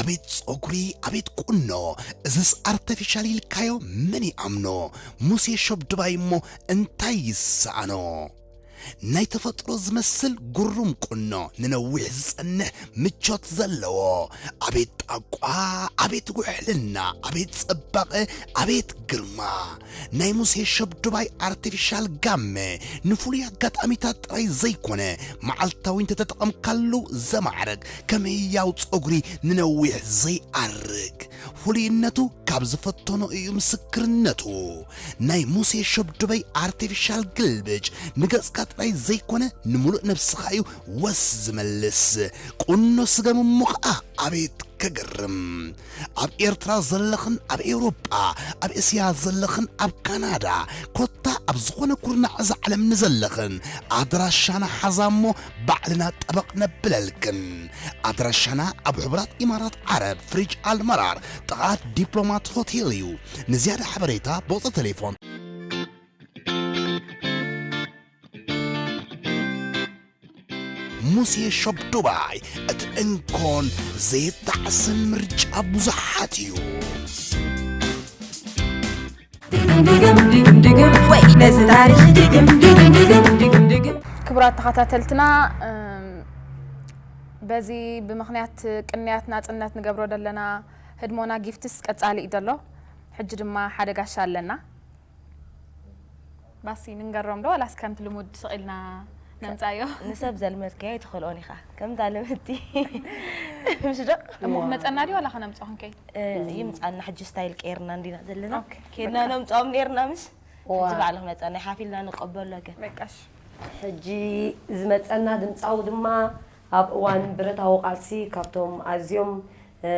ኣቤት ጸጉሪ፣ ኣቤት ቁኖ፣ እዝስ ኣርተፊሻል ኢልካዮ መን ይኣምኖ? ሙሴ ሸብድባይ እሞ እንታይ ይሰኣኖ? ናይ ተፈጥሮ ዝመስል ግሩም ቁኖ፣ ንነዊሕ ዝጸንሕ ምቾት ዘለዎ። ኣቤት ጣቋ፣ ኣቤት ውሕልና፣ ኣቤት ጽባቐ፣ ኣቤት ግርማ። ናይ ሙሴ ሸብድባይ ኣርቲፊሻል ጋመ ንፍሉይ ኣጋጣሚታት ጥራይ ዘይኮነ፣ መዓልታዊ እንተተጠቐምካሉ ዘማዕርግ፣ ከም ህያው ጸጉሪ ንነዊሕ ዘይኣርግ። ፍሉይነቱ ካብ ዝፈተኖ እዩ ምስክርነቱ። ናይ ሙሴ ሸብድበይ ኣርቲፊሻል ግልብጭ ንገጽካ ጥራይ ዘይኮነ ንምሉእ ነብስኻ እዩ ወስ ዝመልስ። ቁኖ ስገም እሞ ኸኣ ኣቤት ከገርም! ኣብ ኤርትራ ዘለኽን ኣብ ኤውሮጳ፣ ኣብ እስያ ዘለኽን ኣብ ካናዳ፣ ኮታ ኣብ ዝኾነ ኩርናዕ እዛ ዓለም ንዘለኽን ኣድራሻና ሓዛ እሞ ባዕልና ጠበቕ ነብለልክን። ኣድራሻና ኣብ ሕቡራት ኢማራት ዓረብ፣ ፍሪጅ ኣልመራር፣ ጥቓ ዲፕሎማት ሆቴል እዩ። ንዝያዳ ሓበሬታ ብቑጽሪ ቴሌፎን። ሙሴ ሾፕ ዱባይ፣ እቲ እንኮን ዘይጣዕስን ምርጫ ብዙሓት እዩ። ድግም ድግም ድግም ድግም ወይ ነዚ ታሪኽ ድግም ድግም ድግም ድግም ድግም። ክቡራት ተኸታተልትና፣ እም፣ በዚ ብምኽንያት ቅንያት ናጽነት ንገብሮ ዘለና ህድሞና ጊፍትስ ቀጻሊ እዩ ዘሎ። ሕጂ ድማ ሓደ ጋሻ ኣለና። ባሲ ንንገሮም ዶ ዋላስ ከምቲ ልሙድ ስቕ ኢልና ነምጻዮ? ንሰብ ዘልመድካዮ ኣይትኸልኦን ኢኻ። ከምታ ልምድቲ። ምሽ ዶ? እሞ ክመጸና ድዩ ዋላ ከነምጽኦ ክንከይድ? እ፣ ይምጻና ሕጂ ስታይል ቀይርና እንዲና ዘለና። ኦኬ። ኬድና በቃ። ነምጽኦም ኔርና ምሽ? ዋ። ሕጂ ባዕሉ ክመጸና ሓፊልና ንቀበሎ ገ። በቃ እሺ። ሕጂ ዝመጸና ድምጻዊ ድማ ኣብ እዋን ብረታዊ ቃልሲ ካብቶም ኣዝዮም፣ እ፣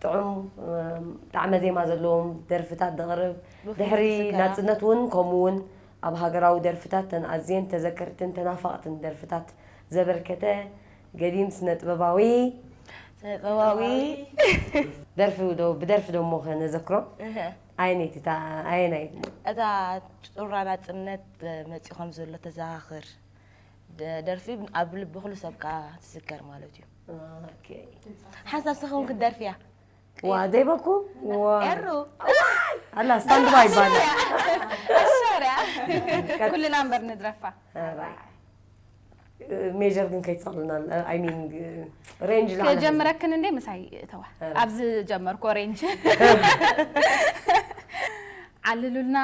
ጥዑም፣ እ፣ ጣዕመ ዜማ ዘለዎም ደርፍታት ዘቕርብ፣ ብፍሉይ ድሕሪ ዝዝከራ። ናጽነት እውን ከምኡ እውን ኣብ ሃገራዊ ደርፍታት ተን ኣዝየን ተዘከርትን ተናፋቕትን ደርፍታት ዘበርከተ ገዲም ስነ ጥበባዊ። ስነ ጥበባዊ። ደርፊ ዶ፣ ብደርፊ ዶ እሞ ከነዘክሮ? እህ። ኣየነይቲ እታ፣ ኣየናይ? እታ ጩራ ናጽነት መጺኡ ከም ዘሎ ተዘኻኽር። ደ-፣ ደርፊ ኣብ ልቢ ኩሉ ሰብ ከኣ ትዝከር ማለት እዩ። ኦኬ። ሓንሳብ ስኻ እውን ክትደርፍያ። ዋ፣ ደይበኩ? ዋ። ኤሩ። ኣላ፣ ስታንድ ባይ ይባላል። ኣሻርያ። ኩልና እምበር ንድረፋ። ኣራይ። ሜጀር ግን ከይትጸልና፣ ኣይ ሚን፣ ሬንጅ ላዕሊ። ክጀምረክን እንዴ ምሳይ እተዋ። ኣረ። ኣብዚ ጀመርኩ ሬንጅ። ዓልሉልና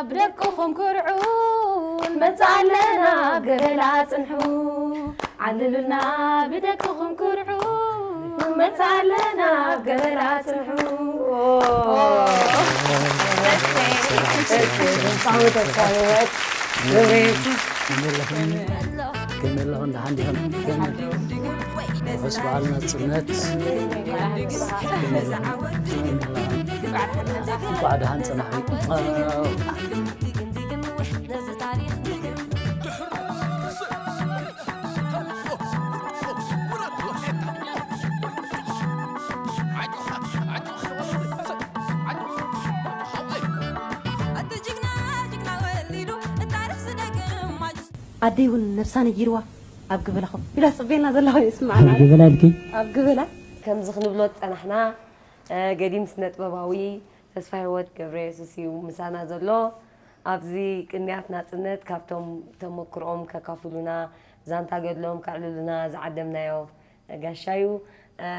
ብደቅኹም ኩርዑ፣ ንመጽእ ኣለና ኣብ ገበላ ጽንሑ። ዓልሉልና ብደቅኹም ኩርዑ፣ ንመጽእ ኣለና ኣብ ገበላ ጽንሑ። ኦ። ኦ። እሺ፣ ድምጻዊ ተስፋ ህይወት ገብረ የሱስ። ከመይ ኣለኹም? ከመይ ኣለኹም? ደሓን ዲኹም? ከመይ? ርሑስ በዓል ናጽነት። ከመይ ኣለኹም? ከመይ ኣለኹም? እንኳዕ ደሓን ጸናሕኩም። ኣደይ እውን ነብሳ ነጊርዋ ኣብ ግበላ ኮፍ ኢላ ትጽበየና ዘላ ኮይኑ ይስምዓና። ኣብ ግበላ ኢልኪ? ኣብ ግበላ። ከምዚ ክንብሎ ዝጸናሕና፣ እ፣ ገዲም ስነ ጥበባዊ ተስፋ ህይወት ገብረ የሱስ እዩ ምሳና ዘሎ። ኣብዚ ቅንያት ናጽነት ካብቶም ተመክሮኦም ከካፍሉና፣ ዛንታ ገድሎም ከዕልሉና ዝዓደምናዮ ጋሻ እዩ። እ፣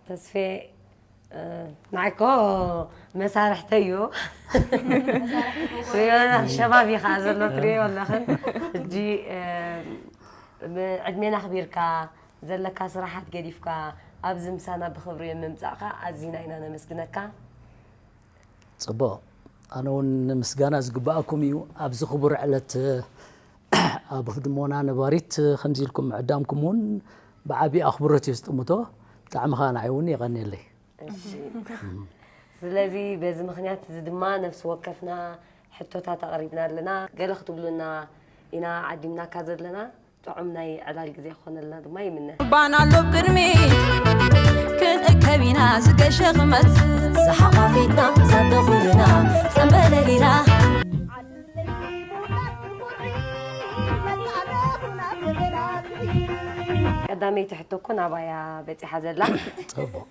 ተስፌ፣ እ፣ ንዓይ እኮ መሳርሕተይ እዩ። ሪዮና ሸባብ እዩ ከዓ ዘሎ፣ ትሪኦ ኣለኽን። ሕጂ፣ እ፣ ብዕድሜና ኣኽቢርካ፣ ዘለካ ስራሓት ገዲፍካ፣ ኣብዚ ምሳና ብኽብሪ ምምጻእካ ኣዚና ኢና ነመስግነካ። ጽቡቕ። ኣነ እውን ምስጋና ዝግብኣኩም እዩ። ኣብዚ ክቡር ዕለት ኣብ ህድሞና ነባሪት ከምዚ ኢልኩም ምዕዳምኩም እውን ብዓቢ ኣኽብሮት እየ ዝጥምቶ። ብጣዕሚ ኸኣ ንዓይ እውን የቐንየለይ። እሺ። ስለዚ በዚ ምኽንያት እዚ ድማ ነፍሲ ወከፍና ሕቶታት ኣቕሪብና ኣለና። ገለ ክትብሉና ኢና ዓዲምናካ ዘለና። ጥዑም ናይ ዕላል ግዜ ክኾነልና ድማ ይምነ። ባና ኣሎ ቅድሚ ክንእከብ ኢና ዝገሸ ክመጽእ። ዝሓቋፊትና ዘተኹልና ጸንበለሊና። ቀዳመይቲ ሕቶ እኮ ናባያ በጺሓ ዘላ። ጽቡቕ።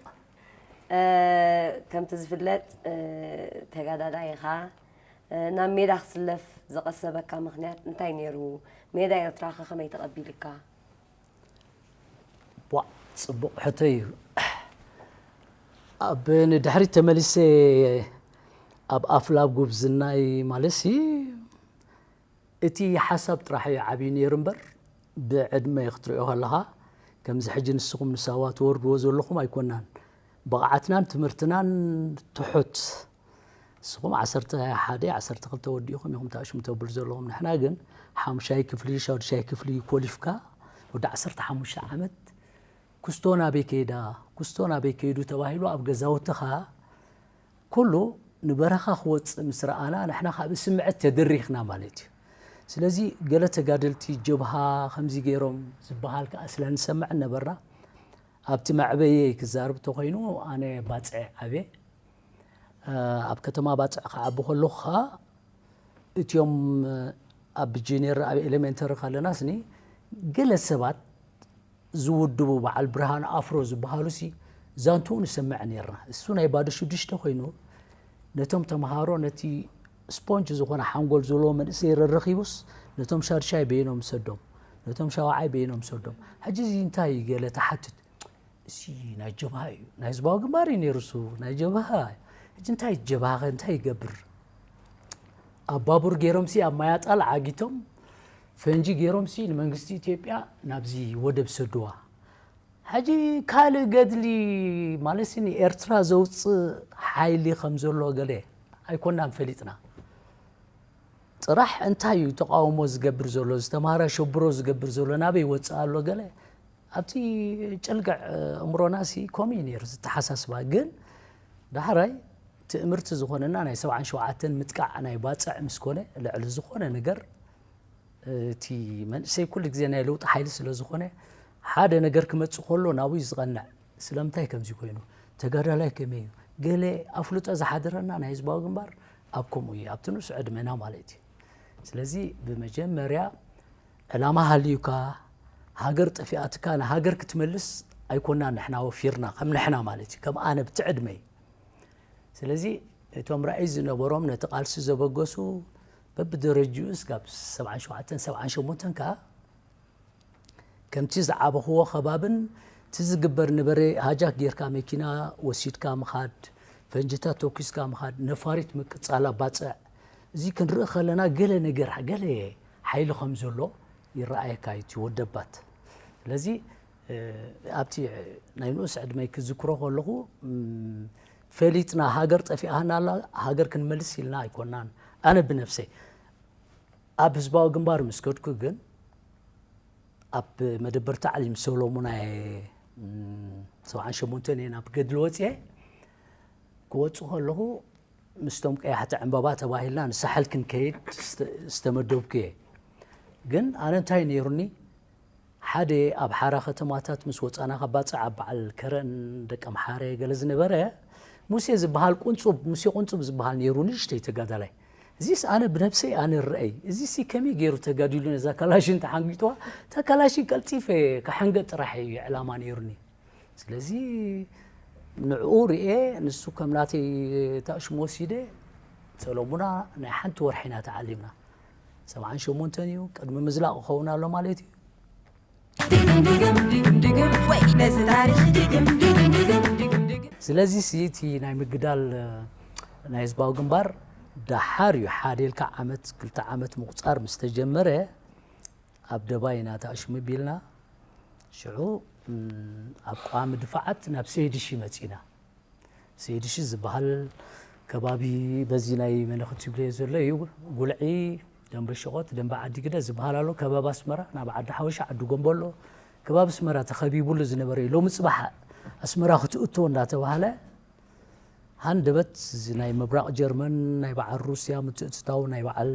እ፣ ከምቲ ዝፍለጥ፣ እ፣ ተጋዳላይ ኢኻ። እ፣ ናብ ሜዳ ክስለፍ ዝቐሰበካ ምኽንያት እንታይ ነይሩ? ሜዳ ኤርትራኸ ከመይ ተቐቢልካ? ቧ፣ ጽቡቕ ሕቶ እዩ። ኣብ ንድሕሪት ተመሊሰ ኣብ ኣፍላብ ጉብዝናይ ማለትሲ እቲ ሓሳብ ጥራሕ እዩ ዓብዩ ነይሩ እምበር፣ ብዕድመ ክትሪኦ ከለኻ ከምዚ ሕጂ ንስኹም ንሳዋ ትወርድዎ ዘለኹም ኣይኮናን። ብቕዓትናን ትምህርትናን ትሑት። ንስኹም ዓሰርተ ሓደ፣ ዓሰርተ ክልተ ወዲእኹም ኢኹም ታሽሙ ተብሉ ዘለኹም። ንሕና ግን ሓሙሻይ ክፍሊ፣ ሻዱሻይ ክፍሊ ኮሊፍካ ወዲ ዓሰርተ ሓሙሽተ ዓመት ኩስቶ ናበይ ከይዳ፣ ኩስቶ ናበይ ከይዱ ተባሂሉ ኣብ ገዛውትኻ ኩሉ ንበረኻ ክወፅእ ምስ ረኣና ንሕና ካብ ስምዕት ተደሪኽና ማለት እዩ። ስለዚ ገለ ተጋደልቲ ጀብሃ ከምዚ ገይሮም ዝበሃል ከዓ ስለ ንሰምዕ ነበርና። ኣብቲ መዕበየይ ክዛርብ ተኾይኑ ኣነ ባፅዕ ዓብየ። እ፣ ኣብ ከተማ ባፅዕ ክዓቢ ከለኹ ከዓ እቲኦም ኣብ ጂኒየር ኣብ ኤሌሜንተሪ ከለናስኒ ገለ ሰባት ዝውድቡ በዓል ብርሃን ኣፍሮ ዝበሃሉ ሲ ዛንትኡ ንሰምዕ ነርና። እሱ ናይ ባዶ ሽዱሽተ ኮይኑ ነቶም ተምሃሮ ነቲ ስፖንጅ ዝኾነ ሓንጎል ዘለዎ መንእሰይ ረረኺቡስ ነቶም ሻድሻይ በይኖም ሰዶም፣ ነቶም ሻውዓይ በይኖም ሰዶም። ሕጂ እዚ እንታይ እዩ ገለ ተሓትት። እዚ ናይ ጀብሃ እዩ፣ ናይ ህዝባዊ ግንባር እዩ ነይሩ እሱ፣ ናይ ጀብሃ። ሕጂ እንታይ ጀብሃ ከ እንታይ ይገብር? ኣብ ባቡር ገይሮምሲ ኣብ ማያጣል ዓጊቶም ፈንጂ ገይሮምሲ ንመንግስቲ ኢትዮጵያ ናብዚ ወደብ ሰድዋ። ሕጂ ካልእ ገድሊ ማለትሲ ንኤርትራ ዘውፅእ ሓይሊ ከም ዘሎ ገለ ኣይኮናን ፈሊጥና። ጥራሕ እንታይ እዩ ተቃውሞ ዝገብር ዘሎ? ዝተማሃረ ሸብሮ ዝገብር ዘሎ ናበይ ይወፅእ ኣሎ? ገለ ኣብቲ ጭልግዕ እምሮና ሲ ከምኡ እዩ ነይሩ ዝተሓሳስባ። ግን ዳሕራይ ትእምርቲ ዝኾነና ናይ ሰብዓን ሸውዓተን ምጥቃዕ ናይ ባፅዕ ምስ ኮነ ልዕሊ ዝኾነ ነገር እቲ መንእሰይ ኩሉ ግዜ ናይ ለውጢ ሓይሊ ስለ ዝኾነ ሓደ ነገር ክመፅእ ከሎ ናብኡ እዩ ዝቐንዕ። ስለምንታይ ከምዚ ኮይኑ? ተጋዳላይ ከመይ እዩ? ገለ ኣፍልጦ ዝሓደረና ናይ ህዝባዊ ግንባር ኣብ ከምኡ እዩ፣ ኣብቲ ንእሱ ዕድመና ማለት እዩ። ስለዚ ብመጀመርያ ዕላማ ሃልዩካ ሃገር ጠፊኣትካ ንሃገር ክትመልስ ኣይኮና ንሕና ወፊርና፣ ከም ንሕና ማለት እዩ፣ ከም ኣነ ብቲ ዕድመይ። ስለዚ እቶም ራእይ ዝነበሮም ነቲ ቃልሲ ዘበገሱ በብደረጅኡ እስካብ ሰብዓን ሸውዓተን ሰብዓን ሸሞንተን ከዓ ከምቲ ዝዓበኽዎ ከባብን እቲ ዝግበር ነበረ ሃጃክ ጌርካ መኪና ወሲድካ ምኻድ፣ ፈንጅታት ተኩስካ ምኻድ፣ ነፋሪት ምቅጻል ኣባጽዕ፣ እዚ ክንርኢ ከለና ገለ ነገር ገለ ሓይሊ ከም ዘሎ ይረኣየካ እዩ እቲ ወደባት። ስለዚ እ፣ ኣብቲ ናይ ንኡስ ዕድመይ ክዝክሮ ከለኹ እም፣ ፈሊጥና ሃገር ጠፊኣና ኣላ ሃገር ክንመልስ ኢልና ኣይኮናን። ኣነ ብነብሰይ ኣብ ህዝባዊ ግንባር ምስ ከድኩ ግን ኣብ መደበር ታዕሊም ሰሎሙን ኣየ ሰብዓን ሸሞንተን እየ ናብ ገድሊ ወፅየ። ክወፁ ከለኹ ምስቶም ቀያሕቲ ዕምበባ ተባሂልና ንሳሕል ክንከይድ ዝተመደብኩ እየ። ግን ኣነ እንታይ ነይሩኒ ሓደ ኣብ ሓራ ከተማታት ምስ ወፃና ካብ ባፅዕ ኣብ በዓል ከረን ደቀምሓረ ገለ ዝነበረ ሙሴ ዝበሃል ቁንፁብ ሙሴ ቁንፁብ ዝበሃል ነይሩ ንእሽተይ ተጋዳላይ። እዚስ ኣነ ብነብሰይ ኣነ ርአይ እዚሲ ከመይ ገይሩ ተጋዲሉ ነዛ ካላሽን ተሓንጊጥዋ። እታ ካላሽን ቀልጢፈ ክሕንገጥ ጥራሕ እዩ ዕላማ ነይሩኒ። ስለዚ ንዕኡ ርኤ ንሱ ከም ናተይ ታእሽሙ ወሲደ ሰሎሙና ናይ ሓንቲ ወርሒ ኢና ተዓሊምና። ሰብዓን ሸሞንተን እዩ ቅድሚ ምዝላቕ ክኸውን ኣሎ ማለት እዩ። ስለዚ እቲ ናይ ምግዳል ናይ ህዝባዊ ግንባር ደሓር እዩ ሓደ ኢልካ ዓመት ክልተ ዓመት ምቁፃር ምስ ተጀመረ ኣብ ደባይ ኢና ተኣሽሙ ቢልና ሽዑ ኣብ ቀዋሚ ድፋዓት ናብ ሰይድሺ መፂና። ሰይድሺ ዝበሃል ከባቢ በዚ ናይ መነኽት ይብለዮ ዘሎ እዩ። ጉልዒ፣ ደንበ ሸቖት፣ ደንበ ዓዲግደ ዝበሃል ኣሎ። ከባቢ ኣስመራ ናብ ዓዲ ሓወሻ ዓዲ ጎንቦሎ ከባቢ ኣስመራ ተኸቢቡሉ ዝነበረ እዩ። ሎሚ ፅባሕ ኣስመራ ክትእቶ እንዳተባሃለ ሃንደበት ናይ ምብራቕ ጀርመን ናይ በዓል ሩስያ ምትእትታው ናይ በዓል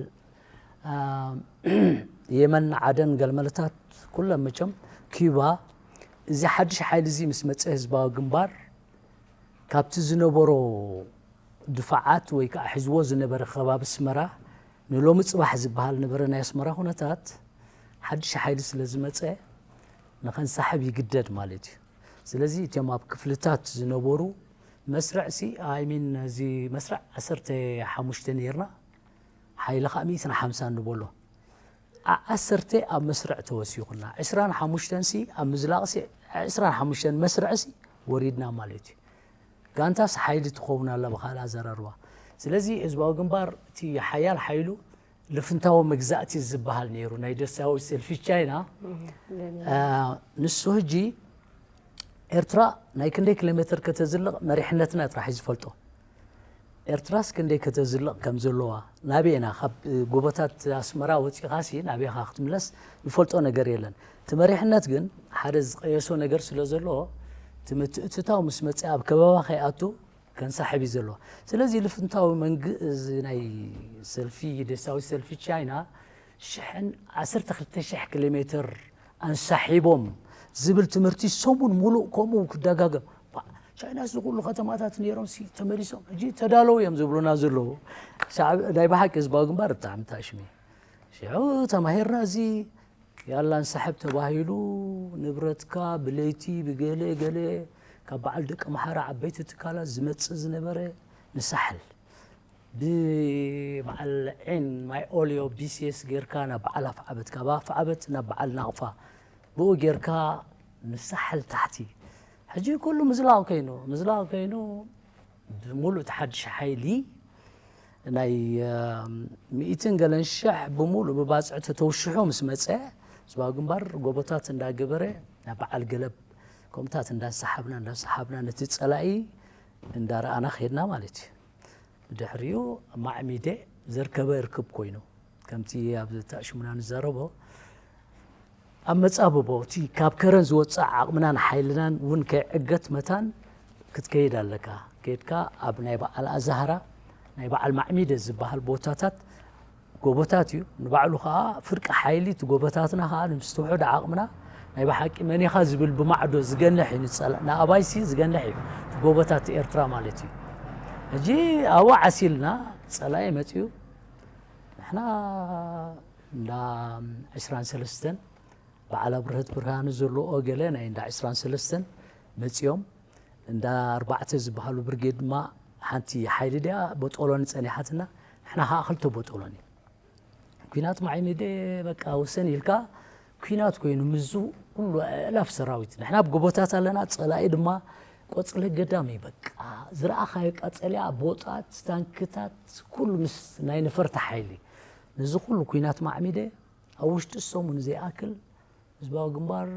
የመን ዓደን ገልመለታት ኩለን መቸም ኪባ እዚ ሓድሽ ሓይሊ እዚ ምስ መፀ ህዝባዊ ግንባር ካብቲ ዝነበሮ ድፋዓት ወይ ከዓ ሒዝዎ ዝነበረ ከባቢ ኣስመራ ንሎሚ ፅባሕ ዝበሃል ነበረ ናይ ኣስመራ ኩነታት ሓድሽ ሓይሊ ስለ ዝመፀ ንኸንሳሕብ ይግደድ ማለት እዩ። ስለዚ እቶም ኣብ ክፍልታት ዝነበሩ መስርዕ ሲ፣ I mean፣ እዚ መስርዕ ዓሰርተ ሓሙሽተ ነይርና፣ ሓይሊ ከዓ ሚእትን ሓምሳን ንበሎ። ዓ-፣ ዓሰርተ ኣብ መስርዕ ተወሲኹና፣ ዕስራን ሓሙሽተን ሲ ኣብ ምዝላቕ ሲ፣ ዕስራን ሓሙሽተን መስርዕ ሲ ወሪድና ማለት እዩ። ጋንታስ ሓይሊ ትኸውን ኣላ ብኻልእ ኣዘራርባ። ስለዚ ህዝባዊ ግንባር እቲ ሓያል ሓይሉ ልፍንታዊ መግዛእቲ ዝበሃል ነይሩ፣ ናይ ደሳዊ ሰልፊ ቻይና። አ፣ ንሱ ሕጂ ኤርትራ ናይ ክንደይ ኪሎ ሜትር ከተዝልቕ መሪሕነትና ጥራሕ እዩ ዝፈልጦ። ኤርትራስ ክንደይ ከተዝልቕ ከም ዘለዋ፣ ናበይ ኢና፣ ካብ ጎቦታት ኣስመራ ወጺኻሲ ናበይኻ ክትምለስ ንፈልጦ ነገር የለን። እቲ መሪሕነት ግን ሓደ ዝቀየሶ ነገር ስለ ዘሎ፣ እቲ ምትእትታው ምስ መጸ ኣብ ከበባ ከይኣቱ ከንሳሕብ እዩ ዘሎ። ስለዚ ልፍንታዊ መንግ-፣ እዚ ናይ ሰልፊ፣ ደሳዊ ሰልፊ ቻይና ሽሕን ዓሰርተ ክልተ ሽሕ ኪሎ ሜትር ኣንሳሒቦም ዝብል ትምህርቲ ሰሙን ሙሉእ ከምኡ ክደጋገም። ባ-፣ ቻይና እዚ ኩሉ ከተማታት ነይሮም ሲ ተመሊሶም ሕጂ ተዳለዉ እዮም ዝብሉና ዘለዉ። ሻዕብ-፣ ናይ ብሓቂ ህዝባዊ ግንባር ብጣዕሚ ታሽሚ። ሽዑ ተማሂርና እዚ ያላ እንሳሕብ ተባሂሉ ንብረትካ ብለይቲ ብገለ ገለ ካብ በዓል ደቂ መሓራ ዓበይቲ ትካላት ዝመጽእ ዝነበረ ንሳሕል ብበዓል ዒን ማይ ኦልዮ ቢሲኤስ ጌርካ ናብ በዓል ኣፍዓበት፣ ካብ ኣፍዓበት ናብ በዓል ናቕፋ ብኡ ጌርካ ንሳሕል ታሕቲ። ሕጂ ኩሉ ምዝላቕ ኮይኑ፣ ምዝላቕ ኮይኑ ብምሉእ እቲ ሓድሽ ሓይሊ ናይ፣ እ፣ ሚእትን ገለን ሽሕ ብምሉእ ብባጽዕ ተተውሽሑ ምስ መጸ፣ ህዝባዊ ግንባር ጎቦታት እንዳገበረ ናብ በዓል ገለብ ከምታት እንዳሰሓብና፣ እንዳሰሓብና ነቲ ጸላኢ እንዳረኣና ኸድና ማለት እዩ። ብድሕሪኡ ማዕሚደ ዘርከበ እርክብ ኮይኑ፣ ከምቲ ኣብ ተኣሽሙና ንዛረቦ፣ ኣብ መጻብቦ እቲ ካብ ከረን ዝወጽእ ዓቕምናን ሓይልናን እውን ከይዕገት መታን ክትከይድ ኣለካ። ከይድካ ኣብ ናይ በዓል ኣዛህራ፣ ናይ በዓል ማዕሚደ ዝበሃል ቦታታት ጎቦታት እዩ። ንባዕሉ ኸዓ ፍርቂ ሓይሊ እቲ ጎቦታትና ኸዓ ንምስትውሕድ ዓቕምና ናይ ብሓቂ መን ኢኻ ዝብል ብማዕዶ ዝገንሕ እዩ። ንጸላ-፣ ንኣባይሲ ዝገንሕ እዩ። እቲ ጎቦታት ኤርትራ ማለት እዩ። ሕጂ ኣብኡ ዓሲልና ጸላኢ መጺኡ ንሕና እንዳ ዕስራን ሰለስተን በዓል ኣብርሀት ብርሃኑ ዘለዎ ገለ ናይ እንዳ ዕስራን ሰለስተን መጺኦም፣ እንዳ ኣርባዕተ ዝበሃሉ ብርጌድ ድማ ሓንቲ ሓይሊ ድያ ቦጦሎኒ ጸኒሓትና፣ ንሕና ኸዓ ክልተ ቦጦሎኒ። ኲናት ማዕሚደ በቃ ወሰን ኢልካ ኲናት ኮይኑ ምስዚ ኩሉ ኣእላፍ ሰራዊት። ንሕና ኣብ ጎቦታት ኣለና፣ ጸላኢ ድማ ቆጽሊ ገዳም እዩ። በቃ ዝረኣኻዮ ቀጸልያ ቦጣት፣ ታንክታት፣ ኩሉ ምስ ናይ ነፈርቲ ሓይሊ። ነዚ ኩሉ ኲናት ማዕሚደ ኣብ ውሽጢ ሰሙን ዘይኣክል ህዝባዊ ግንባር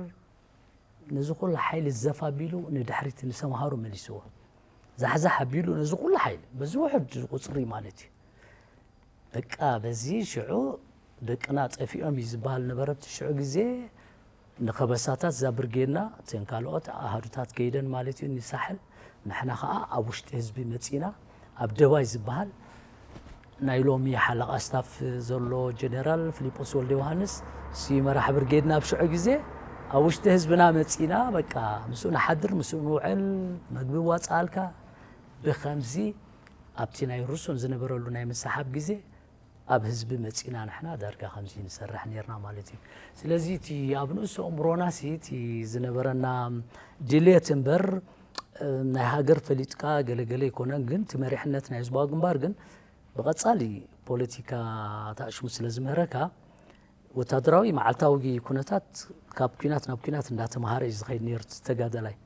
ነዚ ኩሉ ሓይሊ ዘፍ ኣቢሉ ንድሕሪት ንሰምሃሩ መሊስዎ። ዛሕዛሕ ኣቢሉ ነዚ ኩሉ ሓይሊ፣ በዚ ውሑድ ቁጽሪ ማለት እዩ። በቃ በዚ ሽዑ ደቅና ጠፊኦም እዩ ዝበሃል ነበረ። ኣብቲ ሽዑ ግዜ ንኸበሳታት እዛ ብርጌድና፣ እተን ካልኦት ኣሃዱታት ከይደን ማለት እዩ ንሳሕል፣ ንሕና ኸዓ ኣብ ውሽጢ ህዝቢ መጺና፣ ኣብ ደባይ ዝበሃል ናይ ሎሚ ሓለቓ ስታፍ ዘሎ ጀነራል ፊሊጶስ ወልደ ዮሃንስ፣ ሲ መራሕ ብርጌድና ኣብ ሽዑ ግዜ ኣብ ውሽጢ ህዝብና መጺና፣ በቃ ምስኡ ንሓድር፣ ምስኡ ንውዕል፣ መግቢ ዋጽኣልካ። ብኸምዚ ኣብቲ ናይ ሩሱን ዝነበረሉ ናይ ምሳሓብ ግዜ ኣብ ህዝቢ መጺና ንሕና ዳርጋ ከምዚ ንሰርሕ ኔርና ማለት እዩ። ስለዚ እቲ ኣብ ንእሱ ኣእምሮና ሲ እቲ ዝነበረና ድሌት እምበር፣ እ፣ ናይ ሃገር ፈሊጥካ ገለገለ ኣይኮነን። ግን እቲ መሪሕነት ናይ ህዝባዊ ግንባር ግን ብቐጻሊ ፖለቲካ ታእሽሙ ስለ ዝምህረካ፣ ወታደራዊ መዓልታዊ ኩነታት ካብ ኲናት ናብ ኲናት እንዳተምሃረ እዩ ዝኸይድ ነይሩ። እቲ ተጋዳላይ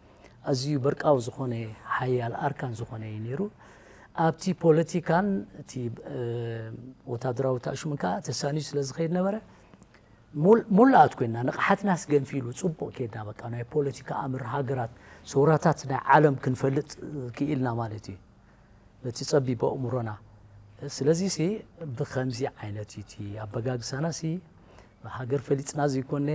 ኣዝዩ በርቃዊ ዝኾነ ሓያል ኣርካን ዝኾነ እዩ ነይሩ። ኣብቲ ፖለቲካን እቲ፣ እ፣ ወታደራዊ ታእሽሙን ከዓ ተሳንዩ ስለ ዝኸይድ ነበረ። ሙል-፣ ሙሉኣት ኮይንና ንቕሓትናስ ገንፊሉ ጽቡቕ ከይድና በቃ ናይ ፖለቲካ ኣምር ሃገራት ሰውራታት ናይ ዓለም ክንፈልጥ ክኢልና ማለት እዩ። በቲ ጸቢብ ኣእምሮና። ስለዚ ሲ ብኸምዚ ዓይነት እዩ እቲ ኣበጋግሳና ሲ ሃገር ፈሊጥና ዘይኮነ፣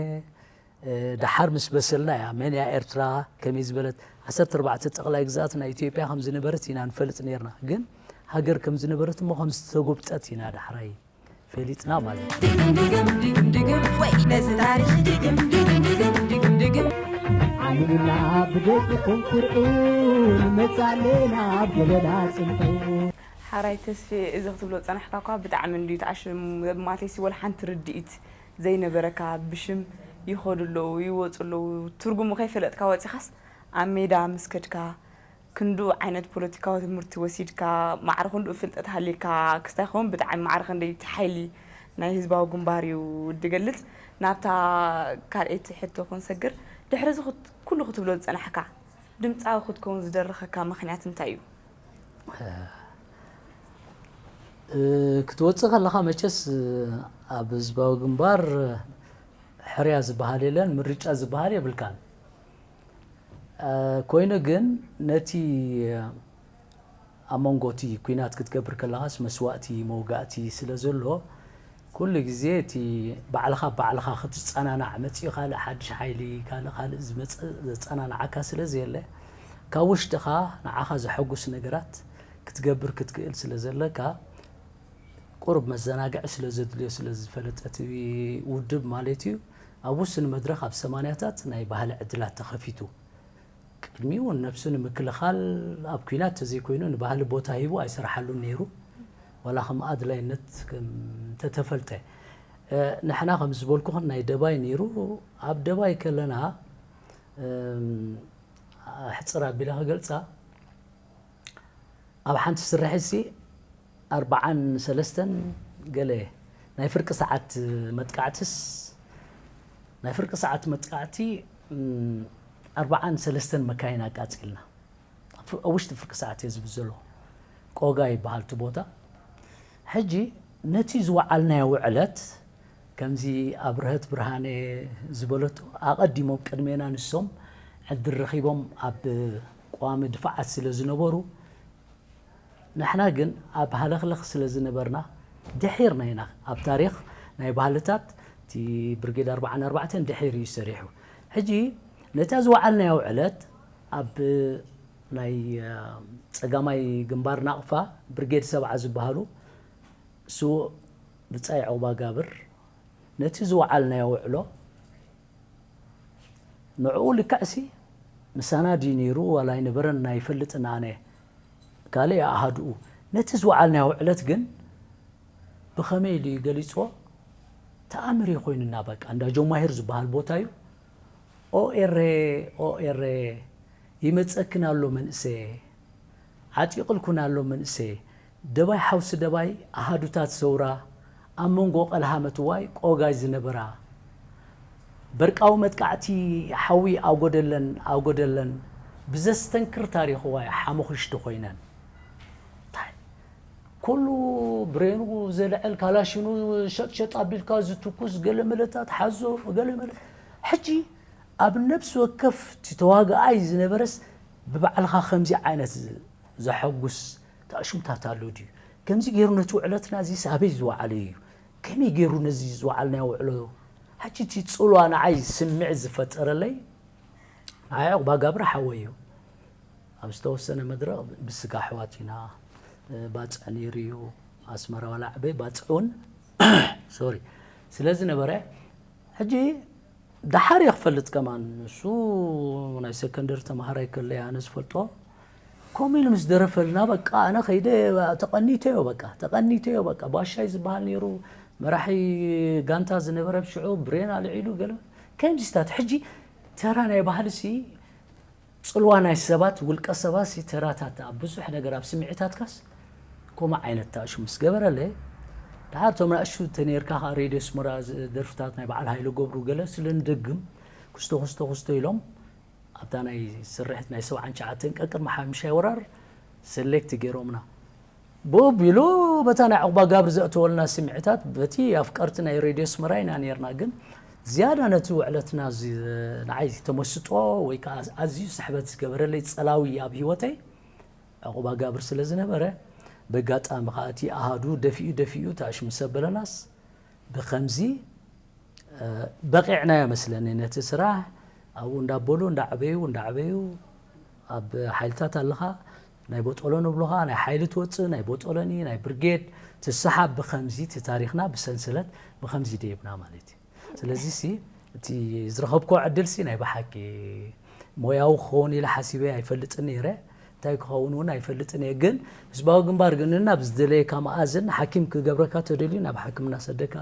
እ፣ ደሓር ምስ በሰልና እያ መን እያ ኤርትራ ከመይ ዝበለት ዓሰርተ ኣርባዕተ ጠቕላይ ግዝኣት ናይ ኢትዮጵያ ከም ዝነበረት ኢና ንፈልጥ ነርና። ግን ሃገር ከም ዝነበረት እሞ ከም ዝተጎብጠት ኢና ዳሕራይ ፈሊጥና ማለት እዩ። ድግም ድግም ድግም ድግም ወይ ነዚ ታሪኽ ድግም ድግም ድግም ድግም ድግም። ዓሚልና ብደቅኹም ትርእዩ ንመጽእ ኣለና ኣብ ገበና ጽንሑ። ሓራይ ተስፌ፣ እዚ ክትብሎ ዝጸናሕካ እኳ ብጣዕሚ እንድዩ ተዓሽም። ማተይሲ ወላ ሓንቲ ርድኢት ዘይነበረካ ብሽም ይኸዱ ኣለዉ፣ ይወፁ ኣለዉ። ትርጉሙ ከይፈለጥካ ወፂኻስ ኣብ ሜዳ ምስ ከድካ ክንዱ ዓይነት ፖለቲካዊ ትምህርቲ ወሲድካ፣ ማዕረ ክንዱ ፍልጠት ሃልይካ ክስታይ ክኸውን ብጣዕሚ ማዕረ ክንደይ እቲ ሓይሊ ናይ ህዝባዊ ግንባር እዩ ዝገልጽ። ናብታ ካልኣይቲ ሕቶ ክንሰግር፣ ድሕሪ እዚ ኩት-፣ ኩሉ ክትብሎ ዝጸናሕካ፣ ድምጻዊ ክትከውን ዝደረኸካ ምኽንያት እንታይ እዩ? እ፣ ክትወጽእ ከለኻ መቸስ ኣብ ህዝባዊ ግንባር ሕርያ ዝበሃል የለን፣ ምርጫ ዝበሃል የብልካን። እ፣ ኮይኑ ግን ነቲ ኣብ መንጎ እቲ ኲናት ክትገብር ከለኻስ መስዋእቲ መውጋእቲ ስለ ዘሎ፣ ኩሉ ግዜ እቲ ባዕልኻ ባዕልኻ ክትጸናናዕ መጺኡ ካልእ ሓድሽ ሓይሊ ካልእ ካልእ ዝመጽእ ዘጸናንዓካ ስለ ዘየለ፣ ካብ ውሽጥኻ ንዓኻ ዘሐጉስ ነገራት ክትገብር ክትክእል ስለ ዘለካ፣ ቁሩብ መዘናግዒ ስለ ዘድልዮ ስለ ዝፈለጠ እቲ ውድብ ማለት እዩ፣ ኣብ ውሱን መድረኽ ኣብ ሰማንያታት ናይ ባህሊ ዕድላት ተኸፊቱ። ቅድሚኡ እውን ነብሱ ንምክልኻል ኣብ ኲናት ተዘይኮይኑ ንባህሊ ቦታ ሂቡ ኣይሰረሓሉን ነይሩ። ዋላ ከም ኣድላይነት ከም እንተተፈልጠ። እ፣ ንሕና ከም ዝበልኩኽን ናይ ደባይ ነይሩ። ኣብ ደባይ ከለና፣ እም፣ ኣሕጽር ኣቢለ ክገልጻ፣ ኣብ ሓንቲ ስርሒትሲ ኣርብዓን ሰለስተን ገለ ናይ ፍርቂ ሰዓት መጥቃዕትስ፣ ናይ ፍርቂ ሰዓት መጥቃዕቲ፣ እም፣ ኣርብዓን ሰለስተን መካይን ኣቃጺልና። ኣብ ውሽጢ ፍርቂ ሰዓት እየ ዝብል ዘለኹ። ቆጋ ይበሃል እቲ ቦታ። ሕጂ ነቲ ዝወዓልናዮ ውዕለት፣ ከምዚ ኣብርሀት ብርሃነ ዝበለቶ፣ ኣቐዲሞም ቅድሜና ንሶም ዕድል ረኺቦም ኣብ ቀዋሚ ድፋዓት ስለ ዝነበሩ፣ ንሕና ግን ኣብ ሃለኽለኽ ስለ ዝነበርና፣ ድሒርና ኢና ኣብ ታሪኽ ናይ ባህልታት እቲ ብርጌድ ኣርብዓን ኣርባዕተን ድሒሩ እዩ ሰሪሑ። ሕጂ ነታ ዝወዓልናዮ ዕለት ኣብ ናይ፣ እ፣ ጸጋማይ ግንባር ናቕፋ ብርጌድ ሰብዓ ዝበሃሉ ስዉእ ብጻይ ዑቕባጋብር ነቲ ዝወዓልናዮ ውዕሎ ንዕኡ ልክዕሲ ምሳና ድዩ ነይሩ ዋላ ኣይነበረን ኣይፈልጥን ኣነ። ካልእ ኣሃድኡ ነቲ ዝወዓልናዮ ውዕለት ግን ብኸመይ ኢሉ እዩ ገሊጽዎ? ተኣምር እዩ ኮይኑና። በቃ እንዳ ጆማሂር ዝበሃል ቦታ እዩ። ኦኤሬ ኦኤሬ ይመጸክን ኣሎ መንእሰ፣ ዓጢቕልኩን ኣሎ መንእሰ። ደባይ ሓውሲ ደባይ ኣሃዱታት ሰውራ ኣብ መንጎ ቀልሃ መትዋይ ቆጋይ ዝነበራ በርቃዊ መጥቃዕቲ ሓዊ ኣጎደለን ኣጎደለን ብዘስተንክር ታሪኽዋይ ሓሙኽሽቲ ኮይነን። እንታይ ኩሉ ብሬኑ ዘልዕል ካላሽኑ ሸጥሸጥ ኣቢልካ ዝትኩስ ገለመለታት ሓዞ ገለመለ። ሕጂ ኣብ ነብሲ ወከፍ እቲ ተዋጋኣይ ዝነበረስ ብባዕልኻ ከምዚ ዓይነት ዘሐጉስ ታእሹምታት ኣሎ ድዩ? ከምዚ ገይሩ ነቲ ውዕለትና እዚስ ኣበይ ዝወዓለ እዩ? ከመይ ገይሩ ነዚ ዝወዓልናዮ ውዕሎ? ሕጂ እቲ ጽልዋ ንዓይ ስምዒት ዝፈጠረለይ ንዓይ ዑቕባጋብር ሓወይ እዩ። ኣብ ዝተወሰነ መድረኽ ብስጋ ኣሕዋት ኢና፣ ባጽዕ ነይሩ እዩ። ኣስመራ ዋላ ዕበይ ባጽዕ እውን ሶሪ ስለ ዝነበረ ሕጂ ደሓር እየ ክፈልጥ ከማን ንሱ ናይ ሰከንደሪ ተምሃራይ ከለይ ኣነ ዝፈልጦ ከምኡ ኢሉ ምስ ደረፈልና በቃ ኣነ ከይደ ተቐኒተዮ በቃ ተቐኒተዮ በቃ ባሻይ ዝበሃል ነይሩ መራሒ ጋንታ ዝነበረ ብሽዑ ብሬን ኣልዒሉ ገለ ከምዚታት ሕጂ ተራ ናይ ባህልሲ ጽልዋ ናይ ሰባት ውልቀ ሰባሲ ተራታት ኣብ ብዙሕ ነገር ኣብ ስምዒታትካስ ከምኡ ዓይነት ታእሹ ምስ ገበረለ ደሓር እቶም ናእሹ ተነርካ ከዓ ሬድዮ ስመራ ደርፍታት ናይ በዓል ሃይለ ገብሩ ገለ ስለ ንደግም ክስቶ ክስቶ ክስቶ ኢሎም ኣብታ ናይ ስርሕት ናይ ሰብዓን ትሽዓተን ቀቅድሚ ሓምሻይ ወራር ሰሌክት ገይሮምና ብኡ ኣቢሉ በታ ናይ ዑቕባጋብር ዘእተወልና ስምዒታት በቲ ኣፍቀርቲ ናይ ሬድዮ ኣስመራ ኢና ነርና ግን ዝያዳ ነቲ ውዕለትና ንዓይ ተመስጦ ወይ ከዓ ኣዝዩ ስሕበት ዝገበረለይ ጸላዊ ኣብ ህይወተይ ዑቕባጋብር ስለ ዝነበረ በጋጣሚ ከዓ እቲ ኣሃዱ ደፊኡ ደፊኡ ታእሽሙ ሰብ በለናስ ብኸምዚ በቒዕናዮ መስለኒ ነቲ ስራሕ ኣብኡ እንዳበሉ እንዳዕበዩ እንዳዕበዩ ኣብ ሓይልታት ኣለኻ ናይ ቦጦሎ ንብሉኻ ናይ ሓይሊ ትወፅእ ናይ ቦጦሎኒ ናይ ብርጌድ ትሰሓብ ብኸምዚ እቲ ታሪኽና ብሰንሰለት ብኸምዚ ደይብና ማለት እዩ ስለዚ ሲ እቲ ዝረኸብኮ ዕድል ሲ ናይ ብሓቂ ሞያዊ ክኸውን ኢለ ሓሲበ ኣይፈልጥን ነይረ እንታይ ክኸውን እውን ኣይፈልጥን እየ ግን ህዝባዊ ግንባር ግን ናብ ዝደለየካ መኣዝን ሓኪም ክገብረካ ተደልዩ ናብ ሓክምና ሰደካ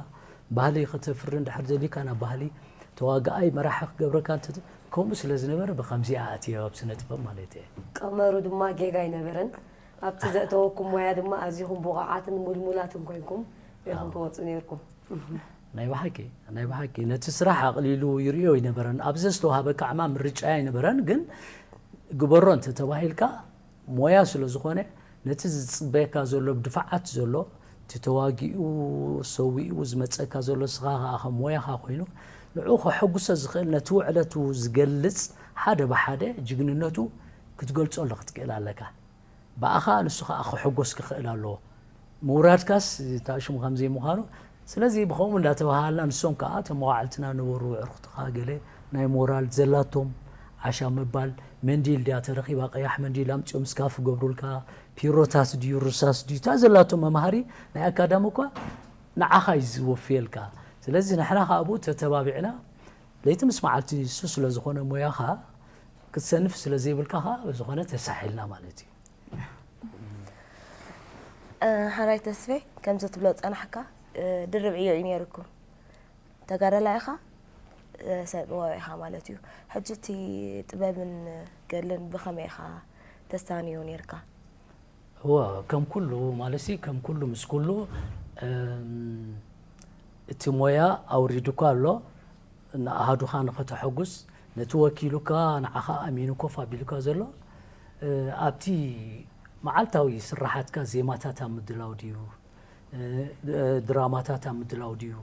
ባህሊ ከተፍሪ እንድሕር ደሊካ ናብ ባህሊ ተዋጋኣይ መራሒ ክገብረካ እንተ፣ ከምኡ ስለ ዝነበረ ብኸምዚኣ ኣትየ ኣብ ስነ ጥበብ ማለት እየ። ቀመሩ ድማ ጌጋ ኣይነበረን። ኣብቲ ዘእተወኩም ሞያ ድማ ኣዚኹም ብቑዓትን ሙልሙላትን ኮይንኩም ኢኹም ትወፁ ነይርኩም። ናይ ብሓቂ፣ ናይ ብሓቂ ነቲ ስራሕ ኣቕሊሉ ይርእዮ ኣይነበረን። ኣብዚ ዝተዋሃበካ ዕማም ምርጫ ኣይነበረን፣ ግን ግበሮ እንተ ተባሂልካ ሞያ ስለ ዝኾነ ነቲ ዝጽበየካ ዘሎ ብድፋዓት ዘሎ እቲ ተዋጊኡ ሰዊኡ ዝመጸካ ዘሎ ንስኻ ከኣ ከም ሞያኻ ኮይኑ ንዕኡ ከሐጉሰ ዝኽእል ነቲ ውዕለቱ ዝገልጽ ሓደ ብሓደ ጅግንነቱ ክትገልጸሉ ክትክእል ኣለካ። ብኣኻ ንሱ ከኣ ክሕጎስ ክኽእል ኣለዎ። ምውራድካስ እታ ሽሙ ከም ዘይምዃኑ፣ ስለዚ ብኸምኡ እንዳተባሃልና ንሶም ከኣ እቶም መዋዕልትና ነበሩ ኣዕሩኽትኻ ገለ ናይ ሞራል ዘላቶም ዓሻ ምባል መንዲል ድያ ተረኺባ ቀያሕ መንዲል ኣምጺኦም ስካፍ ገብሩልካ ፒሮታት ድዩ ርሳስ ድዩ እታ ዘላቶ መምሃሪ ናይ ኣካዳሚ እኳ ንዓኻ እዩ ዝወፍየልካ። ስለዚ ንሕና ከኣ ብኡ ተተባቢዕና ለይቲ ምስ መዓልቲ እሱ ስለ ዝኾነ ሞያኻ ክትሰንፍ ስለ ዘይብልካ ከኣ ብዝኾነ ተሳሒልና ማለት እዩ። ሓራይ ተስፌ ከምዚ ትብሎ ዝጸናሕካ ድርብ ዕዮ እዩ ነይሩኩም። ተጋዳላይ ኢኻ፣ ሰብ ጥበብ ኢኻ ማለት እዩ። ሕጂ እቲ ጥበብን ገድልን ብኸመይ ኢኻ ተስታንዮ ነይርካ? እወ ከም ኩሉ ማለት ሲ ከም ኩሉ ምስ ኩሉ እቲ ሞያ ኣውሪዱካ ኣሎ። ንኣሃዱኻ ንኸተሐጉስ ነቲ ወኪሉካ ንዓኻ ኣሚኑ ኮፍ ኣቢሉካ ዘሎ ኣብቲ መዓልታዊ ስራሓትካ ዜማታት ኣብ ምድላው ድዩ ድራማታት ኣብ ምድላው ድዩ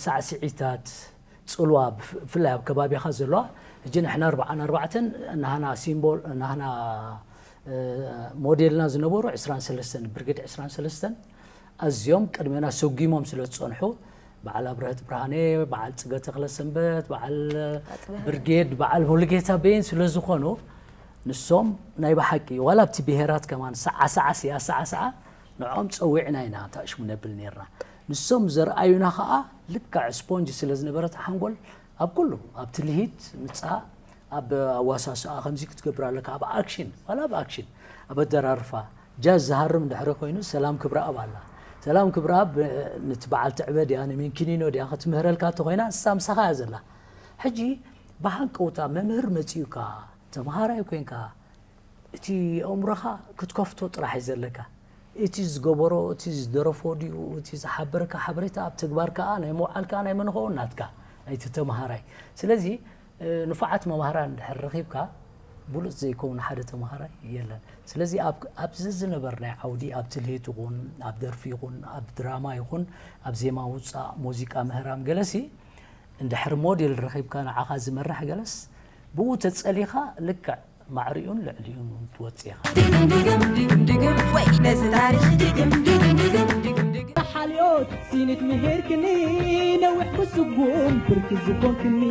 ሳዕስዒታት ጽልዋ ብፍላይ ኣብ ከባቢኻ ዘለዋ ሕጂ ንሕና ኣርባዓን ኣርባዕተን ናህና ሲምቦል ናህና ሞዴልና ዝነበሩ ዕስራን ሰለስተን ብርጌድ ዕስራን ሰለስተን ኣዝዮም ቅድሜና ሰጒሞም ስለ ዝጸንሑ በዓል ኣብረህት ብርሃኔ፣ በዓል ጽገ ተኽለሰንበት፣ በዓል ብርጌድ፣ በዓል ሙሉጌታ በይን ስለ ዝኾኑ ንሶም ናይ ብሓቂ ዋላ ኣብቲ ብሄራት ከማን ሰዓ ሰዓ ስያ ሰዓ ሰዓ ንዕኦም ጸዊዕና ኢና ታሽሙ ነብል ነርና። ንሶም ዘርኣዩና ከኣ ልክዕ ስፖንጅ ስለ ዝነበረት ሓንጎል ኣብ ኩሉ ኣብ ትልሂት ምጻእ ኣብ ኣዋሳስኣ ከምዚ ክትገብር ኣለካ ኣብ ኣክሽን ዋላ ኣብ ኣክሽን ኣብ ኣደራርፋ ጃዝ ዝሃርም እንድሕሪ ኮይኑ ሰላም ክብረኣብ ኣላ ሰላም ክብረኣብ ንቲ በዓል ትዕበ ድያ ንሚንኪኒኖ ድያ ክትምህረልካ እንተኮይና ንሳ ምሳኻ እያ ዘላ ሕጂ ብሃንቀውታ መምህር መጺኡካ ተምሃራይ ኮንካ እቲ ኣእምሮኻ ክትከፍቶ ጥራሕ እዩ ዘለካ እቲ ዝገበሮ እቲ ዝደረፎ ድዩ እቲ ዝሓበረካ ሓበሬታ ኣብ ተግባር ከኣ ናይ ምውዓል ከኣ ናይ መን ኸውን ናትካ ናይቲ ተምሃራይ ስለዚ ንፉዓት መማህራን እንድሕር ረኺብካ ብሉጽ ዘይከውን ሓደ ተምሃራይ የለን ስለዚ ኣብዚ ዝነበር ናይ ዓውዲ ኣብ ትልሂት ይኹን ኣብ ደርፊ ይኹን ኣብ ድራማ ይኹን ኣብ ዜማ ውጻእ ሙዚቃ ምህራም ገለሲ እንድሕር ሞዴል ረኺብካ ንዓኻ ዝመርሕ ገለስ ብኡ ተጸሊኻ ልክዕ ማዕሪኡን ልዕሊኡን እውን ትወጽእ ኢኻ። ድግም ድግም ድግም ድግም ወይ ነዚ ታሪኽ ድግም ድግም ድግም ድግም ድግም ሓልዮት ሲኒት ምሄርክኒ ነዊሕ ክስጉም ብርኪ ዝኾንክኒ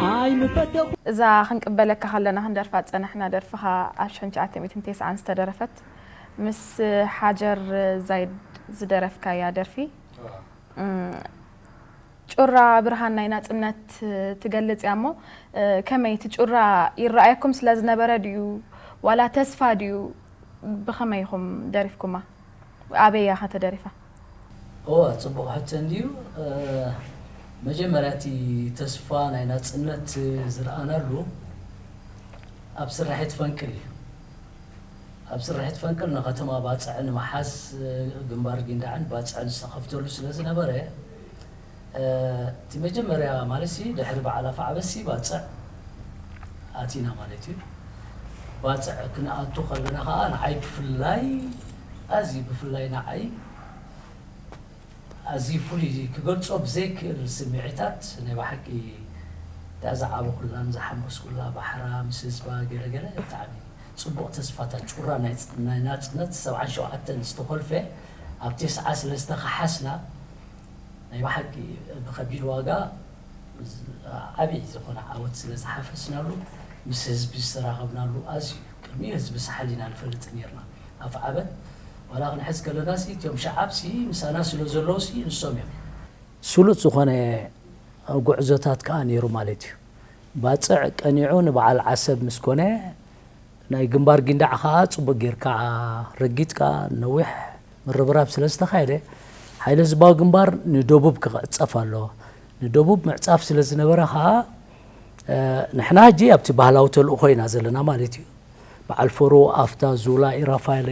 ኣይምፈተኹ እዛ ክንቅበለካ ከለና ክንደርፋ ዝጸናሕና ደርፍኻ ኣብ ሽሕን ትሽዓተ ሚእትን ተስዓን ዝተደረፈት ምስ ሓጀር ዛይድ ዝደረፍካያ ደርፊ ጩራ ብርሃን ናይ ናጽነት ትገልጽ እያ እሞ ከመይ እቲ ጩራ ይረኣየኩም ስለ ዝነበረ ድዩ ዋላ ተስፋ ድዩ ብኸመይ ኢኹም ደሪፍኩማ ኣበይ እያ ከተደሪፋ እወ ጽቡቕ ሕቶ እንድዩ መጀመርያ እቲ ተስፋ ናይ ናጽነት ዝረኣናሉ ኣብ ስርሒት ፈንቅል እዩ ኣብ ስርሒት ፈንቅል ንከተማ ባጽዕ ንምሓዝ ግንባር ጊንዳዕን ባጽዕን ዝተኸፍተሉ ስለ ዝነበረ እቲ መጀመርያ ማለት ሲ ድሕሪ በዓል ኣፋዕበሲ ባጽዕ ኣቲና ማለት እዩ ባጽዕ ክንኣቱ ከለና ከዓ ንዓይ ብፍላይ ኣዝዩ ብፍላይ ንዓይ ኣዝዩ ፍሉይ ክገልጾ ብዘይክእል ስምዒታት ናይ ብሓቂ እታ ዝዓበኹላን ዝሓንበስኩላ ባሕራ ምስ ህዝባ ገለገለ ብጣዕሚ ጽቡቕ ተስፋታት ጩራ ናይ ናጽነት ሰብዓን ሸውዓተን ዝተኾልፈ ኣብ ቴስዓ ስለ ዝተኸሓስና ናይ ብሓቂ ብኸቢድ ዋጋ ዓብዪ ዝኾነ ዓወት ስለ ዝሓፈስናሉ ምስ ህዝቢ ዝተራኸብናሉ ኣዝዩ ቅድሚ ህዝቢ ሳሕል ኢና ንፈልጥ ነርና ኣፍዓበት ዋላ ክንሕዝ ከለና ሲ እቲኦም ሸዓብ ሲ ምሳና ስለ ዘለዉ ሲ ንሶም እዮም ስሉጥ ዝኾነ ጉዕዞታት ከዓ ነይሩ ማለት እዩ ባፅዕ ቀኒዑ ንበዓል ዓሰብ ምስ ኮነ ናይ ግንባር ጊንዳዕ ከዓ ፅቡቅ ጌርካ ረጊጥካ ነዊሕ ምርብራብ ስለ ዝተኻየደ ሓይለ ህዝባዊ ግንባር ንደቡብ ክቕዕፀፍ ኣለዎ ንደቡብ ምዕጻፍ ስለ ዝነበረ ኸኣ ንሕና ሕጂ ኣብቲ ባህላዊ ተልእኾ ኢና ዘለና ማለት እዩ። በዓል ፎሮ፣ ኣፍታ፣ ዙላ፣ ኢራፋይለ፣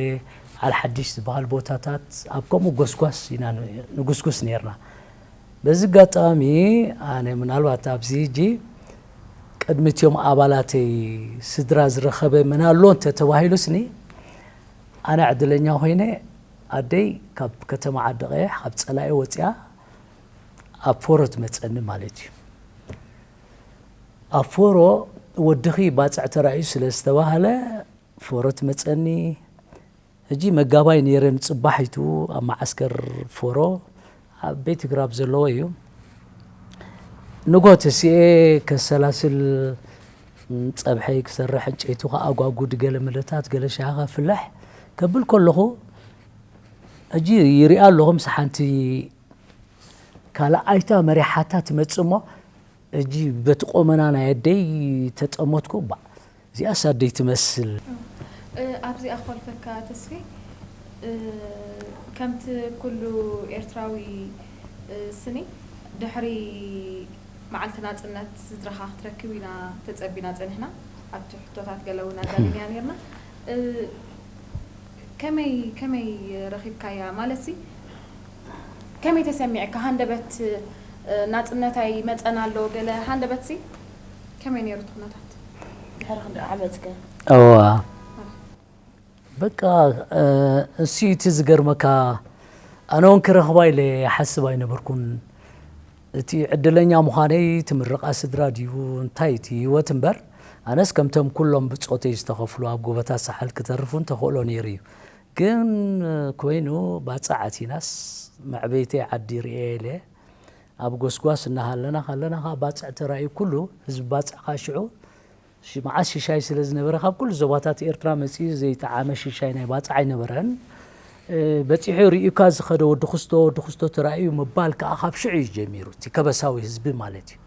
በዓል ሓድሽ ዝበሃል ቦታታት ኣብ ከምኡ ጎስጓስ ኢና ንጉስጉስ ነርና። በዚ ኣጋጣሚ ኣነ ምናልባት ኣብዚ ሕጂ ቅድሚ እቲኦም ኣባላተይ ስድራ ዝረኸበ መን ኣሎ እንተ ተባሂሉስኒ ኣነ ዕድለኛ ኮይነ ኣደይ ካብ ከተማ ዓዲ ቀይሕ ካብ ጸላኢ ወጽያ ኣብ ፎሮ ትመጸኒ ማለት እዩ። ኣብ ፎሮ ወድኺ ባጽዕ ተራእዩ ስለ ዝተባህለ ፎሮ ትመጸኒ። ሕጂ መጋባይ ነይረ ንጽባሒቱ ኣብ መዓስከር ፎሮ ኣብ ቤት ግራብ ዘለዎ እዩ። ንጎ ተሲኤ ከሰላስል ጸብሐይ ክሰርሕ ዕንጨይቱ ከኣጓጉድ ገለ መለታት ገለ ሻሂ ከፍልሕ ከብል ከለኹ ሕጂ ይሪኣ ኣለኹ ምስ ሓንቲ ካልኣይታ መሪሓታ ትመጽእ እሞ፣ ሕጂ በቲ ቆመና ናይ ኣደይ ተጠመትኩ። እባ እዚኣስ ኣደይ ትመስል። ኣብዚ ኣኳልፈካ ተስፌ፣ ከምቲ ኩሉ ኤርትራዊ ስኒ ድሕሪ መዓልቲ ናጽነት ስድራኻ ክትረክብ ኢና ተጸቢና ጸኒሕና። ኣብቲ ሕቶታት ገለ እውን ኣጋኒንያ ነርና። ከመይ ከመይ ረኺብካያ? ማለትሲ ከመይ ተሰሚዕካ? ሃንደበት ናጽነት ኣይመጸን ኣሎ ገለ ሃንደበትሲ ከመይ ነይሩ እቲ ኩነታት? ድሕሪ ክንደይ ዓመትከ? እዋ በቃ እሱ እቲ ዝገርመካ ኣነ እውን ክረኽባ ኢለ ይሓስብ ኣይነበርኩን። እቲ ዕድለኛ ምዃነይ ትምርቓ ስድራ ድዩ እንታይ እቲ ህይወት እምበር ኣነስ ከምቶም ኩሎም ብጾተይ ዝተኸፍሉ ኣብ ጎበታት ሰሓል ክተርፍ እውን ተኽእሎ ነይሩ እዩ። ግን ኮይኑ ባጽዕ ኣቲናስ መዕበይተይ ዓዲ ርእየ ኢለ ኣብ ጎስጓስ እናሃለና ከለና ከዓ ባጽዕ ተራእዩ ኩሉ ህዝቢ ባጽዕ ከዓ ሽዑ ሽ- መዓስ ሽሻይ ስለ ዝነበረ ካብ ኩሉ ዞባታት ኤርትራ መጺኡ ዘይጠዓመ ሽሻይ ናይ ባጽዕ ኣይነበረን። እ፣ በጺሑ ርእዩካ ዝኸደ ወዲ ክስቶ ወዲ ክስቶ ተራእዩ ምባል ከዓ ካብ ሽዑ እዩ ጀሚሩ እቲ ከበሳዊ ህዝቢ ማለት እዩ።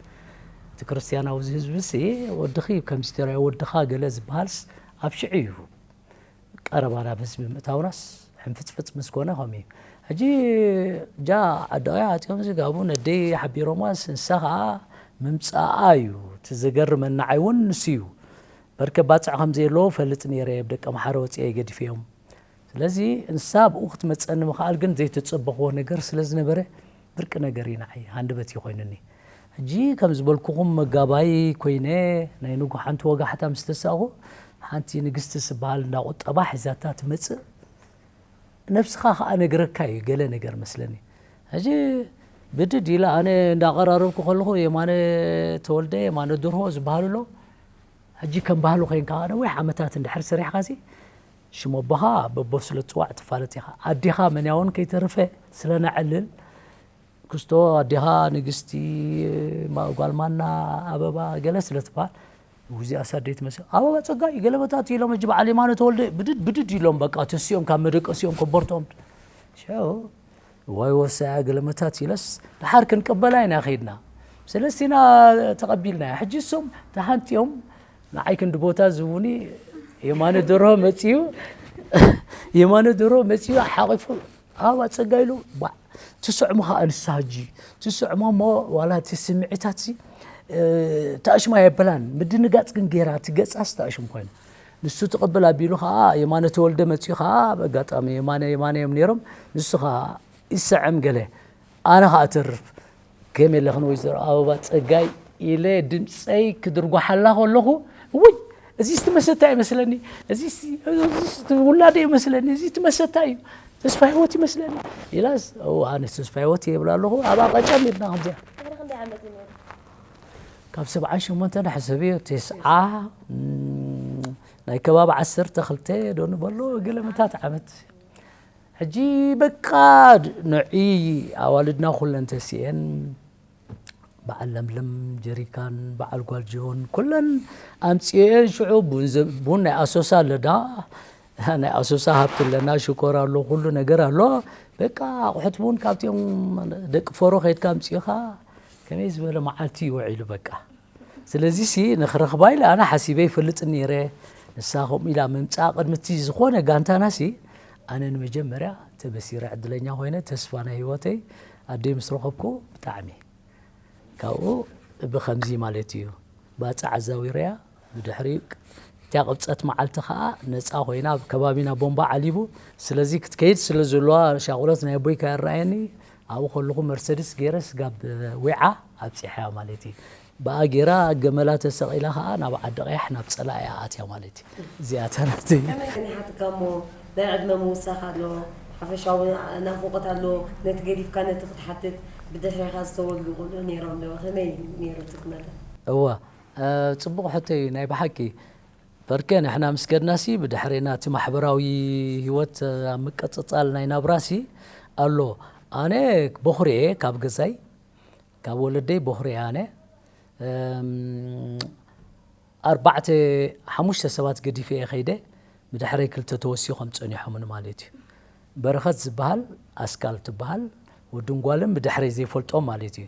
እቲ ክርስትያናዊ ህዝቢ ሲ ወድኺ ከምዚ ተራእዩ ወድኻ ገለ ዝበሃልስ ኣብ ሽዑ እዩ ቀረባ ናብ ህዝቢ ምእታውናስ ሕንፍፅፍፅ ምስ ኮነ ከምኡ እዩ። ሕጂ እጃ ዓዲ ቀይሕ ኣፅዮም ዝጋቡ ነደይ ሓቢሮምዋስ ንሳ ከዓ ምምፃኣ እዩ እቲ ዘገርመኒ ንዓይ እውን ንሱ እዩ። በርከ ባፅዕ ከም ዘየለዎ ፈልጥ ነይረ እየ ብደቂ ኣምሓረ ወፂአ ገዲፈዮም። ስለዚ ንሳ ብኡ ክትመፀኒ ምኽኣል ግን ዘይተፀበኽዎ ነገር ስለ ዝነበረ ብርቂ ነገር እዩ ንዓይ ሃንደበት እዩ ኮይኑኒ። ሕጂ ከም ዝበልኩኹም መጋባይ ኮይነ ናይ ንጉ ሓንቲ ወጋሕታ ምስ ተሳእኹ ሓንቲ ንግስቲ ዝበሃል እንዳ ቁጠባ ሒዛታ ትመፅእ። ነብስኻ ከዓ ነግረካ እዩ ገለ ነገር መስለኒ። ሕጂ ብድድ ኢለ ኣነ እንዳቐራረብኩ ከለኹ የማነ ተወልደ የማነ ድርሆ ዝበሃሉ ኣሎ። ሕጂ ከም ባህሉ ኮይንካ ነዊሕ ዓመታት እንድሕር ሰሪሕካ ሲ ሽም ኣቦኻ በቦ ስለ ትፅዋዕ ትፋለጥ ኢኻ። ኣዴኻ መን እውን ከይተረፈ ስለ ነዕልል ክስቶ ኣዴኻ ንግስቲ ማ- ጓል ማና ኣበባ ገለ ስለ ትበሃል ውዚ ኣሳደይ ትመስል ኣበባ ፀጋይ ገለመታት ኢሎም ሕጂ በዓል የማነ ተወልደ ብድድ ብድድ ኢሎም በቃ ተሲኦም ካብ መደቀሲኦም ከበርቶም ሽዑ ዋይ ወሳያ ገለመታት ኢለስ ድሓር ክንቀበላ ኢና ከይድና ሰለስቲና ተቐቢልና ሕጂ እሶም ተሃንጥዮም ንዓይ ክንዲ ቦታ ዝቡኒ የማነ ደርሆ መፅዩ የማነ ደርሆ መፅዩ ሓቂፉ ኣብ ኣፀጋ ኢሉ ባ ትስዕሞ ከዓ ንሳ ሕጂ ትስዕሞ እሞ ዋላ እቲ ስምዒታት ሲ ተኣሽማ የበላን ምድንጋፅ ግን ገይራ እቲ ገፃስ ተኣሽም ኮይኑ ንሱ ትቕብል ኣቢሉ ከዓ የማነ ተወልደ መፅዩ ከዓ በጋጣሚ የማነ የማነ እዮም ነይሮም ንሱ ከዓ ይሰዐም ገለ ኣነ ከዓ ተርፍ ከም የለኽን ወይዘሮ ኣበባ ፀጋይ ኢለ ድምፀይ ክድርጓሓላ ከለኹ ውይ እዚስ ትመሰታ ይመስለኒ እዚስ ውላደ ይመስለኒ እዚ ትመሰታ እዩ ተስፋ ህይወት ይመስለኒ ኢላስ ኣነ ተስፋ ህይወት የብላ ኣለኹ ኣብኣ ቀጨም ኢልና ከምዚኣ ካብ ሰብዓን ሸሞንተን ሕሰብዮ ተስዓ ናይ ከባቢ ዓሰርተ ክልተ ዶ ንበሎ ገለመታት ዓመት ሕጂ በቃ ንዒ ኣዋልድና ኩለን ተሲኤን በዓል ለምለም ጀሪካን በዓል ጓልጅዮን ኩለን ኣምፅኤን ሽዑ ቡን ናይ ኣሶሳ ኣለዳ ናይ ኣሶሳ ሃብቲ ኣለና ሽኮር ኣሎ ኩሉ ነገር ኣሎ በቃ ኣቑሑት ቡን ካብቲኦም ደቂ ፈሮ ከይድካ ኣምፅእኻ ከመይ ዝበለ መዓልቲ ይውዒሉ በቃ ስለዚ ሲ ንክረኽባ ኢለ ኣነ ሓሲበ ይፈልጥ ነይረ ንሳ ከምኡ ኢላ ምምፃእ ቅድሚ እቲ ዝኾነ ጋንታና ሲ ኣነ ንመጀመርያ ተበሲረ ዕድለኛ ኮይነ ተስፋ ናይ ህይወተይ ኣደይ ምስ ረኸብኩ ብጣዕሚ ካብኡ ብኸምዚ ማለት እዩ። ባጽዕ ኣዛዊረያ፣ ብድሕሪ እታ ቅብጸት መዓልቲ ኸኣ ነጻ ኮይና፣ ኣብ ከባቢና ቦምባ ዓሊቡ። ስለዚ ክትከይድ ስለ ዘለዋ፣ ሻቑሎት ናይ ኣቦይ ከየረኣየኒ፣ ኣብኡ ከለኹ መርሰድስ ገይረ ስጋብ ዊዓ ኣብጺሐያ ማለት እዩ። ብኣ ገይራ ገመላ ተሰቒላ ኸኣ ናብ ዓዲ ቀያሕ፣ ናብ ጸላኢ እያ ኣትያ ማለት እዩ። እዚኣ እታ ናተይ። ከመይ ጸኒሓትካ እሞ? ናይ ዕድመ ምውሳኽ ኣሎ፣ ሓፈሻዊ ናፍቖት ኣሎ። ነቲ ገዲፍካ ነቲ ክትሓትት፣ ብድሕሬኻ ዝተወልዱ ቆልዑ ነይሮም ዶ? ከመይ ነይሩ እቲ ኩነታት? እወ፣ እ፣ ጽቡቕ ሕቶ እዩ ናይ ብሓቂ። በርከ ንሕና ምስ ከድናሲ፣ ብድሕሬና እቲ ማሕበራዊ ህይወት፣ እ፣ ኣብ ምቅጽጻል ናይ ናብራሲ ኣሎ። ኣነ በኹሪ እየ ካብ ገዛይ፣ ካብ ወለደይ በኹሪ እየ ኣነ። እም፣ ኣርባዕተ፣ ሓሙሽተ ሰባት ገዲፈ እየ ከይደ፣ ብድሕረይ ክልተ ተወሲኾም ጸኒሖምን ማለት እዩ። በረኸት ዝበሃል፣ ኣስካል ትበሃል፣ ወድን ጓልን ብድሕረይ ዘይፈልጦም ማለት እዩ።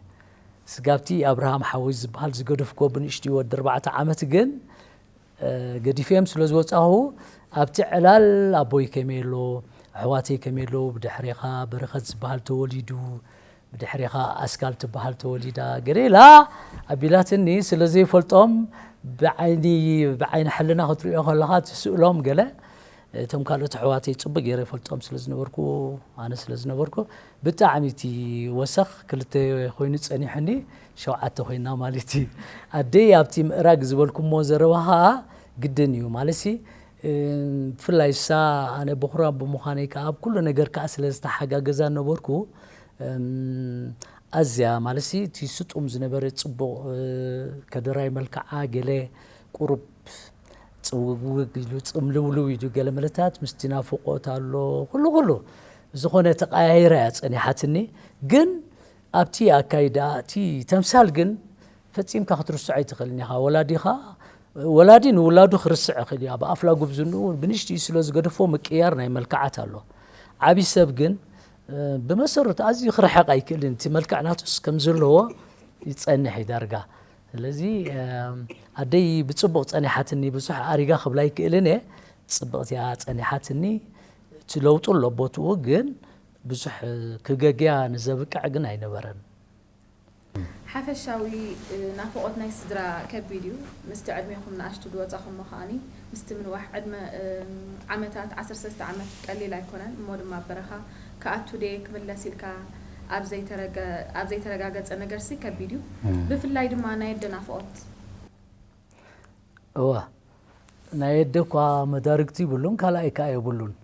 ስጋብቲ ኣብርሃም ሓወይ ዝበሃል ዝገደፍኩዎ ብንእሽትኡ ወዲ ኣርባዕተ ዓመት ግን፣ እ፣ ገዲፈዮም ስለ ዝወጻኹ፣ ኣብቲ ዕላል ኣቦይ ከመይ ኣሎ፣ ኣሕዋተይ ከመይ ኣለዉ፣ ብድሕሬኻ በረኸት ዝበሃል ተወሊዱ፣ ብድሕሬኻ ኣስካል ትበሃል ተወሊዳ፣ ገለ ኢላ ኣቢላትኒ። ስለ ዘይፈልጦም ብዓይኒ፣ ብዓይኒ ሕልና ክትርእዮ ከለኻ ትስእሎም ገለ። እቶም ካልኦት ኣሕዋተይ ጽቡቕ ገይረ ይፈልጦም ስለ ዝነበርኩ፣ ኣነ ስለ ዝነበርኩ፣ ብጣዕሚ እቲ ወሰኽ ክልተ ኮይኑ ጸኒሑኒ፣ ሸውዓተ ኮይና ማለት እዩ። ኣደይ ኣብቲ ምእራግ ዝበልኩሞ ዘረባ ኸኣ ግድን እዩ። ማለትሲ፣ እ፣ ብፍላይ እሳ፣ ኣነ በኹራ ብምዃነይ ከኣ፣ ኣብ ኩሉ ነገር ከኣ ስለ ዝተሓጋገዛ ነበርኩ፣ እም፣ ኣዝያ፣ ማለትሲ፣ እቲ ስጡም ዝነበረ ጽቡቕ፣ እ፣ ከደራይ መልክዓ፣ ገለ ቁሩብ ጽውግውግ ኢሉ፣ ጽምልውልው ኢሉ፣ ገለ መለታት ምስቲ ናፍቖት ኣሎ፣ ኩሉ፣ ኩሉ ዝኾነ ተቐያይራ እያ ጸኒሓትኒ። ግን ኣብቲ ኣካይዳ፣ እቲ ተምሳል ግን ፈጺምካ ክትርስዖ ኣይትኽእልን ኢኻ። ወላዲኻ፣ ወላዲ ንውላዱ ክርስዕ ይኽእል እዩ። ኣብ ኣፍላ ጉብዝንኡ ብንእሽትኡ ስለ ዝገደፎ ምቅያር ናይ መልክዓት ኣሎ። ዓቢ ሰብ ግን፣ እ፣ ብመሰረቱ ኣዝዩ ክርሕቕ ኣይክእልን። እቲ መልክዕ ናቱስ ከም ዘለዎ ይጸንሕ እዩ ዳርጋ። ስለዚ፣ እ፣ ኣደይ ብጽቡቕ ጸኒሓትኒ፣ ብዙሕ ኣሪጋ ክብላ ኣይክእልን እየ። ጽብቕቲ እያ ጸኒሓትኒ። እቲ ለውጡ ኣሎ ቦትኡ፣ ግን ብዙሕ ክገግያ ንዘብቅዕ ግን ኣይነበረን። ሓፈሻዊ፣ እ፣ ናፍቖት ናይ ስድራ ከቢድ እዩ። ምስቲ ዕድሜኹም ንኣሽቱ ዝወጻኹሞ ከኣኒ፣ ምስቲ ምንዋሕ ዕድመ፣ እ፣ ዓመታት፣ ዓሰርተ ሰለስተ ዓመት ቀሊል ኣይኮነን። እሞ ድማ ኣብ በረኻ ክኣቱ ድየ ክምለስ ኢልካ ኣብ ዘይተረገ-፣ ኣብ ዘይተረጋገጸ ነገርሲ ከቢድ እዩ። እም። ብፍላይ ድማ ናይ ኣደ ናፍቖት። እወ፣ ናይ ኣደ እኳ መዳርግቲ ይብሉን፣ ካልኣይ ከኣ የብሉን።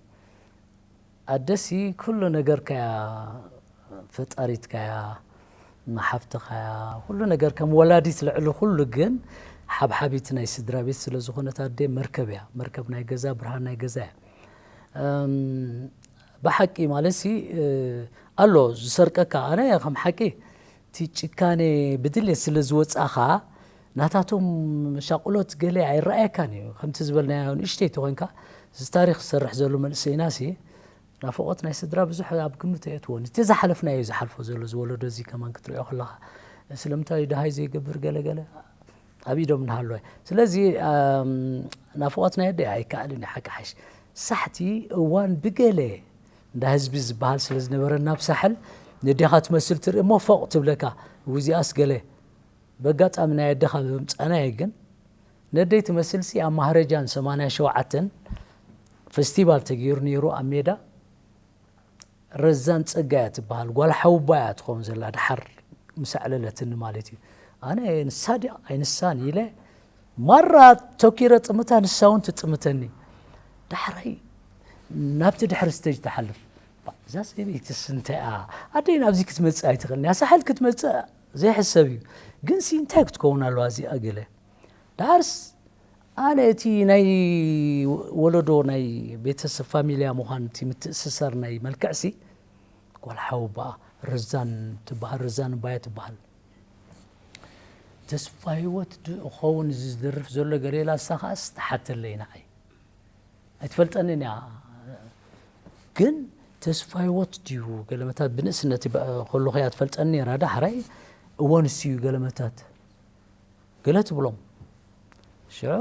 ኣደሲ ኩሉ ነገርካያ፣ ፈጣሪትካያ፣ መሓፍትኻያ፣ ኩሉ ነገር ከም ወላዲት ልዕሊ ኩሉ ግን ሓብሓቢት ናይ ስድራ ቤት ስለ ዝኾነት ኣደ መርከብ እያ። መርከብ ናይ ገዛ፣ ብርሃን ናይ ገዛ እያ። እም፣ ብሓቂ ማለትሲ፣ እ፣ ኣሎ ዝሰርቀካ። ኣነ ከም ሓቂ እቲ ጭካኔ ብድሌት ስለ ዝወጻኻ ናታቶም ሻቕሎት ገለ ኣይረኣየካን እዩ። ከምቲ ዝበልናዮ ንእሽተይ ተኾይንካ እዚ ታሪኽ ዝሰርሕ ዘሎ መንእሰይናሲ ናፍቖት ናይ ስድራ ብዙሕ ኣብ ግምት ኣየእትዎን። እቲ ዝሓለፍናዮ እዩ ዝሓልፎ ዘሎ፣ ዝወለዶ እዚ ከማን ክትሪኦ ከለኻ ስለምንታይ እዩ ደሃይ ዘይገብር ገለ ገለ ኣብ ኢዶም እናሃለወ። ስለዚ፣ ኣም፣ ናፍቖት ናይ ኣደ ኣይከኣልን እዩ ሓቂ ሓሽ። ሳሕቲ እዋን ብገለ እንዳ ህዝቢ ዝበሃል ስለ ዝነበረ ናብ ሳሕል ነዴኻ ትመስል ትርኢ እሞ ፎቕ ትብለካ። እዚኣስ ገለ በጋጣሚ ናይ ኣደኻ ብምጻናይ ግን ነደይ ትመስልሲ ኣብ ማህረጃን ሰማንያ ሸውዓተን ፈስቲቫል ተገይሩ ነይሩ ኣብ ሜዳ። ረዛን ጸጋ እያ ትበሃል። ጓል ሓውባ እያ ትኸውን ዘላ፣ ደሓር ምስ ኣዕለለትኒ ማለት እዩ። ኣነ ንሳ ድያ ኣይንሳን ኢለ ማራ ተኪረ ጥምታ፣ ንሳ እውን ትጥምተኒ። ዳሕራይ ናብቲ ድሕሪ ስቴጅ ትሓልፍ። ባ፣ እዛ ሰበይትስ እንታይ እያ? ኣደይ ናብዚ ክትመጽእ ኣይትኽእልን እያ። ሳሕል ክትመጽእ ዘይሕሰብ እዩ። ግንሲ እንታይ ክትከውን ኣለዋ እዚኣ ገለ? ደሓርስ ኣነ እቲ ናይ ወለዶ ናይ ቤተሰብ ፋሚልያ ምዃን እቲ ምትእስሳር ናይ መልክዕሲ ጓል ሓውባኣ ረዛን ትበሃል፣ ረዛን ባያ ትበሃል። ተስፋ ህይወት ዶ እኸውን እዚ ዝደርፍ ዘሎ ገለ ኢላ እሳ ኸኣስ ትሓተለይ ንዓይ። ኣይትፈልጠንን እያ። ግን ተስፋ ህይወት ድዩ ገለመታት ብንእስነት ከለኹ እያ ትፈልጠኒ ነይራ። ዳሕራይ እወ ንሱ እዩ ገለመታት ገለ ትብሎም። ሽዑ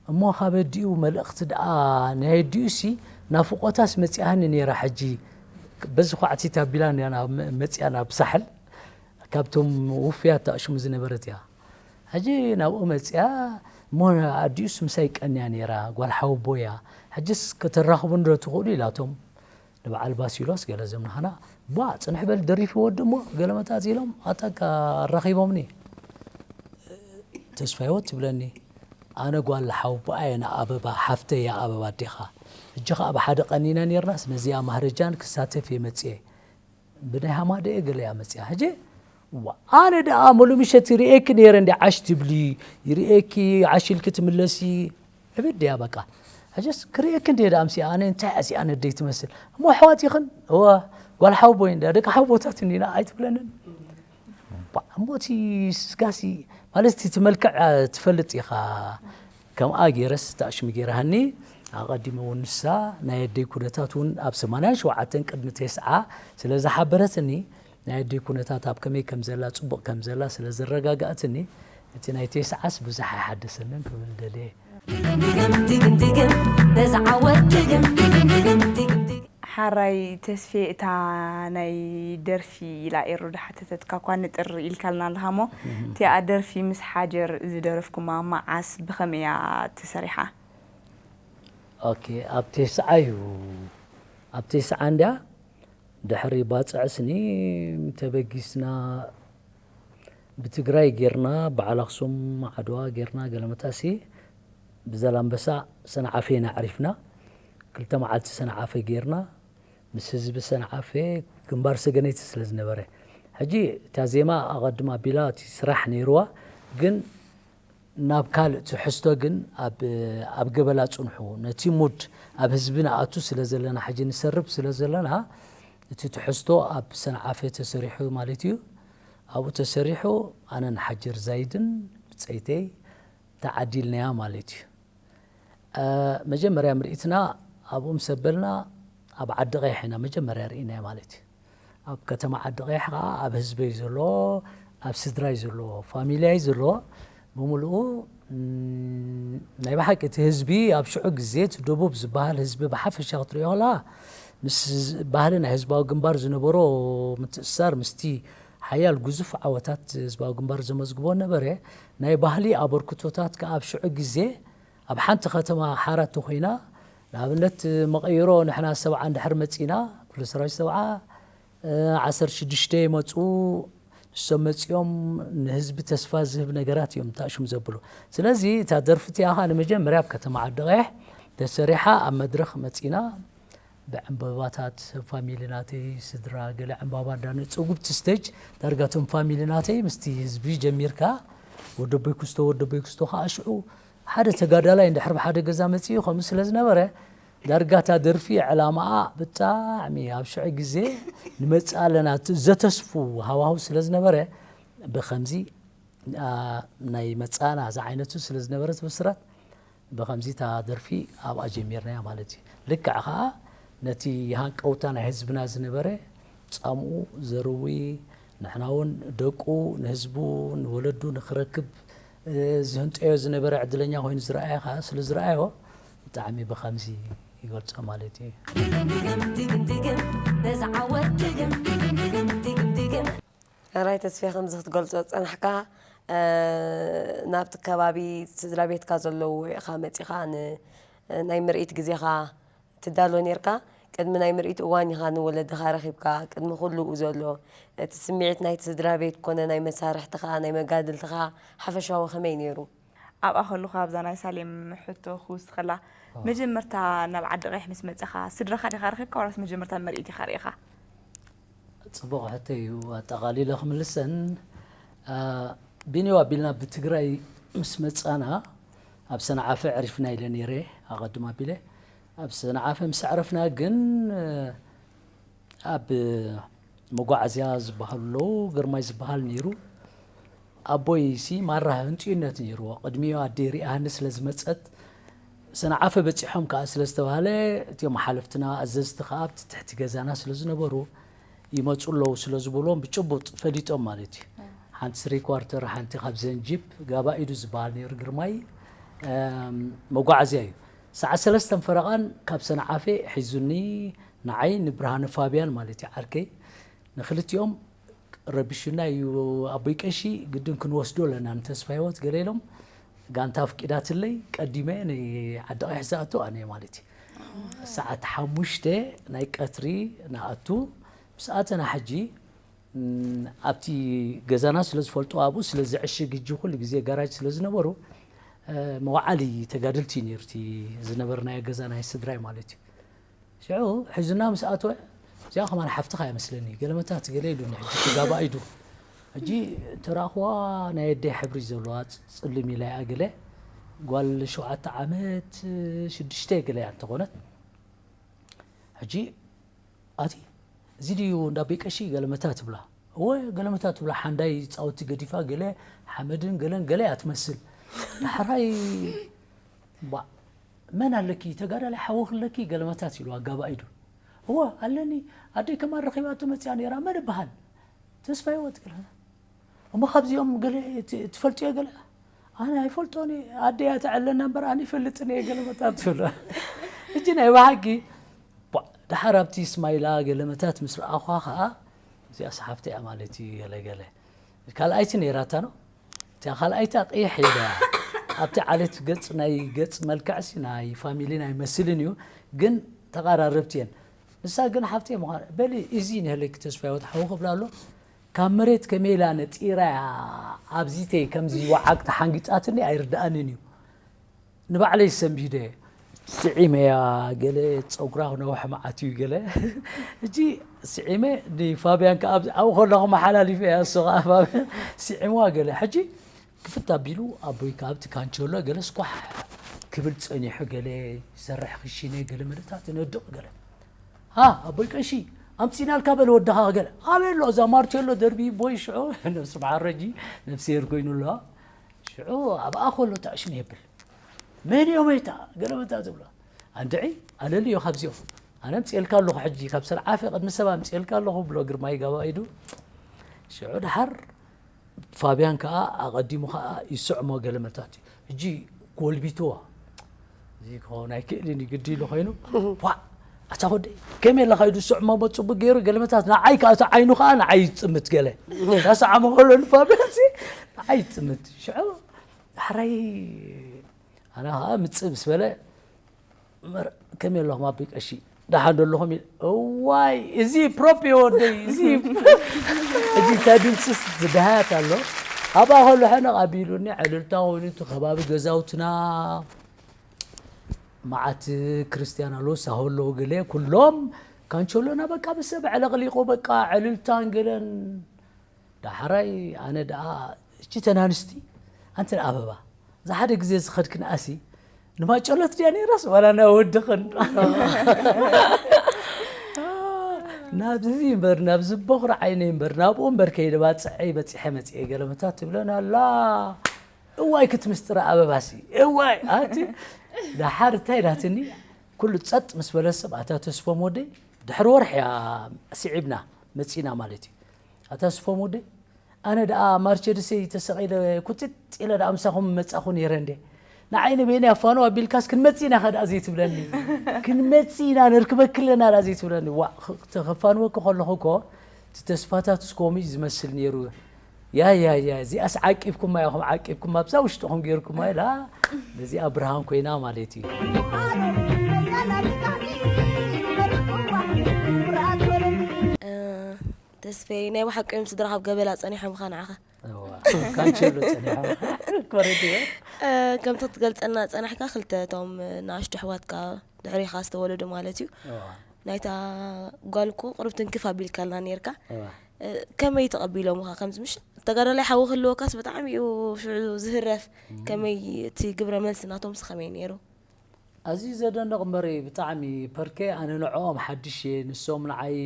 እሞ ካብ ኣዲኡ መልእኽቲ ደኣ ናይ ኣዲኡሲ ናፍቖታስ መጺኣኒ ነይራ። ሕጂ በዚ ኳዕቲት ኣቢላ እንድያ ናብ መ-፣ መጺኣ ናብ ሳሕል። ካብቶም ውፍያት ተኣሽሙ ዝነበረት እያ። ሕጂ ናብኡ መጽያ፣ እሞ ኣዲኡስ ምሳይ ቀንያ ነይራ፣ ጓል ሓወቦ እያ። ሕጅስ ከተራኽቡ እንዶ ትኽእሉ ኢላቶም። ንበዓል ባሲሎስ ገለ ዘምናኻና፣ "ቧ፣ ጽንሕ በል፣ ደሪፊ ወዲ እሞ" ገለ መጣጺ ኢሎም ኣጣቃ ኣራኺቦምኒ። "ተስፋ ህይወት" ትብለኒ፣ "ኣነ ጓል ሓውቦኣ እየ ንኣበባ፣ ሓፍተይ እያ ኣበባ ኣዴኻ። ሕጂ ኸኣ ብሓደ ቀኒና ኔርናስ ነዚኣ ማህረጃን ክሳተፍ እየ መጽየ። ብናይ ሃማደኤ ገለ እያ መጽያ። ሕጂ ዋ፣ ኣነ ደኣ ሙሉ ምሸት ይርእየኪ ነይረ እንዲ ዓሽ ትብሊ፣ ይርእየኪ ዓሽ ኢልኪ ትምለሲ። ዕብድ እያ በቃ። ሕጅስ ክርእየኪ እንደ ደኣ ምሲ ኣነ እንታይ እያ እዚኣ ነደይ ትመስል? እሞ ኣሕዋት ኢኽን? እወ፣ ጓል ሓውቦይ እንዳ ደቂ ሓውቦታት እንዲና ኣይትብለንን?" ባ፣ እሞ እቲ ስጋሲ ማለት እቲ መልክዕ ትፈልጥ ኢኻ። ከምኣ ገይረስ ተኣሽሙ ገይራሃኒ። ኣቐዲመ እውን ንሳ ናይ ኣደይ ኩነታት እውን ኣብ ሰማንያን ሸውዓተን ቅድሚ ተስዓ ስለ ዝሓበረትኒ፣ ናይ ኣደይ ኩነታት ኣብ ከመይ ከም ዘላ፣ ጽቡቕ ከም ዘላ ስለ ዘረጋግኣትኒ፣ እቲ ናይ ተስዓስ ብዙሕ ኣይሓደሰንን ክብል ደልየ። ድግም ድግም ድግም ድግም ነዚ ዓወት ድግም ድግም ድግም ድግም ድግም። ሓራይ ተስፌ፣ እታ ናይ ደርፊ ኢላ ኤሩ ዝሓተተትካ እኳ ንጥር ኢልካልና ኣለኻ እሞ፣ እቲኣ ደርፊ ምስ ሓጀር ዝደረፍኩማ መዓስ ብኸመይ እያ ተሰሪሓ? ኦኬ፣ ኣብ ተስዓ እዩ። ኣብ ተስዓ እንድያ ድሕሪ ባጽዕ ስኒ ተበጊስና ብትግራይ ጌርና፣ በዓል ኣኽሱም፣ ዓድዋ ጌርና፣ ገለመታሲ ብዘላምበሳ ሰንዓፈ ኢና ኣዕሪፍና። ክልተ መዓልቲ ሰንዓፈ ጌርና፣ ምስ ህዝቢ ሰንዓፈ ግንባር ሰገነይቲ ስለ ዝነበረ። ሕጂ እታ ዜማ ኣቐድም ኣቢላ እቲ ስራሕ ነይርዋ፣ ግን ናብ ካልእ ትሕዝቶ ግን ኣብ፣ ኣብ ገበላ ጽንሑ። ነቲ ሙድ ኣብ ህዝቢ ንኣቱ ስለ ዘለና፣ ሕጂ ንሰርብ ስለ ዘለና፣ እቲ ትሕዝቶ ኣብ ሰንዓፈ ተሰሪሑ ማለት እዩ። ኣብኡ ተሰሪሑ፣ ኣነን ሓጀር ዛይድን ብጸይተይ ተዓዲልናያ ማለት እዩ። እ፣ መጀመርያ ምርኢትና ኣብኡ ምስ ኣበልና ኣብ ዓዲ ቀይሕ ኢና መጀመርያ ርኢናያ ማለት እዩ። ኣብ ከተማ ዓዲ ቀይሕ ኸዓ ኣብ ህዝበይ ዘሎ፣ ኣብ ስድራይ ዘሎ፣ ፋሚልያይ ዘሎ ብምልኡ፣ እም፣ ናይ ብሓቂ እቲ ህዝቢ ኣብ ሽዑ ግዜ እቲ ደቡብ ዝበሃል ህዝቢ ብሓፈሻ ክትሪኦ ከለኻ ምስ ባህሊ ናይ ህዝባዊ ግንባር ዝነበሮ ምትእስሳር ምስቲ ሓያል ግዙፍ ዓወታት ህዝባዊ ግንባር ዘመዝግቦ ነበረ። ናይ ባህሊ ኣበርክቶታት ከኣ ኣብ ሽዑ ግዜ ኣብ ሓንቲ ከተማ ሓራ እንተኾይና፣ ንኣብነት መቐይሮ ንሕና ሰብዓ እንድሕር መጺና፣ ክፍለ ሰራዊት ሰብዓ፣ እ፣ ዓሰርተ ሽዱሽተ ይመጹ፣ ንሶም መጺኦም ንህዝቢ ተስፋ ዝህብ ነገራት እዮም ተኣሽሙ ዘብሉ። ስለዚ እታ ደርፊ እቲኣ ኸኣ ንመጀመርያ ኣብ ከተማ ዓዲ ቀይሕ ተሰሪሓ ኣብ መድረኽ መጺና፣ ብዕምባባታት ሰብ ፋሚሊ ናተይ፣ ስድራ፣ ገለ ዕምባባ እንዳነጸጉ ብቲ ስቴጅ ዳርጋ እቶም ፋሚሊ ናተይ ምስቲ ህዝቢ ጀሚርካ፣ ወደቦይ ኩስቶ፣ ወደቦይ ኩስቶ ከኣ ሽዑ ሓደ ተጋዳላይ እንድሕር ብሓደ ገዛ መጺኡ ከምኡ ስለ ዝነበረ፣ ዳርጋ እታ ደርፊ ዕላማኣ ብጣዕሚ ኣብ ሽዑ ግዜ ንመጽእ ኣለና፣ እቲ ዘተስፉ ሃዋህው ስለ ዝነበረ፣ ብኸምዚ፣ ኣ፣ ናይ መጻእና ዝዓይነቱ ስለ ዝነበረት ብስራት፣ ብኸምዚ እታ ደርፊ ኣብኣ ጀሚርናያ ማለት እዩ። ልክዕ ኸኣ ነቲ ሃንቀውታ ናይ ህዝብና ዝነበረ ጻምኡ ዘርዊ፣ ንሕና እውን ደቁ ንህዝቡ ንወለዱ ንኽረክብ፣ እ፣ ዝህንጠዮ ዝነበረ ዕድለኛ ኮይኑ ዝረኣየ ኸኣ ስለ ዝረኣዮ ብጣዕሚ ብኸምዚ ይገልጾ ማለት እዩ። ድግም ድግም ድግም ድግም ነዚ ዓወት ድግም ድግም ድግም ድግም ድግም። ሕራይ ተስፌ፣ ከምዚ ክትገልጾ ዝጸናሕካ፣ እ፣ ናብቲ ከባቢ ስድራ ቤትካ ዘለዉ ኢኻ መጺኻ ን-፣ ናይ ምርኢት ግዜኻ ትዳሎ ኔርካ። ቅድሚ ናይ ምርኢት እዋን ኢኻ ንወለድኻ ረኺብካ። ቅድሚ ኩሉ ዘሎ እቲ ስምዒት ናይቲ ስድራ ቤት ኮነ ናይ መሳርሕትኻ፣ ናይ መጋድልትኻ ሓፈሻዊ ከመይ ነይሩ? ኣብኣ ከለኹ ኣብዛ ናይ ሳሌም ሕቶ ክውስኸላ፣ ኣዎ። መጀመርታ ናብ ዓዲ ቀይሕ ምስ መጻኻ ስድራኻ ዲኻ ረኺብካ ዋላስ መጀመርታ ምርኢት ኢኻ ርኢኻ? ጽቡቕ ሕቶ እዩ። ኣጠቓሊለ ክምልሰን፣ ኣ፣ ቢኒው ኣቢልና ብትግራይ ምስ መጻና ኣብ ሰንዓፈ ዕሪፍና ኢለ ነይረ፣ ኣቐድም ኣቢለ። ኣብ ሰንዓፈ ምስ ኣዕረፍና ግን፣ ኣብ መጓዓዝያ ዝበሃሉ ኣለዉ፣ ግርማይ ዝበሃል ነይሩ። ኣቦይሲ ማራ ህንጥዩነት ነይርዎ። ቅድሚኡ ኣደይ ሪኣኒ ስለ ዝመጸት፣ ሰንዓፈ በጺሖም ከኣ ስለ ዝተባህለ፣ እቲኦም ሓለፍትና ኣዘዝቲ ከኣ ኣብቲ ትሕቲ ገዛና ስለ ዝነበሩ፣ ይመጹ ኣለዉ ስለ ዝበልዎም ብጭቡጥ ፈሊጦም ማለት እዩ። ሓንቲ ስሪ ኳርተር፣ ሓንቲ ካብዘን ጂፕ፣ ጋባኢዱ ዝበሃል ነይሩ ግርማይ፣ እም፣ መጓዓዝያ እዩ። ሰዓት ሰለስተን ፈረቓን ካብ ሰንዓፈ ሒዙኒ፣ ንዓይ ንብርሃነ ፋብያን ማለት እዩ ዓርከይ፣ ንክልቲኦም ረቢሹና እዩ ኣቦይ ቀሺ፣ ግድን ክንወስዶ ኣለና ንተስፋ ህይወት ገለ ኢሎም፣ ጋንታ ኣፍቂዳትለይ፣ ቀዲመ ንዓዲ ቀይሕ ዝኣቱ ኣነ ማለት እዩ። ሰዓት ሓሙሽተ ናይ ቀትሪ ንኣቱ። ምስ ኣተና ሕጂ፣ ም፣ ኣብቲ ገዛና ስለ ዝፈልጡ ኣብኡ ስለ ዝዕሽግ፣ ሕጂ ኩሉ ግዜ ጋራጅ ስለ ዝነበሩ፣ እ፣ መውዓሊ ተጋደልቲ እዩ ነይሩ እቲ ዝነበርናዮ ገዛ ናይ ስድራይ ማለት እዩ። ሽዑ ሕዝና ምስ ኣተወ፣ እዚኣ ከማን ሓፍትኻ እያ መስለኒ፣ ገለመታት ገለ ኢሉኒ። ሕጂ ተጋባእ ኢዱ። ሕጂ ተራእኽዋ ናይ ኣደይ ሕብሪ ዘለዋ ጽ-፣ ጽልም ኢላ እያ ገለ፣ ጓል ሸውዓተ ዓመት፣ ሽዱሽተ ገለ እያ እንተኾነት። ሕጂ ኣቲ፣ እዚ ድዩ እንዳ ቤቀሺ ገለመታት ትብላ? እወ፣ ገለመታት ትብላ፣ ሓንዳይ ጻውቲ ገዲፋ ገለ ሓመድን ገለን ገለ እያ ትመስል። ዳሕራይ፣ ባ፣ መን ኣለኪ? ተጋዳላይ ሓወኺ ኣለኪ? ገለመታት ኢሉ ኣጋባእ ኢዱ። እወ፣ ኣለኒ። ኣደይ ከማን ረኺባቶ መጺኣ ነይራ። መን እበሃል? ተስፋ ህይወት ገለ። እሞ ካብዚኦም ገለ ት-፣ ትፈልጥዮ ገለ? ኣነ ኣይፈልጦን እየ። ኣደይ እያ ተዕለና እምበር ኣነ ይፈልጥን እየ ገለመታት ትብሎ። ሕጂ ናይ ብሓቂ፣ ቧ፣ ደሓር ኣብቲ ስማይላ ገለመታት ምስ ረኣኹዋ ኸኣ፣ እዚኣስ ሓፍተይ እያ ማለት እዩ ገለ ገለ። ካልኣይቲ ነይራታ ነው። እታ ካልኣይታ ቀይሕ ኢለ እያ። ኣብቲ ዓሌት ገጽ፣ ናይ ገጽ መልክዕሲ ናይ ፋሚሊ ናይ መስልን እዩ፣ ግን ተቓራረብቲ እየን። ንሳ ግን ሓፍተይ ምዃን፣ በሊ እዚ ንህለኪ ተስፋ ህይወት ሓው ክብላ ኣሎ። ካብ መሬት ከመይ ኢላ ነጢራ እያ ኣብዚተይ ከምዚ ወዓግ ተሓንጊጣትኒ ኣይርድኣንን እዩ። ንባዕለይ ሰንቢደ ስዒመያ፣ ገለ ጸጉራ ነውሐ መዓት እዩ ገለ። ሕጂ ስዒመ ንፋብያን ከኣ ኣብዚ ኣብኡ ከለኹ መሓላሊፈ እያ፣ እሱ ከኣ ፋብያን ስዒምዋ ገለ። ሕጂ ክፍት ኣቢሉ ኣቦይ ከኣ ኣብቲ ካንቸሎ ገለ ስኳሕ ክብል ጸኒሑ፣ ገለ ይሰርሕ ክሽነ፣ ገለ መደታት ነድቕ ገለ። ሃ፣ ኣቦይ ቀሺ፣ ኣምጺናልካ በል ወድኻ ገለ። ኣበይ ኣሎ እዛ ማርቸሎ ደርቢ ቦይ ሽዑ ነብሲ መሓረጂ ነብሲ የር ኮይኑ ኣለዋ። ሽዑ ኣብኣ ከሎ ታእሽም የብል። መን እዮም እታ ገለመታ ዝብሎ? ኣንድዒ ኣለልዮ ካብዚኦም። ኣነ ኣምጽኤልካ ኣለኹ ሕጂ፣ ካብ ሰንዓፈ ቅድሚ ሰብ ኣምጽኤልካ ኣለኹ ብሎ ግርማይ ጋባ ኢዱ። ሽዑ ደሓር ፋብያን ከኣ ኣቐዲሙ ከኣ ይስዕሞ ገለመታት እዩ። ሕጂ ጎልቢትዎ። እዚ ክኸውን ኣይክእልን እዩ፣ ግዲ ኢሉ ኮይኑ፣ ዋ፣ ኣታ ወደይ፣ ከመይ ኣለኻ ኢሉ ዝስዕሞ እሞ ጽቡቅ ገይሩ ገለመታት፣ ንዓይ ከኣ እቲ ዓይኑ ከኣ ንዓይ ይጽምት ገለ። ዳሰዓሞ ከሎ ንፋብያን ሲ፣ ንዓይ ይጽምት። ሽዑ፣ ዳሕራይ፣ ኣነ ከኣ ምጽእ ምስ በለ፣ መር-፣ ከመይ ኣለኹም ኣቦይ ቀሺ? ደሓን ዶ ኣለኹም? ኢል-፣ እዋይ፣ እዚ ፕሮፕ እዩ ወደይ፣ እዚ፣ እዚ እታ ድምፅስ ዝደሃያት ኣሎ። ኣብኣ ከሎ ሕነቕ ኣቢሉኒ፣ ዕልልታ ኮይኑ፣ እቲ ከባቢ ገዛውትና፣ መዓት ክርስቲያን ኣሎ፣ ሳሆ ኣሎ፣ ገለ፣ ኩሎም ካንቸሎና በቃ ብሰብ ዕለቕሊቑ፣ በቃ ዕልልታን ገለን። ዳሕራይ ኣነ ደኣ፣ እቺ ተናንስቲ፣ ኣንተን ኣበባ፣ እዛ ሓደ ግዜ ዝኸድክን ኣሲ፣ ንማጨሎት ድያ ነይራስ ዋላ ናብ ወድኽን? ናብዚ እምበር፣ ናብዚ ቦኽሪ ዓይነይ እምበር፣ ናብኡ እምበር ከይደ ባጽዐይ በጺሐ መጺኤ ገለመታት ትብለን ኣላ። እዋይ ክትምስጥረ ኣበባሲ፣ እዋይ፣ ኣቲ፣ ደሓር እንታይ ኢላትኒ? ኩሉ ጸጥ ምስ በለ ሰብ፣ ኣታ ተስፎም ወደይ፣ ድሕሪ ወርሒ እያ ስዒብና፣ መጺና ማለት እዩ። ኣታ ተስፎም ወደይ፣ ኣነ ደኣ ማርቸዲሰይ ተሰቒለ፣ ኩጥጥ ኢለ ደኣ ምሳኹም መጻኹ ነይረ እንዴ። ንዓይ ንበይነይ ኣፋኑ ኣቢልካስ ክንመጽእ ኢና ኸ ደኣ ዘይትብለኒ? ክንመጽእ ኢና፣ ነርክበኪ ኣለና ደኣ ዘይትብለኒ? ዋእ፣ ኽ-፣ ተ-፣ ከፋንወኪ ከለኹ እኮ፣ እቲ ተስፋታትስ ከምኡ እዩ ዝመስል ነይሩ። ያ፣ ያ፣ ያ፣ እዚኣስ ዓቂብኩማ ኢኹም፣ ዓቂብኩማ፣ ኣብዛ ውሽጥኹም ገይርኩማ ኢላ፣ ነዚኣ ብርሃን ኮይና ማለት እዩ። እ፣ ተስፈይ፣ ናይ ብሓቂ እዮም ስድራኻ ኣብ ገበላ ጸኒሖምኻ ንዓኻ። እዋ፣ ካንቸሎ ጸኒሖም። ኮረድ እዮም። እ፣ ከምቲ ክትገልጸልና ጸናሕካ፣ ክልተ እቶም ንኣሽቱ ኣሕዋትካ ድሕሪኻ ዝተወለዱ ማለት እዩ። እዋ። ናይታ ጓል እኮ ቁሩብ ትንክፍ ኣቢልካልና ኔርካ። እዋ። እ፣ ከመይ ተቐቢሎምኻ? ከምዚ ምሽ ተጋዳላይ ሓዊ ክህልወካስ ብጣዕሚ እዩ ሽዑ ዝህረፍ። እም። ከመይ እቲ ግብረ መልሲ ናቶምስ ከመይ ነይሩ? ኣዝዩ ዘደንቕ እምበሪ ብጣዕሚ ፐርኬ ኣነ ንዕኦም ሓድሽ እየ፣ ንሶም ንዓይ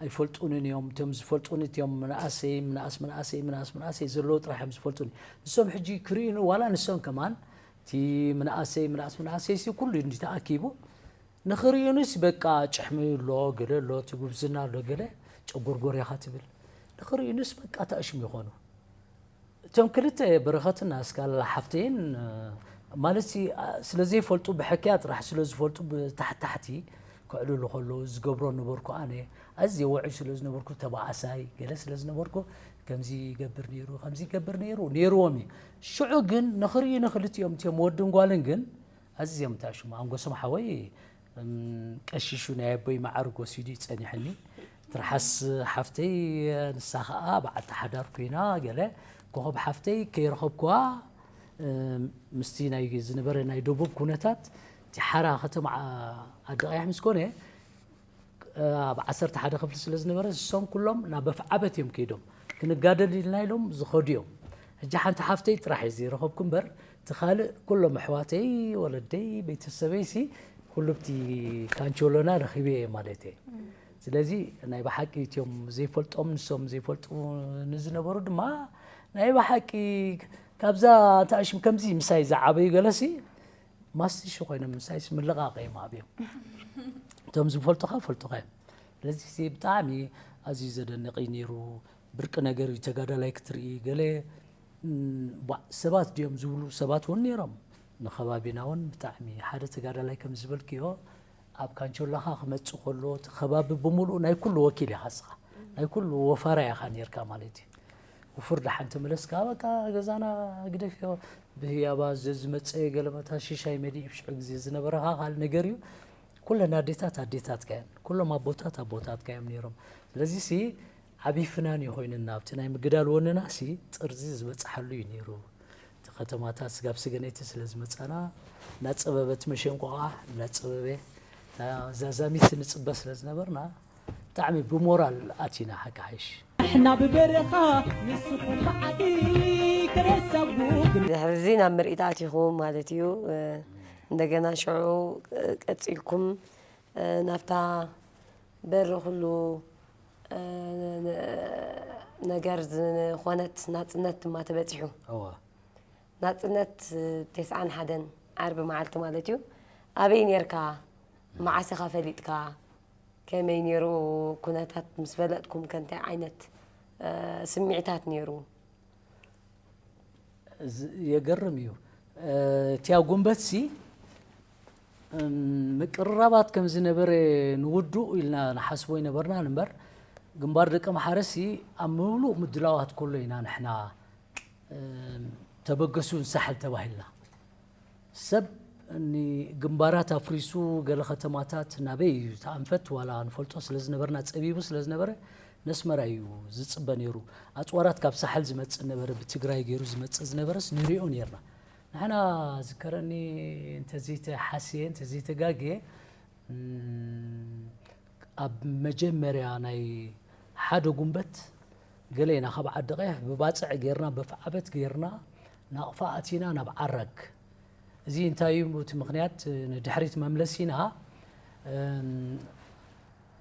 ኣይፈልጡንን እዮም። እቶም ዝፈልጡኒ እቲኦም ምንኣሰይ፣ ምንኣስ ምንኣሰይ፣ ምንኣስ ምንኣሰይ ዘለዉ ጥራሕ እዮም ዝፈልጡኒ። ንሶም ሕጂ ክርእዩኒ ዋላ ንሶም ከማን እቲ ምንኣሰይ፣ ምንኣስ ምንኣሰይ ሲ ኩሉ እንዲ ተኣኪቡ ንኽርእዩንስ በቃ ጭሕሚ ኣሎ፣ ገለ ኣሎ፣ እቲ ጉብዝና ኣሎ፣ ገለ ጨጎርጎር ኢኻ ትብል። ንኽርእዩንስ በቃ ተኣሽሙ ይኾኑ። እቶም ክልተ በረኸትን ኣስካላ ሓፍተይን፣ እ፣ ማለትሲ፣ እ፣ ስለ ዘይፈልጡ ብሕክያ ጥራሕ ስለ ዝፈልጡ ብታሕቲ ታሕቲ ክዕልሉ ከለዉ ዝገብሮ ነበርኩ። ኣነ ኣዝየ ውዑይ ስለ ዝነበርኩ፣ ተባኣሳይ ገለ ስለ ዝነበርኩ፣ ከምዚ ይገብር ነይሩ፣ ከምዚ ይገብር ነይሩ፣ ነይርዎም እዩ። ሽዑ ግን ንኽርእዩ ንኽልቲኦም እቲኦም ወድን ጓልን ግን ኣዝዮም እንታይ ሽሙ ኣንጎሶም ሓወይ፣ እም፣ ቀሺሹ ናይ ኣቦይ መዓርግ ወሲዱ እዩ ጸኒሕኒ። ትርሓስ ሓፍተይ ንሳ ኸኣ በዓልቲ ሓዳር ኮይና፣ ገለ ኮኸብ ሓፍተይ ከይረኸብኩዋ፣ እም፣ ምስቲ ናይ ዝነበረ ናይ ደቡብ ኩነታት፣ እቲ ሓራ ከተማ ዓ-፣ ዓዲ ቀያሕ ምስ ኮነ፣ ኣብ ዓሰርተ ሓደ ክፍሊ ስለ ዝነበረ፣ ንሶም ኩሎም ናብ ኣፍዓበት እዮም ከይዶም። ክንጋደል ኢልና ኢሎም ዝኸዱ እዮም። ሕጂ ሓንቲ ሓፍተይ ጥራሕ እየ ዘይረኸብኩ እምበር፣ እቲ ካልእ ኩሎም ኣሕዋተይ፣ ወለደይ፣ ቤተሰበይሲ ኩሉ ኣብቲ ካንቸሎና ረኺበ እየ ማለት እየ። ስለዚ ናይ ብሓቂ እቲኦም ዘይፈልጦም፣ ንሶም ዘይፈልጡ ንዝነበሩ ድማ ናይ ብሓቂ ካብዛ እንታይ ሽም ከምዚ ምሳይ ዝዓበዩ ገለሲ ማስቲሽ ኮይኖም ምሳይስ ምልቓቕ እዮም ኣብዮም። እቶም ዝፈልጡኻ ፈልጡኻ እዮም። ስለዚ እዚ ብጣዕሚ ኣዝዩ ዘደንቕ እዩ ነይሩ። ብርቂ ነገር እዩ ተጋዳላይ ክትርኢ። ገለ፣ እም፣ ቧ-፣ ሰባት ድዮም ዝብሉ ሰባት እውን ነይሮም። ንኸባቢና እውን ብጣዕሚ ሓደ ተጋዳላይ ከም ዝበልክዮ ኣብ ካንቸሎኻ ክመጽእ ከሎ እቲ ከባቢ ብምሉእ ናይ ኩሉ ወኪል ኢኻ እስኻ። ናይ ኩሉ ወፋራ ኢኻ ነይርካ ማለት እዩ። ውፉር ደሓን ተመለስካ፣ በቃ ገዛና ግደፍዮ፣ ብህያባ ዘዝመጸ ገለመታ ሽሻይ መሊእ ብሽዑ ግዜ ዝነበረ ካልእ ነገር እዩ። ኩለን ኣዴታት ኣዴታትካ እየን፣ ኩሎም ኣቦታት ኣቦታትካ እዮም ነይሮም። ስለዚ ሲ ዓብዪ ፍናን እዩ ኮይኑና፣ ኣብቲ ናይ ምግዳል ወንና ሲ ጥርዚ ዝበጽሓሉ እዩ ነይሩ። እቲ ከተማታት ስጋብ ስገነይቲ ስለ ዝመጻና፣ እናጸበበት መሸንቆቓ እናጸበበ፣ እታ ዛዛሚት ንጽበ ስለ ዝነበርና፣ ብጣዕሚ ብሞራል ኣቲና ሓቂ ሓይሽ። ንሕና ብበረኻ ንስኹም ብዓዲ ክረሳጉ። ድሕርዚ ናብ ምርኢት ኣቲኹም ማለት እዩ። እ፣ እንደገና ሽዑ፣ እ፣ ቀጺልኩም፣ እ፣ ናብታ በሪ ኩሉ፣ እ፣ ነ-፣ ነገር ዝኾነት ናጽነት ድማ ተበጺሑ። እወ። ናጽነት፣ እ፣ ተስዓን ሓደን ዓርቢ መዓልቲ ማለት እዩ። ኣበይ ኔርካ? መዓስ ኢኻ ፈሊጥካ? ከመይ ነይሩ ኩነታት ምስ ፈለጥኩም ከ እንታይ ዓይነት፣ እ፣ ስምዒታት ነይሩ? እዚ የገርም እዩ። እ፣ እቲያ ጉንበትሲ፣ እም፣ ምቅርራባት ከም ዝነበረ ንውዱእ ኢልና ንሓስቦ ኣይነበርናን እምበር፣ ግንባር ደቂ ኣምሓረሲ ኣብ ምሉእ ምድላዋት ከሎ ኢና ንሕና፣ እም፣ ተበገሱ ንሳሕል ተባሂልና። ሰብ ንግንባራት ኣፍሪሱ ገለ ከተማታት ናበይ እዩ እቲ ኣንፈት ዋላ ንፈልጦ ስለ ዝነበርና፣ ጸቢቡ ስለ ዝነበረ፣ ነስመራ እዩ ዝጽበ ነይሩ። ኣጽዋራት ካብ ሳሕል ዝመጽእ ነበረ፣ ብትግራይ ገይሩ ዝመጽእ ዝነበረስ ንሪኦ ነይርና። ንሕና ዝከረኒ እንተዘይተሓስየ፣ እንተዘይተጋግየ፣ እም፣ ኣብ መጀመርያ ናይ ሓደ ጉንበት ገለ ኢና ካብ ዓዲ ቀይሕ ብባጽዕ ጌርና፣ በፍዓበት ጌርና፣ ናቕፋ ኣቲና ናብ ዓራግ። እዚ እንታይ እዩ እቲ ምኽንያት? ንድሕሪት መምለሲና፣ እም፣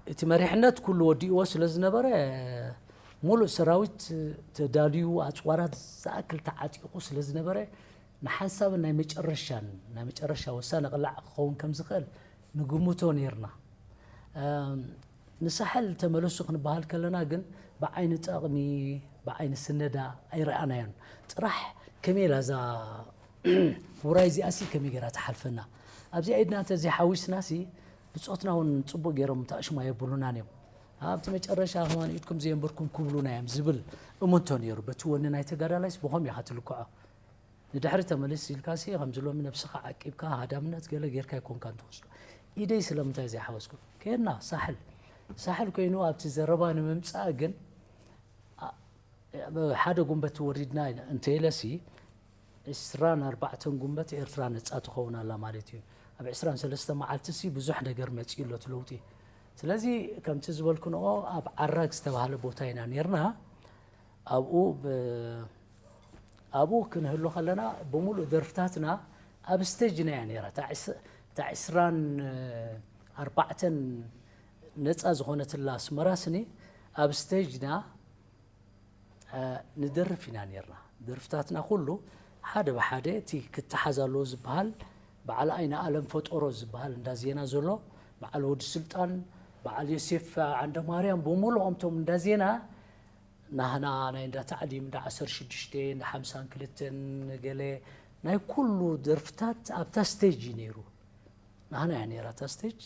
እቲ መሪሕነት ኩሉ ወዲእዎ ስለ ዝነበረ፣ ሙሉእ ሰራዊት ተዳልዩ፣ ኣጽዋራት ዝኣክል ተዓጢቑ ስለ ዝነበረ፣ ንሓንሳብን ናይ መጨረሻን፣ ናይ መጨረሻ ወሳኒ ቅላዕ ክኸውን ከም ዝኽእል ንግምቶ ነይርና። እም፣ ንሳሕል ተመለሱ ክንበሃል ከለና ግን ብዓይኒ ጠቕሚ፣ ብዓይኒ ስነዳ ኣይረኣናዮን። ጥራሕ ከመይ ኢላ እዛ ውራይ እዚኣሲ ከመይ ገይራ ትሓልፈና? ኣብዚኣ ኢድና እንተዘይሓዊስናሲ ብጾትና እውን ጽቡቕ ገይሮም ተኣሽሙ ኣየብሉናን እዮም። ኣብቲ መጨረሻ ከማን ኢድኩም ዘየንበርኩም ክብሉና እዮም ዝብል እምንቶ ነይሩ። በቲ ወኒ ናይ ተጋዳላይስ ብኸም ኢኻ ትልክዖ። ንድሕሪ ተመልስ ኢልካሲ ከምዚ ሎሚ ነብስኻ ዓቂብካ ሃዳምነት ገለ ጌርካ ኣይኮንካን ትወስዶ። ኢደይ ስለምንታይ ዘይሓወስኩ? ከየድና ሳሕል። ሳሕል ኮይኑ ኣብቲ ዘረባ ንምምጻእ ግን፣ ኣ-፣ ሓደ ጉንበት ወሪድና ኢለ እንተ ኢለሲ፣ ዕስራን ኣርባዕተን ጉንበት ኤርትራ ነጻ ትኸውን ኣላ ማለት እዩ። ኣብ ዕስራን ሰለስተ መዓልቲሲ ብዙሕ ነገር መጺኡ ኣሎ እቲ ለውጢ። ስለዚ ከምቲ ዝበልክንኦ ኣብ ዓራግ ዝተባህለ ቦታ ኢና ኔርና። ኣብኡ ብ-፣ ኣብኡ ክንህሉ ከለና ብምሉእ ደርፍታትና ኣብ ስቴጅና እያ ኔራ። እታ ዕስ-፣ እታ ዕስራን ኣርባዕተን ነጻ ዝኾነትላ ኣስመራ ስኒ ኣብ ስቴጅና፣ እ፣ ንደርፍ ኢና ኔርና። ደርፍታትና ኩሉ ሓደ ብሓደ እቲ ክተሓዝ ኣለዎ ዝበሃል፣ በዓል ኣይነ ኣለም ፈጠሮ ዝበሃል እንዳ ዜና ዘሎ፣ በዓል ወዲ ስልጣን፣ በዓል ዮሴፍ ዓንደ ማርያም፣ ብምሉኦም እቶም እንዳ ዜና ናህና ናይ እንዳ ታዕሊም እንዳ ዓሰርተ ሽዱሽተ፣ እንዳ ሓምሳን ክልተን ገለ ናይ ኩሉ ደርፍታት ኣብታ ስቴጅ እዩ ነይሩ። ናህና እያ ነይራ እታ ስቴጅ።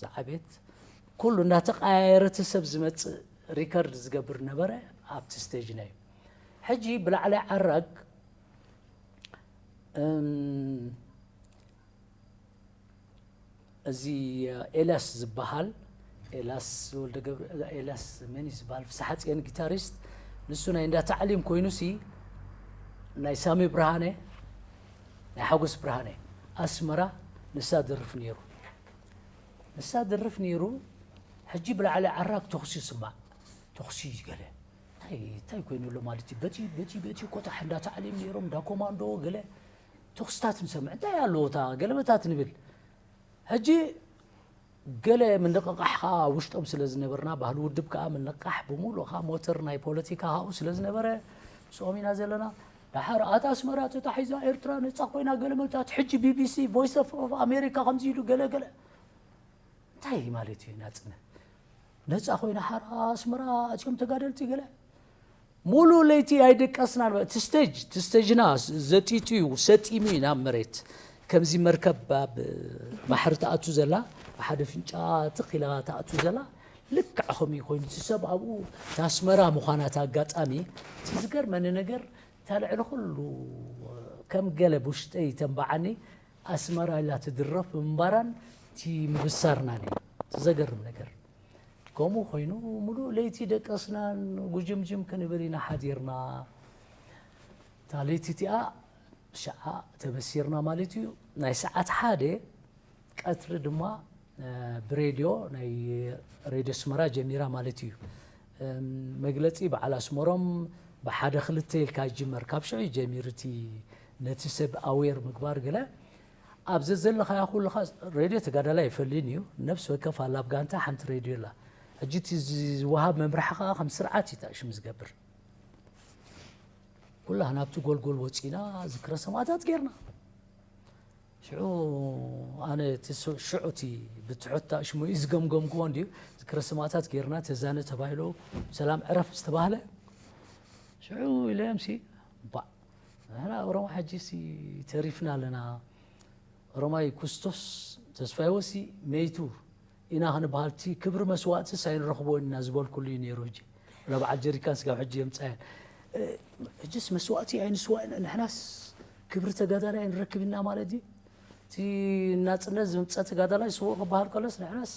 ዝዓቤት ኩሉ እንዳተቀያየረ እቲ ሰብ ዝመጽእ ሪከርድ ዝገብር ነበረ ኣብቲ ስቴጅና እዩ። ሕጂ ብላዕሊ ዓራግ እም፣ እዚ ኤልያስ ዝበሃል ኤልያስ ወልደ ገብረ ኤልያስ መን እዩ ዝበሃል ፍስሓ ጽዮን ጊታሪስት ንሱ ናይ እንዳ ታዕሊም ኮይኑ ሲ ናይ ሳሚ ብርሃነ ናይ ሓጎስ ብርሃነ ኣስመራ ንሳ ደርፍ ነይሩ። ንሳ ደርፍ ነይሩ። ሕጂ ብላዕሊ ዓራግ ተኹሲ ይስማዕ። ተኹሲ ገለ እንታይ እንታይ ኮይኑ ኣሎ ማለት እዩ። በቲ በቲ በቲ ኮታሕ እንዳ ታዕሊም ነይሮም እንዳ ኮማንዶ ገለ ተኹስታት ንሰምዕ። እንታይ ኣለዎ እታ ገለመታት ንብል። ሕጂ ገለ ምንቕቓሕ ከዓ ውሽጦም ስለ ዝነበርና ባህሊ ውድብ ከዓ ምንቕቓሕ ብምሉእ ከዓ ሞተር ናይ ፖለቲካ ካብኡ ስለ ዝነበረ ምስኦም ኢና ዘለና። ደሓር ኣታ ኣስመራ ተታሒዛ ኤርትራ ነፃ ኮይና ገለመታት ሕጂ ቢቢሲ ቮይስ ኦፍ ኣሜሪካ ከምዚ ኢሉ ገለ ገለ እንታይ ማለት እዩ ናፅነት? ነፃ ኮይና ሓራ ኣስመራ ኣፅዮም ተጋደልቲ ገለ ሙሉ ለይቲ ኣይደቀስናን። እቲ ስቴጅ እቲ ስቴጅና ዘጢጡ እዩ ሰጢሙ እዩ ናብ መሬት ከምዚ መርከብ ኣብ ባሕሪ ትኣቱ ዘላ ብሓደ ፍንጫ ትኽ ኢላ ትኣቱ ዘላ ልክዕ ከምኡ ኮይኑ እቲ ሰብ ኣብኡ እቲ ኣስመራ ምዃና እቲ ኣጋጣሚ እቲ ዝገርመኒ ነገር እታ ልዕሊ ኩሉ ከም ገለ ብውሽጠይ ተንባዓኒ ኣስመራ ኢላ ትድረፍ ብምንባራን እቲ ምብሳርናን እዩ እቲ ዘገርም ነገር። ከምኡ ኮይኑ ሙሉእ ለይቲ ደቀስናን ጉጅምጅም ክንብል ኢና ሓዲርና። እታ ለይቲ እቲኣ ሸዓ ተበሲርና ማለት እዩ። ናይ ሰዓት ሓደ ቀትሪ ድማ ብሬድዮ ናይ ሬድዮ ኣስመራ ጀሚራ ማለት እዩ። መግለፂ በዓል ኣስመሮም ብሓደ ክልተ ኢልካ ይጅመር ካብ ሽዑ ጀሚሩ እቲ ነቲ ሰብ ኣዌር ምግባር ገለ ኣብ ዘዘለኻያ ኩልኻ ሬድዮ ተጋዳላይ ኣይፈልይን እዩ። ነፍሲ ወከፍ ኣላ ኣብ ጋንታ ሓንቲ ሬድዮ ኣላ። ሕጂ እቲ ዝወሃብ መምርሒ ከዓ ከም ስርዓት እዩ ተኣሽም ዝገብር። ኩላህና ኣብቲ ጎልጎል ወፂና ዝክረ ሰማእታት ጌርና። ሽዑ ኣነ እቲ ስ- ሽዑ እቲ ብትሑት ተኣሽሙ እዩ ዝገምገምክዎ እንድዩ ዝክረ ሰማእታት ጌርና ተዛነ ተባሂሉ ሰላም ዕረፍ ዝተባህለ ሽዑ ኢለዮም ሲ ባዕ ንሕና ኦሮሞ ሕጂ ሲ ተሪፍና ኣለና። ኦሮማይ ኩስቶስ ተስፋይወሲ መይቱ ኢና ክንበሃል እቲ ክብሪ መስዋእትስ ኣይንረኽቦ ኢና ዝበልኩሉ እዩ ነይሩ። ሕጂ ወላ በዓል ጀሪካን ስጋብ ሕጂ የምፃየ ሕጅስ መስዋእቲ ኣይንስዋ ኢና ንሕናስ ክብሪ ተጋዳላይ ኣይንረክብ ኢና ማለት እዩ። እቲ ናፅነት ዝምፀ ተጋዳላይ ስውእ ክበሃል ከሎስ ንሕናስ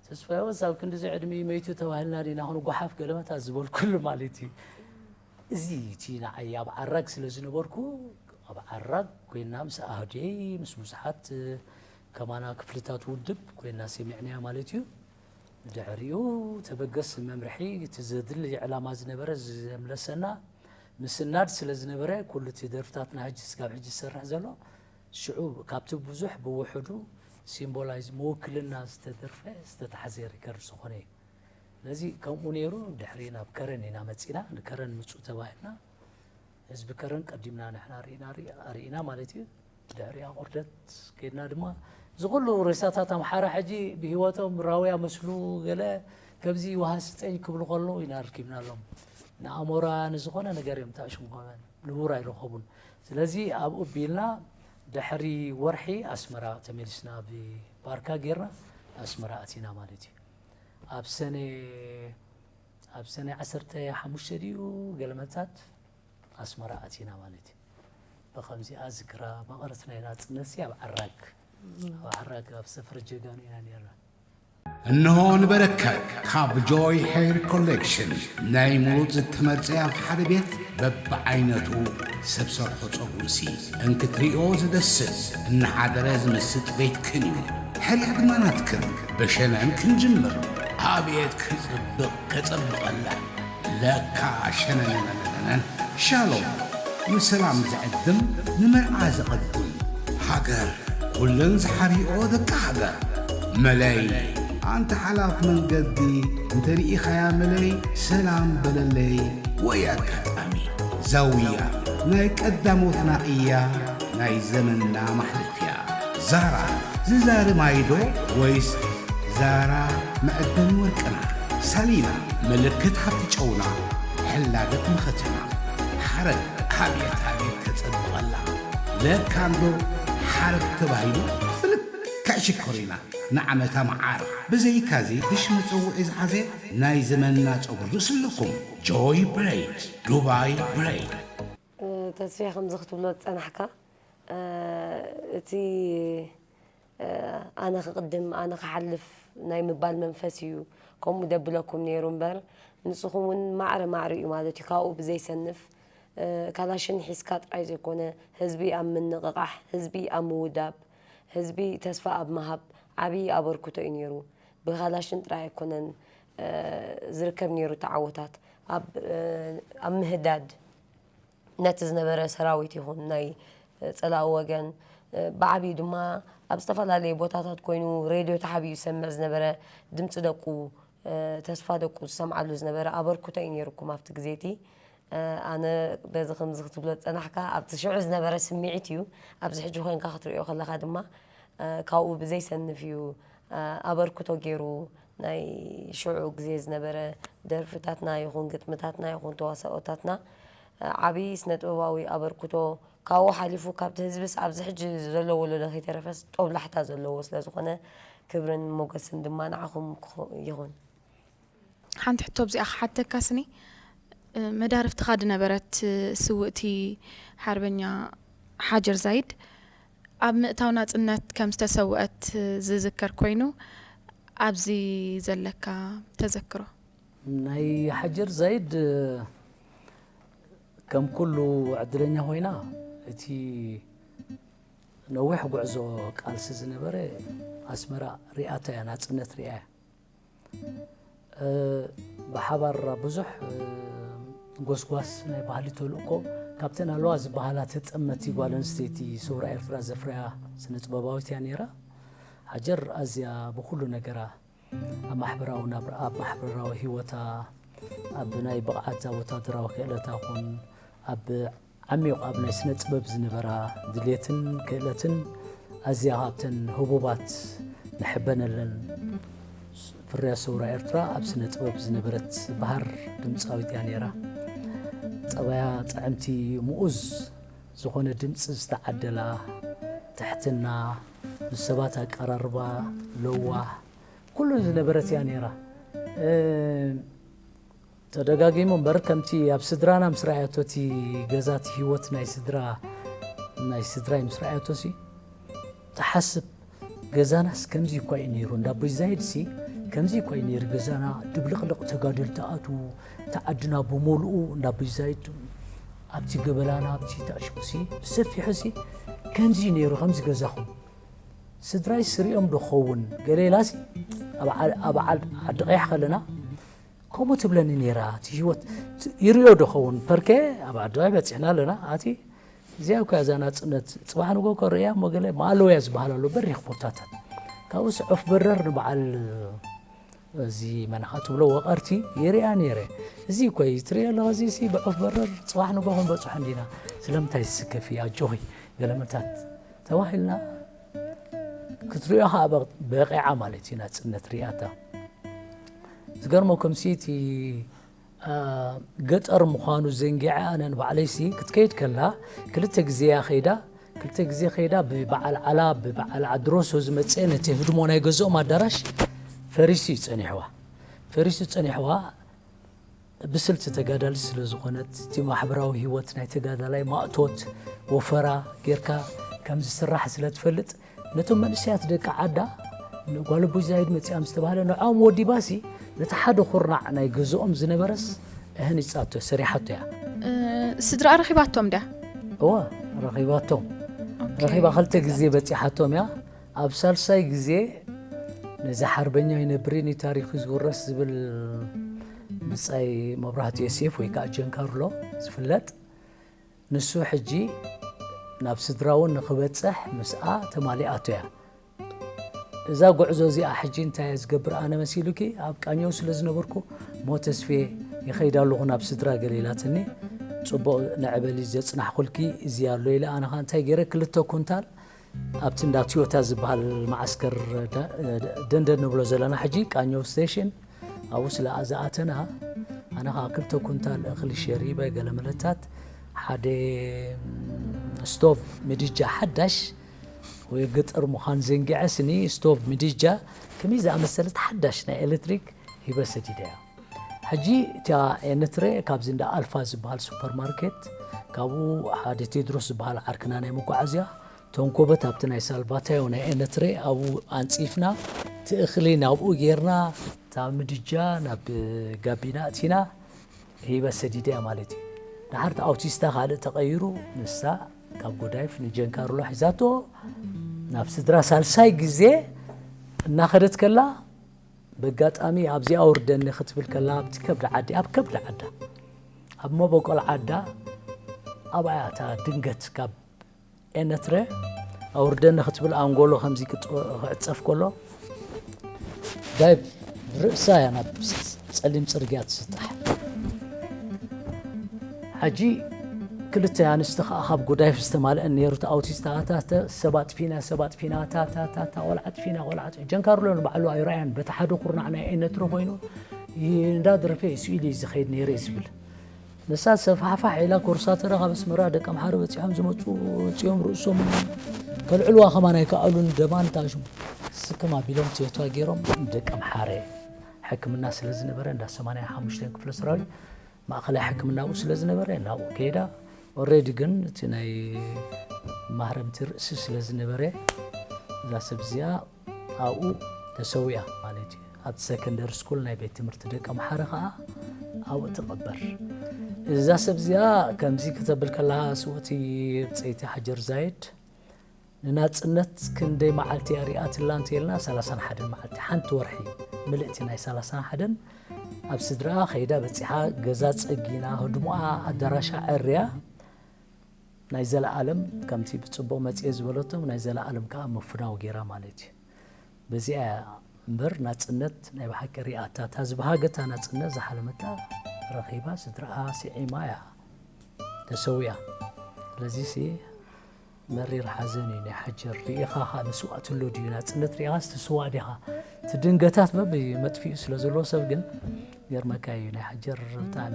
ተስፋይወስ ኣብ ክንዲዚ ዕድሚኡ መይቱ ተባሂልና ዲና ክንጓሓፍ ገለመታት ዝበልኩሉ ማለት እዩ። እዚ እቲ ንዓይ ኣብ ዓራግ ስለ ዝነበርኩ ኣብ ዓራግ ኮይና ምስ ኣህደይ ምስ ብዙሓት ከማና ክፍልታት ውድብ ኮይና ሰሚዕናያ ማለት እዩ። ድሕሪኡ ተበገስ መምርሒ እቲ ዘድሊ ዕላማ ዝነበረ ዘምለሰና ምስናድ ስለ ዝነበረ ኩሉ እቲ ደርፍታትና ሕጂ ስጋብ ሕጂ ዝሰርሕ ዘሎ ሽዑ ካብቲ ብዙሕ ብውሕዱ ሲምቦላይዝ መወክልና ዝተደርፈ ዝተታሕዘ ሪከርድ ዝኾነ እዩ። ስለዚ ከምኡ ነይሩ ድሕሪ ናብ ከረን ኢና መፂና ንከረን ምፁ ተባሂልና ህዝቢ ከረን ቀዲምና ንሕና ርኢና ርኢና ማለት እዩ። ድሕሪ ኣቑርደት ከድና ድማ እዚ ኩሉ ሬሳታት ኣምሓራ ሕጂ ብህይወቶም ራውያ መስሉ ገለ ከብዚ ውሃ ስጠኝ ክብሉ ከለዉ ኢና ርኪብናሎም። ንኣሞራ ንዝኾነ ነገር እዮም ተኣሽሙ ንቡር ኣይረኸቡን። ስለዚ ኣብኡ ቢልና ድሕሪ ወርሒ ኣስመራ ተመሊስና ብባርካ ጌርና ኣስመራ ኣቲና ማለት እዩ። ኣብ ሰነ ኣብ ሰነ ዓሰርተ ሓሙሽተ ድዩ ገለመታት ኣስመራ ኣቲና ማለት እዩ። ብኸምዚኣ ዝክራ መቐረት ናይ ናፅነት ሲ ኣብ ዓራግ ኣብ ዓራግ ኣብ ሰፈር ጀጋኑ ኢና ነርና። እንሆ ንበረከት ካብ ጆይ ሄር ኮሌክሽን ናይ ሙሉጥ ዝተመርጸ ኣብ ሓደ ቤት በብዓይነቱ ሰብ ሰርሖ ጸጉርሲ እንክትሪኦ ዝደስስ እናሓደረ ዝምስጥ ቤትክን እዩ። ሕርያ ድማ ናትክን። ብሸነን ክንጅምር። ኣቤት ክጽብቕ ከጸብቐላ ለካ ሸነነነነነን። ሻሎም ንሰላም ዝዕድም ንመርዓ ዘቐድም። ሃገር ኩለን ዝሓርይኦ ደቂ ሃገር። መለይ ኣንታ ሓላፍ መንገዲ እንተርኢኻያ መለይ ሰላም በለለይ። ወይ ኣጋጣሚ ዛውያ ናይ ቀዳሞትና እያ ናይ ዘመንና ማሕለፍያ። ዛራ ዝዛሪ ማይዶ ወይስ ዛራ መዐደኒ ወርቅና? ሳሊና ምልክት ሃብቲ ጨውና ሕላገት መኸተና። ሓረግ ኣብየት ኣብየት ተጸብቐላ። ለካንዶ ሓረግ ተባሂሉ ብልክዕ ሽኮሪና። ንዓመታ መዓር። ብዘይካዚ ብሽ መጸውዒ ዝሓዘ ናይ ዘመንና ጸጉሪ ርእሲ ኣለኩም። ጆይ ብሬድ፣ ዱባይ ብሬድ። ተስፌ ከምዚ ክትብሎ ዝጸናሕካ እቲ ኣነ ክቕድም ኣነ ክሓልፍ ናይ ምባል መንፈስ እዩ ከምኡ ደብለኩም ነይሩ እምበር ንስኹም እውን ማዕረ ማዕረ እዩ ማለት እዩ ካብኡ ብዘይሰንፍ ካላሽን ሒዝካ ጥራይ ዘይኮነ ህዝቢ ኣብ ምንቕቓሕ ህዝቢ ኣብ ምውዳብ ህዝቢ ተስፋ ኣብ ምሃብ ዓብዪ ኣበርክቶ እዩ ነይሩ ብካላሽን ጥራይ ኣይኮነን ዝርከብ ነይሩ ተዓወታት ኣብ ምህዳድ ነቲ ዝነበረ ሰራዊት ይኹን ናይ ፀላኢ ወገን ብዓብዩ ድማ ኣብ ዝተፈላለየ ቦታታት ኮይኑ ሬድዮ ተሓቢኡ ዝሰምዕ ዝነበረ ድምፂ ደቁ ተስፋ ደቁ ዝሰምዓሉ ዝነበረ ኣበርክቶ እዩ ነይርኩም ኣብቲ ግዜ እቲ ኣነ በዚ ከምዚ ክትብሎ ዝፀናሕካ ኣብቲ ሽዑ ዝነበረ ስምዒት እዩ ኣብዚ ሕጂ ኮይንካ ክትሪኦ ከለካ ድማ ካብኡ ብዘይሰንፍ እዩ ኣበርክቶ ገይሩ ናይ ሽዑ ግዜ ዝነበረ ደርፍታትና ይኹን ግጥምታትና ይኹን ተዋሳኦታትና ዓብዪ ስነ ጥበባዊ ኣበርክቶ ካብኡ ሓሊፉ ካብቲ ህዝብስ ኣብዚ ሕጂ ዘሎ ወለዶ ከይተረፈስ ጦብላሕታ ዘለዎ ስለ ዝኾነ ክብርን ሞገስን ድማ ንዓኹም ይኹን። ሓንቲ ሕቶ ኣብዚኣ ክሓተካ ስኒ መዳርፍትኻ ድነበረት ስውእቲ ሓርበኛ ሓጀር ዛይድ ኣብ ምእታው ናጽነት ከም ዝተሰውአት ዝዝከር ኮይኑ ኣብዚ ዘለካ ተዘክሮ ናይ ሓጀር ዛይድ ከም ኩሉ ዕድለኛ ኮይና እቲ ነዊሕ ጉዕዞ ቃልሲ ዝነበረ ኣስመራ ሪኣታ እያ ናጽነት ሪኣ እያ ብሓባር ብዙሕ ጎስጓስ ናይ ባህሊ ተልእኮ ካብተን ኣለዋ ዝበሃላ ተጠመቲ ጓል ኣንስተይቲ ሰውራ ኤርትራ ዘፍረያ ስነ ጥበባዊት እያ ነይራ። ሓጀር ኣዝያ ብኩሉ ነገራ ኣብ ማሕበራዊ ናብራ ኣብ ማሕበራዊ ህይወታ ኣብ ናይ ብቕዓት ወታደራዊ ክእለታ ኹን ኣብ ዓሚቕ ኣብ ናይ ስነ ጥበብ ዝነበራ ድሌትን ክእለትን ኣዝያ ካብተን ህቡባት ንሕበነለን ፍርያት ሰውራ ኤርትራ ኣብ ስነ ጥበብ ዝነበረት በሃር ድምፃዊት እያ ነይራ። ፀባያ ጥዕምቲ ምኡዝ ዝኾነ ድምፂ ዝተዓደላ ትሕትና ምስ ሰባት ኣቀራርባ ለዋህ ኩሉ ዝነበረት እያ ነይራ። ተደጋጊሙ እምበር ከምቲ ኣብ ስድራና ምስ ረኣያቶ እቲ ገዛ እቲ ህይወት ናይ ስድራ ናይ ስድራይ ምስ ረኣያቶ ሲ ትሓስብ ገዛናስ ከምዚ እኳ እዩ ነይሩ እንዳ ኣቦይ ዛይድ ሲ ከምዚ እኳ እዩ ነይሩ ገዛና ድብልቕልቕ ተጋደልቲ ኣትዉ እቲ ዓድና ብመልኡ እንዳ ኣቦይ ዛይድ ኣብቲ ገበላና ኣብቲ ተዕሽቁ ሲ ብሰፊሑ ሲ ከምዚ እዩ ነይሩ ከምዚ ገዛኹም ስድራይ ስሪኦም ዶ ክኸውን ገለ ኢላ ሲ ኣብ ዓዲ ቀይሕ ከለና ከምኡ ትብለኒ ነይራ እቲ ህይወት ይርዮ ዶ ኸውን ፐርከ ኣብ ዓዲ ቀይሕ በፂሕና ኣለና ኣቲ እዚኣ እኳ እዛ ናፅነት ፅባሕ ንጎ ከርእያ እሞ ገለ ማእለወያ ዝበሃል ኣሎ በሪኽ ቦታታት ካብኡስ ዑፍ በረር ንበዓል እዚ መናኻ ትብሎ ወቐርቲ የርእያ ነይረ እዚ እኮ እዩ ትርእዮ ኣለኻ እዚ ሲ ብዑፍ በረር ፅባሕ ንጎ ክንበፅሖ እንዲና ስለምንታይ ዝስከፍ እዩ ኣጆኺ ገለመታት ተባሂልና ክትርእዮ ከዓ በቂዓ ማለት እዩ ናፅነት ሪኣታ ዝገርመኩም ሲ እቲ ገጠር ምዃኑ ዘንጊዐ ኣነ ንባዕለይሲ ክትከይድ ከላ ክልተ ግዜ እያ ከይዳ ክልተ ግዜ ከይዳ ብበዓል ዓላ ብበዓል ዓድሮሶ ዝመፀ ነቲ ህድሞ ናይ ገዝኦም ኣዳራሽ ፈሪሱ እዩ ፀኒሕዋ ፈሪሱ ፀኒሕዋ ብስልቲ ተጋዳሊት ስለ ዝኾነት እቲ ማሕበራዊ ህይወት ናይ ተጋዳላይ ማእቶት ወፈራ ጌርካ ከም ዝስራሕ ስለ ትፈልጥ ነቶም መንእሰያት ደቂ ዓዳ ጓል ኣቦይ ዛይድ መፂኣ ምስ ተባህለ ንዕኦም ወዲባሲ ነቲ ሓደ ኩርናዕ ናይ ገዝኦም ዝነበረስ እህኒፃቶ ሰሪሓቶ እያ። ስድራኣ ረኺባቶም ድያ? እወ ረኺባቶም። ረኺባ ክልተ ግዜ በፂሓቶም እያ። ኣብ ሳልሳይ ግዜ ነዚ ሓርበኛ ይነብርን እዩ ታሪኹ ዝውረስ ዝብል ብጻይ መብራህቱ ዮሴፍ ወይ ከዓ ጀንካርሎ ዝፍለጥ ንሱ ሕጂ ናብ ስድራውን ንኽበጽሕ ምስኣ ተማሊኣቶ እያ። እዛ ጉዕዞ እዚኣ ሕጂ እንታይ እየ ዝገብር ኣነ መሲሉኪ ኣብ ቃኘው ስለ ዝነበርኩ ሞ ተስፌ ይኸይድ ኣለኹ ናብ ስድራ ገለ ኢላትኒ ጽቡቕ ንዕበሊ ዘጽናሕኩልኪ እዚ ኣሎ ኢለ ኣነ ኸ እንታይ ገይረ ክልተ ኩንታል ኣብቲ እንዳ ትዮታ ዝበሃል መዓስከር ደንደን ንብሎ ዘለና ሕጂ ቃኘው ስቴሽን ኣብኡ ስለ ዝኣተና ኣነ ከዓ ክልተ ኩንታል እኽሊ ሸሪበ ገለ መለታት ሓደ ስቶቭ ምድጃ ሓዳሽ ወይ ገጠር ምዃን ዘንጊዐ ስኒ ስቶቭ ምድጃ ከመይ ዝኣመሰለት ሓዳሽ ናይ ኤሌክትሪክ ሂበ ሰዲደ እያ። ሕጂ እታ ኤነትረ ካብዚ እንዳ ኣልፋ ዝበሃል ሱፐርማርኬት ካብኡ ሓደ ቴድሮስ ዝበሃል ዓርክና ናይ መጓዓዝያ ተንኮበት ኣብቲ ናይ ሳልቫታዮ ናይ ኤነትረ ኣብኡ ኣንጺፍና እቲ እኽሊ ናብኡ ጌርና እታ ምድጃ ናብ ጋቢና እቲና ሂበ ሰዲደ እያ ማለት እዩ። ድሓር እቲ ኣውቲስታ ካልእ ተቐይሩ ንሳ ካብ ጎዳይፍ ንጀንካርሎ ሒዛቶ ናብ ስድራ ሳልሳይ ግዜ እናኸደት ከላ በጋጣሚ ኣብዚ ኣውርደኒ ክትብል ከላ ኣብቲ ከብዲ ዓዲ ኣብ ከብዲ ዓዳ ኣብ መበቆል ዓዳ ኣብኣ እታ ድንገት ካብ ኤነትረ ኣውርደኒ ክትብል ኣንጎሎ ከምዚ ክጥ- ክዕጸፍ ከሎ ዳይ ርእሳ እያ ናብ ጸሊም ጽርግያ ትስጣሕ። ሕጂ ክልተ ኣንስቲ ከዓ ካብ ጎዳይፍ ዝተማልአን ነይሩ እቲ ኣውቲስታ ኣታተ ሰብ ኣጥፊና ሰብ ኣጥፊና ኣታታታታ ቆልዓ ኣጥፊና ቆልዓ ኣጥፊ- ጀንካርሎ ንባዕሉ ኣይረኣያን በቲ ሓደ ኩርናዕ ናይ ኤነትረ ኮይኑ እንዳደረፈ ስኢሉ እዩ ዝኸይድ ነይረ እዩ ዝብል። ንሳ ሰፋሕፋሕ ኢላ ኮርሳተራ ካብ ኣስመራ ደቂ ኣምሓረ በፂሖም ዝመፁ ወፂኦም ርእሶም ከልዕልዋ ከማን ኣይከኣሉን። ደማን ታሽሙ ስክም ኣቢሎም ቴቷ ገይሮም ደቂ ኣምሓረ ሕክምና ስለ ዝነበረ እንዳ ሰማንያ ሓሙሽተ ክፍለ ሰራዊት ማእኸላይ ሕክምና ኣብኡ ስለ ዝነበረ ናብኡ ከይዳ። ኦሬዲ ግን እቲ ናይ ማህረምቲ ርእሲ ስለ ዝነበረ እዛ ሰብ እዚኣ ኣብኡ ተሰዊኣ ማለት እዩ። ኣብቲ ሰከንደሪ ስኩል ናይ ቤት ትምህርቲ ደቂ ኣምሓረ ከዓ ኣብኡ ትቐበር። እዛ ሰብ እዚኣ ከምዚ ክተብል ከለሃ ስውእቲ ብፀይቲ ሓጀር ዛይድ ንናፅነት ክንደይ መዓልቲ እያ ሪኣትላ እንተይልና ሰላሳን ሓደን መዓልቲ ሓንቲ ወርሒ ምልእቲ ናይ ሰላሳን ሓደን ኣብ ስድራኣ ከይዳ በፂሓ ገዛ ፀጊና ህድሞኣ ኣዳራሻ ዕርያ ናይ ዘለኣለም ከምቲ ብፅቡቕ መፅኤ ዝበለቶም ናይ ዘለኣለም ከዓ ምፍናው ገይራ ማለት እዩ። በዚኣ እያ እምበር ናፅነት ናይ ብሓቂ ሪኣታ እታ ዝበሃገታ ናፅነት ዝሓለመታ ረኺባ ስድራኣ ስዒማ እያ ተሰዊኣ። ስለዚ ሲ መሪር ሓዘን እዩ ናይ ሓጀር ርኢኻ ከዓ መስዋእቲ ኣሎ ድዩ ናፅነት ርኢኻስ ትስዋእ ዲኻ? እቲ ድንገታት በብ መጥፊኡ ስለ ዘለዎ ሰብ ግን ገርመካ እዩ ናይ ሓጀር ብጣዕሚ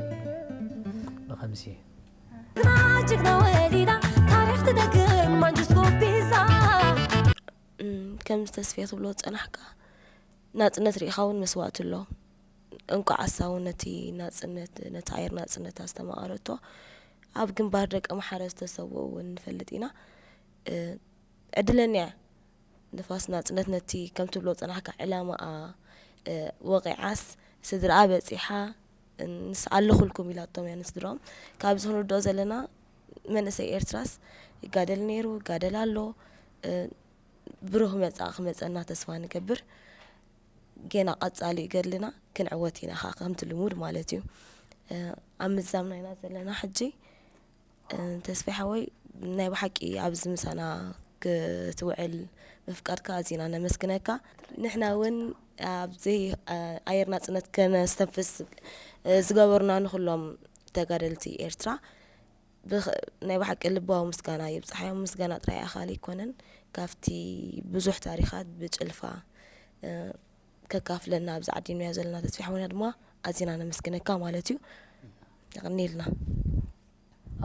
ብኸምዚ ጅግና ወሊዳ ታሪኽ ትደግም ማንጁስ ጎቢዛ ከምዚ ተስፍየ ትብሎ ዝፀናሕካ ናፅነት ርኢኻ እውን መስዋእቲ ኣሎ። እንቋዕ ኣሳ እውን ነቲ ናፅነት ነቲ ኣየር ናፅነት ኣስተማቐረቶ ኣብ ግንባር ደቂ ኣምሓረ ዝተሰውኡ እውን ንፈልጥ ኢና። ዕድለኛ እያ ንፋስ ናፅነት ነቲ ከም ትብሎ ዝፀናሕካ ዕላማኣ ወቒዓስ ስድርኣ በፂሓ ንስ ኣለኹልኩም ኢላቶም እያ ንስድርኦም። ካብዚ ክንርድኦ ዘለና መንእሰይ ኤርትራስ ይጋደል ነይሩ ይጋደል ኣሎ። ብሩህ መጻኢ ክመጸና ተስፋ ንገብር። ጌና ቀጻሊ እዩ ገድልና፣ ክንዕወት ኢና ከኣ ከምቲ ልሙድ ማለት እዩ። ኣብ ምዛምና ኢና ዘለና ሕጂ። ተስፋይ ሓወይ ናይ ብሓቂ ኣብዚ ምሳና ክትውዕል ምፍቃድካ ኣዚና ነመስግነካ። ንሕና እውን ኣብዚ ኣየር ናጽነት ከነስተንፍስ ዝገበሩና ንኹሎም ተጋደልቲ ኤርትራ ናይ ብሓቂ ልባዊ ምስጋና ይብጻሓዮም። ምስጋና ጥራይ ኣኻሊ ኣይኮነን፣ ካብቲ ብዙሕ ታሪኻት ብጭልፋ ከካፍለና ኣብዚ ዓዲምናዮ ዘለና ተስፋ ሓውና ድማ ኣዚና ነመስግነካ ማለት እዩ። የቐንየልና።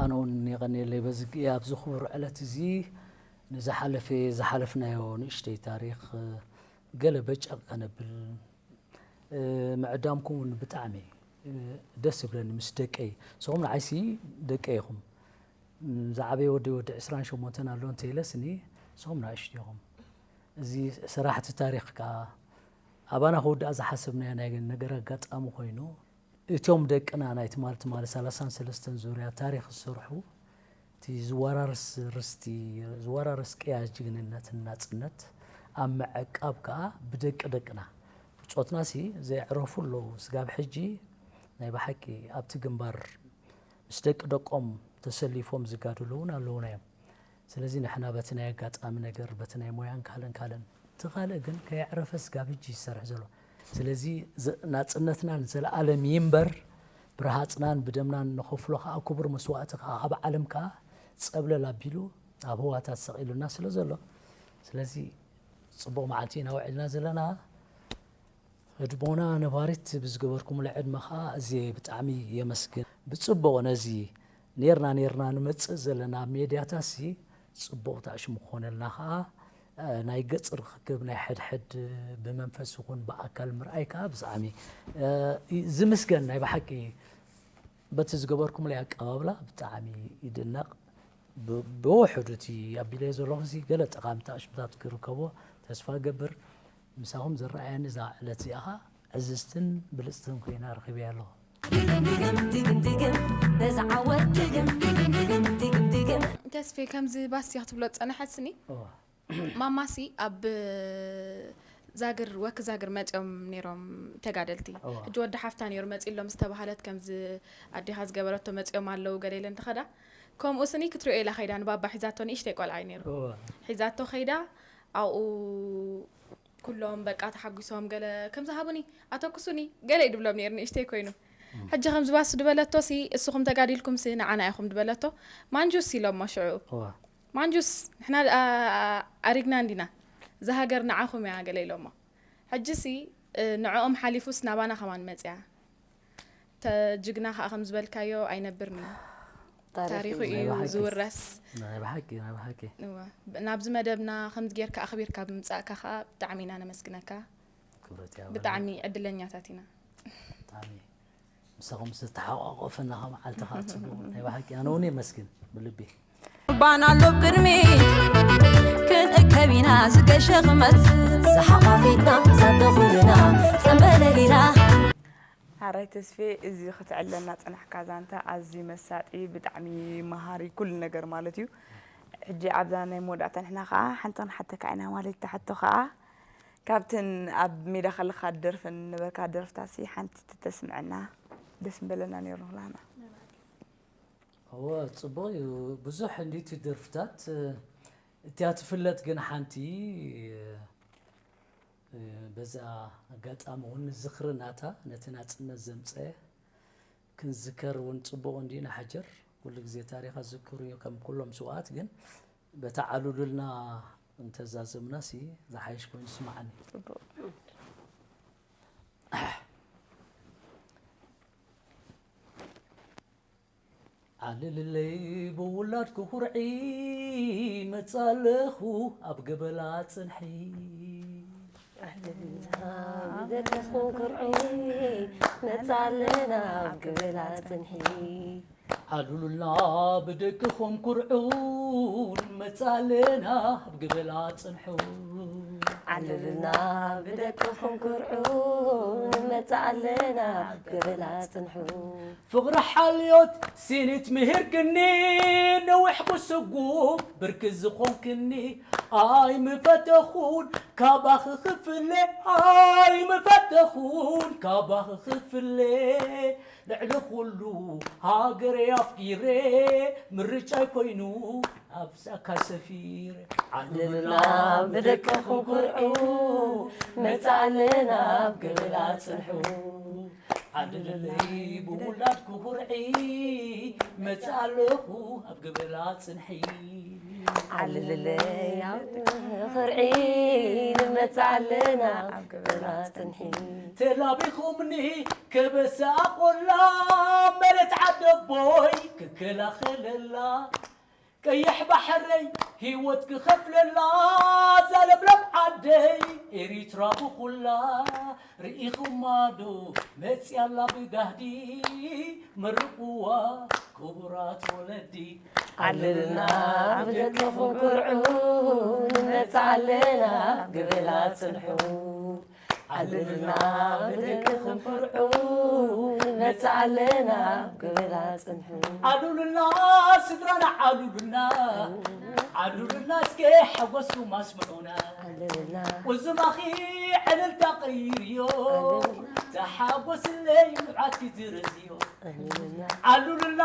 ኣነ እውን የቐንየለይ በዚ ኣብዚ ክቡር ዕለት እዚ ንዝሓለፈ ዝሓለፍናዮ ንእሽተይ ታሪኽ ገለ በጨቕ ከነብል ምዕዳምኩም እውን ብጣዕሚ ደስ ይብለኒ ምስ ደቀይ። ንስኹም ንዓይሲ ደቀይ ኢኹም። ዝዓበየ ወዲ ወዲ ዕስራን ሸሞንተን ኣሎ እንተኢለስኒ ንስኹም ንኣሽቱ ኢኹም። እዚ ሰራሕቲ ታሪኽ ከዓ ኣባና ክውድኣ ዝሓሰብናዮ ናይ ነገር ኣጋጣሚ ኮይኑ እቶም ደቅና ናይ ትማል ትማሊ ሰላሳን ሰለስተን ዙርያ ታሪኽ ዝሰርሑ እቲ ዝወራረስ ርስቲ ዝወራረስ ቅያ ጅግንነትን ናፅነት ኣብ ምዕቃብ ከዓ ብደቂ ደቅና ብፆትናሲ ዘየዕረፉ ኣለዉ። ስጋብ ሕጂ ናይ ብሓቂ ኣብቲ ግንባር ምስ ደቂ ደቆም ተሰሊፎም ዝጋደሉ እውን ኣለዉና እዮም። ስለዚ ንሕና በቲ ናይ ኣጋጣሚ ነገር በቲ ናይ ሞያን ካልእን ካልእን እቲ ካልእ ግን ከየዕረፈ ስጋብ ሕጂ ይሰርሕ ዘሎ። ስለዚ ናፅነትናን ዘለኣለም ይንበር ብረሃፅናን ብደምናን ንኸፍሎ ከዓ ክቡር መስዋእቲ ከዓ ኣብ ዓለም ከዓ ፀብለል ኣቢሉ ኣብ ህዋታት ሰቒሉና ስለ ዘሎ ስለዚ ፅቡቕ መዓልቲ ኢና ውዒልና ዘለና። ህድሞና ነባሪት ብዝገበርኩምሉ ዕድመ ከዓ ኣዝየ ብጣዕሚ የመስግን። ብፅቡቕ ነዚ ኔርና ኔርና ንመፅእ ዘለና ኣብ ሜድያታሲ ጽቡቕ ታዕሽሙ ክኾነልና ኸኣ፣ እ፣ ናይ ገጽ ርክክብ ናይ ሕድሕድ ብመንፈስ ይኹን ብኣካል ምርኣይ ከኣ ብጣዕሚ፣ እ፣ ይ-፣ ዝምስገን ናይ ብሓቂ በቲ ዝገበርኩምለይ ኣቀባብላ ብጣዕሚ ይድነቕ። ብ-፣ ብውሑዱ እቲ ኣቢለዮ ዘለኹ እዚ ገለ ጠቓሚ ታዕሽሙታት ክርከቦ ተስፋ እገብር። ምሳኹም ዝረኣየኒ እዛ ዕለት እዚኣ ኸኣ ዕዝዝትን ብልጽትን ኮይና ረኺበያ ኣለኹ። ድግም ድግም ድግም ድግም ነዛ ዓወት ድግም ድግም ድግም ድግም ድግም። ተስፌ ከምዚ ባስያ ክትብሎ ዝጸንሐት ስኒ እዋ፣ ማማሲ ኣብ ዛግር ወክ ዛግር መጺኦም ነይሮም ተጋደልቲ እዋ። ሕጂ ወዲ ሓፍታ ነይሩ መጺሎም ዝተባህለት ከምዚ ኣዴኻ ዝገበረቶ መጺኦም ኣለዉ ገለ ኢለ እንተኸዳ ከምኡ ስኒ ክትሪኦ ኢላ ከይዳ ንባባ ሒዛቶ ንእሽተይ ቆልዓ እዩ ነይሩ እዋ። ሒዛቶ ከይዳ ኣብኡ ኩሎም በቃ ተሓጒሶም ገለ ከምዚ ሃቡኒ ኣተኩሱኒ ገለ እዩ ድብሎም ነይሩ ንእሽተይ ኮይኑ ሕጂ ከምዚ ባስ ድበለቶ ሲ እስኹም ተጋዲልኩም ሲ ንዓና ኢኹም ድበለቶ ማንጁስ ኢሎሞ ሽዑ እዋ። ማንጁስ ንሕና ደኣ ኣሪግና እንዲና እዛ ሃገር ንዓኹም እያ ገለ ኢሎሞ ሕጂ ሲ ንዕኦም ሓሊፉስ ናባና ከማን መፅያ ተጅግና ከዓ ከም ዝበልካዮ ኣይነብርን እዩ ታሪኹ እዩ ናይ ብሓቂ። ዝውረስ ናይ ብሓቂ፣ ናይ ብሓቂ። እወ። ናብዚ መደብና ከምዚ ጌርካ ኣኽቢርካ ብምምፃእካ ከዓ ብጣዕሚ ኢና ነመስግነካ ክብረት ይሃበልና። ብጣዕሚ ዕድለኛታት ኢና ብጣዕሚ ምሳኹም ዝተሓቋቆፈና ከ መዓልቲ ከዓ ፅቡቕ ናይ ብሓቂ ኣነ እውን የመስግን ብልቢ ባና ኣሎ ቅድሚ ክንእከብ ኢና ዝገሸ ክመት ዝሓቋፊትና ዛተኹልና ጸንበለሊና ሓራይ ተስፌ እዚ ክትዕለና ጽናሕካ ዛንታ ኣዝዩ መሳጢ ብጣዕሚ መሃሪ ኩሉ ነገር ማለት እዩ ሕጂ ኣብዛ ናይ መወዳእታ ንሕና ከዓ ሓንቲ ክንሓተካ ኢና ማለት ተሓቶ ከዓ ካብተን ኣብ ሜዳ ከለካ ደርፈን ነበርካ ደርፍታሲ ሓንቲ ተተስምዐና ደስ ምበለና ነይሩ ንክላና እወ ፅቡቅ እዩ ብዙሕ እንዲቲ ደርፍታት እቲያ ትፍለጥ ግን ሓንቲ በዛ ኣጋጣሚ እውን ዝኽሪ ናታ ነቲ ናፅነት ዘምፀ ክንዝከር እውን ፅቡቅ እንዲ ንሓጀር ኩሉ ግዜ ታሪኻ ዝክሩ እዩ ከም ኩሎም ስውኣት ግን በታ ዓሉሉልና እንተዛዘምና ሲ ዝሓይሽ ኮይኑ ስማዓኒ ዓልልለይ ብውላድ ክኹርዒ መጻለኹ ኣብ ገበላ ጽንሒ ብደቅኹም ክርዑ መጻለና ኣብ ገበላ ጽንሒ ዓሉሉልና ብደቅኹም ኩርዑ መጻለና ኣብ ገበላ ጽንሑ ዓልልና ብደቅኹም ክርዑ መጻለና ኣብ ገበላ ጽንሑ ፍቕሪ ሓልዮት ሲኒት ምሂርክኒ ነዊሕ ክስጉ ብርኪ ዝኾንክኒ ኣይምፈተኹን ካባኺ ክፍለ ኣይምፈተኹን ካባኺ ክፍለ ልዕሊ ኩሉ ሃገረይ ኣፍቂረ ምርጫይ ኮይኑ ኣብዛካ ሰፊረ ዓሉልና ዓልልና ብደቅኹም ኩርዑ መጻለና ኣብ ገበላ ጽንሑ ዓልልለይ ብውላድ ክኹርዒ መጻለኹ ኣብ ገበላ ጽንሒ ዓልልለይ ኣብ ኽርዒ ንመጻለና ኣብ ገበላ ጽንሒ ተላቢኹምኒ ከበሳ ቆላ መሬት ዓደቦይ ክከላኸለላ ቀይሕ ባሕረይ ህይወት ክኸፍለላ ዛለምለም ዓደይ ኤሪትራ ብኹላ ርኢኹማ ዶ መፅያላ ብጋህዲ መርቕዋ ክቡራት ወለዲ ዓልልና ብደቅኹም ኩርዑ ንመጻለና ኣብ ገበላ ጽንሑ ዓልልና ብደቅኹም ኩርዑ ንመጽእ ኣለና ኣብ ገበላ ጽንሑ ዓሉልና ስድራና ዓሉልና ዓሉልና እስከ ሓጎስኩም ኣስምዑና ዓልልና ቁዝማኺ ዕልልታ ቀይርዮ ተሓጎስለይ ንብዓትኪ ዝረዝዮ ዓልልና ዓሉልና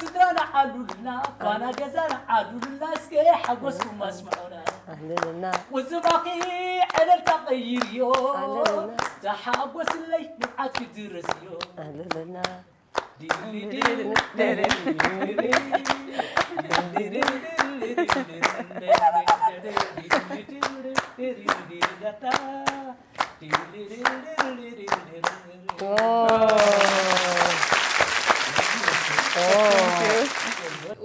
ስድራና ዓሉልና ፋና ገዛና ዓሉልና እስከ ሓጎስኩም ኣስምዑና ዓልልና ውዝባኺ ዕልልታ ቀይርዮ ኣለና። ተሓጎስለይ ንብዓትኪ ዝረዝዮ ዓልልና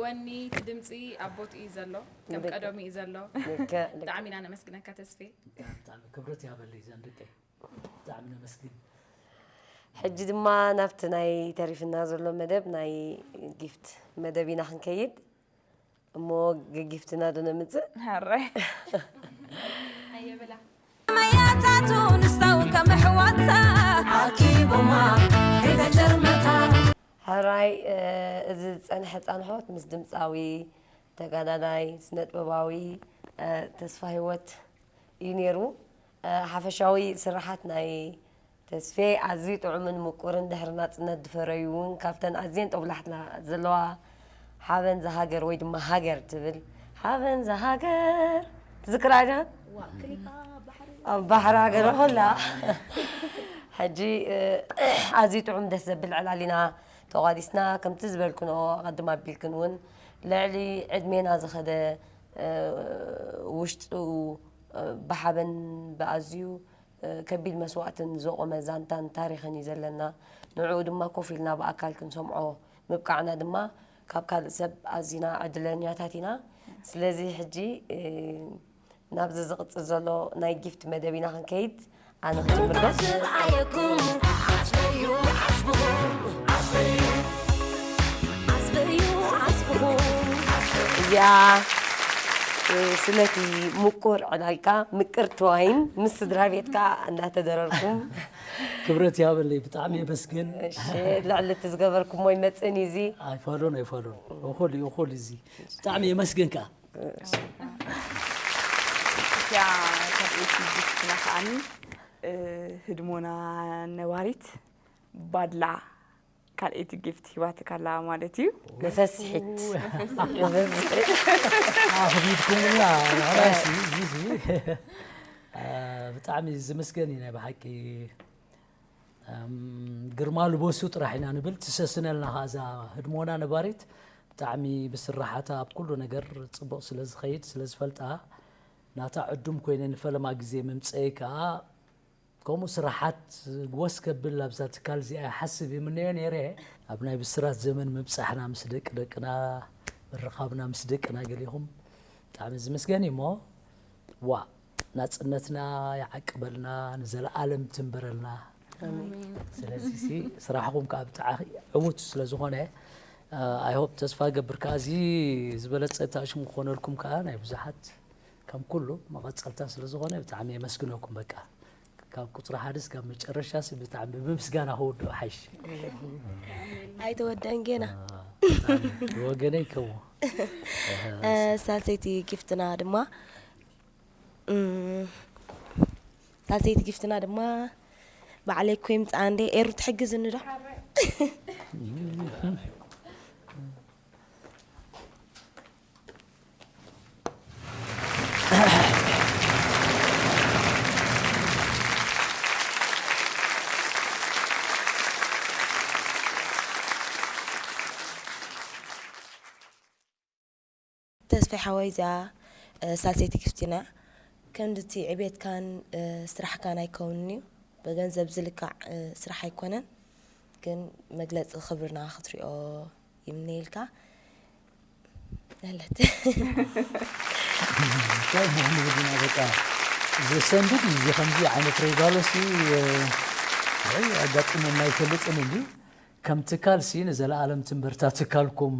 ወኒ እቲ ድምፂ ኣብ ቦትኡ እዩ ዘሎ፣ ከም ቀደሙ እዩ ዘሎ። ብጣዕሚ ኢና ነመስግነካ ተስፌ። ብጣዕሚ ክብረት ያበለይ ዘንድቀይ ብጣዕሚ ነመስግን። ሕጂ ድማ ናብቲ ናይ ተሪፍና ዘሎ መደብ ናይ ጊፍት መደብ ኢና ክንከይድ። እሞ ጊፍትና ዶ ነምፅእ? ሕራይ መያታቱ ንስታው ከም ኣሕዋታ ኣኪቦማ ከይተጨርመታ። ሕራይ እዚ ዝፀንሐ ፃንሖት ምስ ድምፃዊ ተጋዳላይ ስነጥበባዊ ተስፋ ህይወት እዩ ነይሩ። ሓፈሻዊ ስርሓት ናይ ተስፌ ኣዝዩ ጥዑምን ምቁርን ድሕሪ ናጽነት ዝፈረዩ እውን ካብተን ኣዝየን ጦብላሕታ ዘለዋ ሓበን ዘሃገር ወይ ድማ ሃገር ትብል ሓበን ዘሃገር ትዝክራ ዲኻ? ኣብ ባሕሪ ሃገር ሆላ ሕጂ ኣዝዩ ጥዑም ደስ ዘብል ዕላል ኢና ተቋዲስና ከምቲ ዝበልክንኦ ኣቐድም ኣቢልክን እውን ልዕሊ ዕድሜና ዝኸደ ውሽጡ ብሓበን ብኣዝዩ ከቢድ መስዋእትን ዘቖመ ዛንታን ታሪኽን እዩ ዘለና። ንዕኡ ድማ ኮፍ ኢልና ብኣካል ክንሰምዖ ምብቃዕና ድማ ካብ ካልእ ሰብ ኣዚና ዕድለኛታት ኢና። ስለዚ ሕጂ ናብዚ ዝቕጽል ዘሎ ናይ ጊፍት መደብ ኢና ክንከይድ። ኣነ ክጅምር ዶ? ዝረኣየኩም ዓስበዩ ዓስብኹም ዓስበዩ ዓስብዩ ዓስብኹም እዚኣ ስለቲ ምቁር ዕላልካ ምቅርቲ ዋይን ምስ ስድራ ቤትካ እንዳተደረርኩም ክብረት ያበለይ ብጣዕሚ የመስግን። እሺ ልዕሊ እቲ ዝገበርኩሞ ይመፅእን እዩ እዚ። ኣይፋሎን ኣይፋሎን እኹል እዩ እኹል እዚ ብጣዕሚ የመስግን ከዓ። እቲያ ካልኤቲ ጊፍትና ከዓኒ ህድሞና ነባሪት ባድላ ካልኤቲ ጊፍት ሂባትካ ኣላ ማለት እዩ። ንፈስሒት ኣኽቢድኩምና። ኣራሲ እዚ ብጣዕሚ ዝምስገን እዩ ናይ ብሓቂ። ግርማ ልበሱ ጥራሕ ኢና ንብል። ትሰስነልና ከኣ እዛ ህድሞና ነባሪት ብጣዕሚ ብስራሓታ ኣብ ኩሉ ነገር ጽቡቕ ስለ ዝኸይድ ስለ ዝፈልጣ ናታ ዕዱም ኮይነ ንፈለማ ግዜ ምምጸይ ከኣ ከምኡ ስራሓት ግወስ ከብል ኣብዛ ትካል እዚኣ ይሓስብ ይምነዮ ነይረ። ኣብ ናይ ብስራት ዘመን ምብጻሕና ምስ ደቂ ደቅና ምርኻብና ምስ ደቅና ገሊኹም ብጣዕሚ ዝምስገን እዩ እሞ ዋእ ናጽነትና ይዓቅበልና ንዘለኣለም ትንበረልና። ስለዚ ሲ ስራሕኹም ከዓ ብጣዕሚ ዕዉት ስለ ዝኾነ I hope ተስፋ ገብር ከዓ እዚ ዝበለጸ ታሽሙ ክኾነልኩም ከዓ ናይ ብዙሓት ከም ኩሉ መቐጸልታ ስለ ዝኾነ ብጣዕሚ የመስግነኩም በቃ ካብ ቁፅሪ ሓደ እስካብ መጨረሻ ሲ ብጣዕሚ ብምስጋና ከውድኦ ሓይሽ። ኣይተወደአን ጌና። ብወገነይ ከምኡ። ሳልሰይቲ ጊፍትና ድማ ሳልሰይቲ ጊፍትና ድማ ባዕለይ ኮ ይምፅኣ እንዴ ኤሩ ትሕግዝኒ ዶ? ተስፋይ ሓወይ እዚኣ ሳልሰይቲ ክፍቲና ከምዚ እቲ ዕቤትካን ስራሕካን ኣይከውንን እዩ። ብገንዘብ ዝልካዕ ስራሕ ኣይኮነን፣ ግን መግለፂ ክብርና ክትሪኦ ይምነየልካ። ኣለት እንታይ ምኽንያት ኢና በቃ ዘሰንብድ እዚ ከምዚ ዓይነት ሬጋሎሲ ኣጋጢሞና ኣይፈልጥን እንዲ ከም ትካል ሲ ንዘለኣለም ትንበርታ ትካልኩም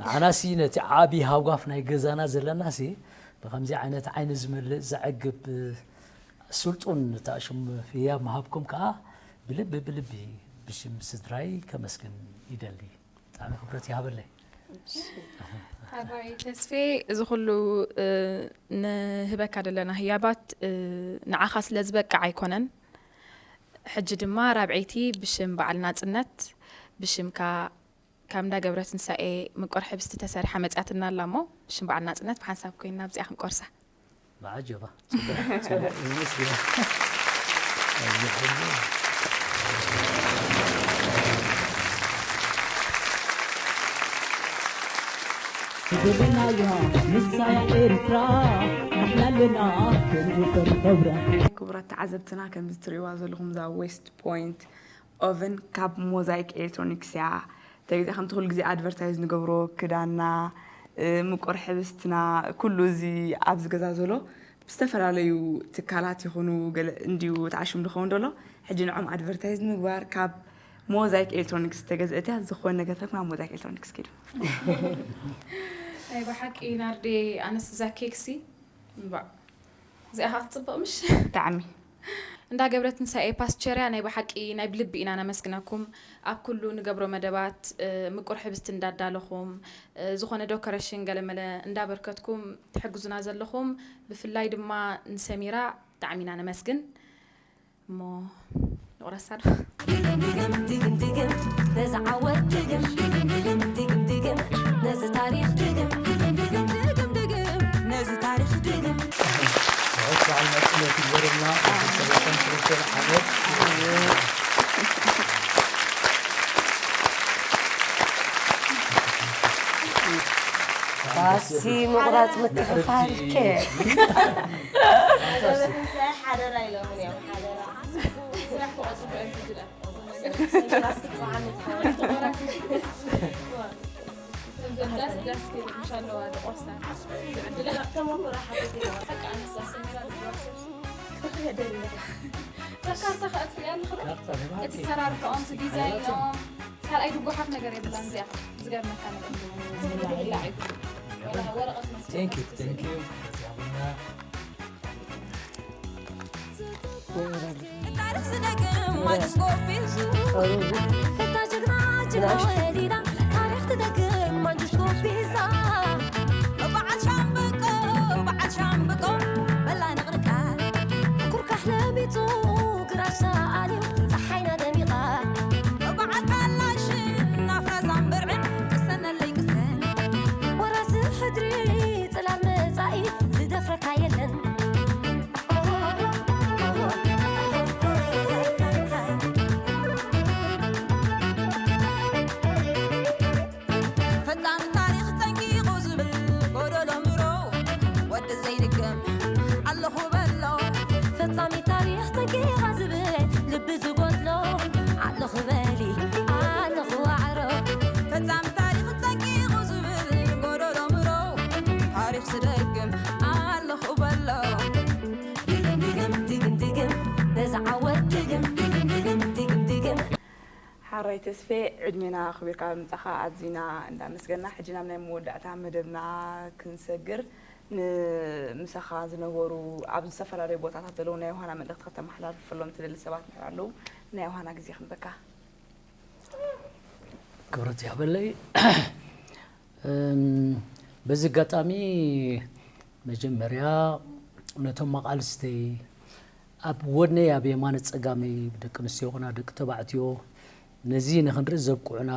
ንዓና ሲ ነቲ ዓቢ ሃጓፍ ናይ ገዛና ዘለና ሲ ብከምዚ ዓይነት ዓይኒ ዝመልእ ዘዕግብ ስልጡን ታሽም ህያብ ምሃብኩም ከዓ ብልቢ ብልቢ ብሽም ስድራይ ከመስግን ይደሊ። ብጣዕሚ ክብረት ይሃበለይ። ሓራይ ተስፌ እዚ ኩሉ ንህበካ ዘለና ህያባት ንዓኻ ስለ ዝበቅዕ ኣይኮነን። ሕጂ ድማ ራብዐይቲ ብሽም በዓል ናጽነት ብሽምካ ካብ እንዳ ገብረ ትንሳኤ ምቁር ሕብስቲ ተሰሪሓ መጺኣትና ኣላ እሞ ብሽም በዓል ናጽነት ብሓንሳብ ኮይንና ኣብዚኣ ክንቆርሳ። ብዓጀባ ጽቡቕ ጽቡቕ ዝመስል ዝብልናያ ንሳያ ኤርትራ ንሕና ኣለና ክንውጠር ነብራ። ክቡራት ተዓዘብትና ከምዚ ትርእይዋ ዘለኹም እዛ ዌስት ፖይንት ኦቨን ካብ ሞዛይክ ኤሌክትሮኒክስ እያ። ተገዚኣ ከምቲ ኩሉ ግዜ ኣድቨርታይዝ ንገብሮ ክዳንና ምቁር ሕብስትና ኩሉ እዚ ኣብዚ ገዛ ዘሎ ብዝተፈላለዩ ትካላት ይኹኑ ገለ እንዲዩ ተዓሽሙ ዝኸውን ዘሎ። ሕጂ ንዖም ኣድቨርታይዝ ንምግባር ካብ ሞዛይክ ኤሌክትሮኒክስ ዝተገዝእት እያ። ዝኾነ ነገር ተረክብና ኣብ ሞዛይክ ኤሌክትሮኒክስ ኪዱ። ናይ ብሓቂ ናርዴ ኣነስ እዛ ኬክሲ እንባዕ እዚኣ ኸዓ ክትፅብቕ ምሽ? ብጣዕሚ እንዳ ገብረ ትንሳኤ ፓስቸርያ ናይ ብሓቂ ናይ ብልቢ ኢና ነመስግነኩም። ኣብ ኩሉ ንገብሮ መደባት ምቁር ሕብስቲ እንዳዳለኹም ዝኾነ ዶከረሽን ገለመለ እንዳበርከትኩም ትሕግዙና ዘለኹም ብፍላይ ድማ ንሰሚራ ብጣዕሚ ኢና ነመስግን። እሞ ንቑረሳ ዶ? ድግም ድግም ድግም ድግም ነዚ ዓወት ድግም ድግም ድግም ድግም ድግም ነዚ ታሪኽ ድግም ድግም ድግም ድግም ድግም ነዚ ታሪኽ ድግም። ንዑስ በዓል ናጽነት ይግበረልና። ሰለስተን ሰለስተን ዓመት ባሲ ምቑራጽ ምክፍፋል ኬክ። ሓደራ ኢሎምን እዮም ሓደራ። እቲ ሰራርሕኦም እቲ ዲዛይኖም ካልኣይ ድጓሓፍ ነገር የብላን እዚኣ ዝገርመካ ነገር ወረቐት መስል Thank you, thank you. በዚያ ቡና ታሪኽ ዝደግም ማንጁስኮ ቢዙ እታ ጀግና ጀግና ወሊዳ ታሪኽ ትደግም ማንጁስኮ ቢዛ በዓል ሻምብቆ በዓል ሻምብቆ በላ ንቕርቃ ኩርካሕ ለቢጡ ግራሽ ተኣልዩ ፀሓይና ደሚቓ በዓል ካላሽን ናፍራዛን ብርዕን ቅሰነለይ ቅሰን ወራሲ ሕድሪ ጽላል መጻኢ ዝደፍረካ የለን። ፈጻሚ ታሪኽ ጸንቂቑ ዝብል ጎደሎ ምሮ ወዲ ዘይድገም ኣለኹ በሎ። ፈጻሚ ታሪኽ ጸንቂቓ ዝብል ልቢ ዝጎድሎ ኣለኹ በሊ ኣለኹ ዋዕሮ። ፈጻሚ ታሪኽ ጸንቂቑ ዝብል ጎደሎ ምሮ ታሪኽ ዝደግም ኣለኹ በሎ። ድግም ድግም ድግም ድግም ነዚ ዓወት ድግም ድግም ድግም ድግም ድግም። ሓራይ ተስፌ ዕድሜና ኣኽቢርካ ብምጻኻ ኣዚና እንዳመስገና። ሕጂ ናብ ናይ መወዳእታ መደብና ክንሰግር ንምሳኻ ዝነበሩ ኣብ ዝተፈላለዩ ቦታታት ዘለዉ ናይ ዮሃና መልእኽቲ ከተመሓላልፈሎም ትደሊ ሰባት እንድሕር ኣለዉ ናይ ዮሃና ግዜ ክንበካ። ክብረት ይሃበለይ። በዚ ኣጋጣሚ መጀመርያ ነቶም መቓልስተይ ኣብ ጎድነይ ኣብ የማነ ጸጋመይ ደቂ ኣንስትዮ ይኹና ደቂ ተባዕትዮ ነዚ ንኽንርኢ ዘብቅዑና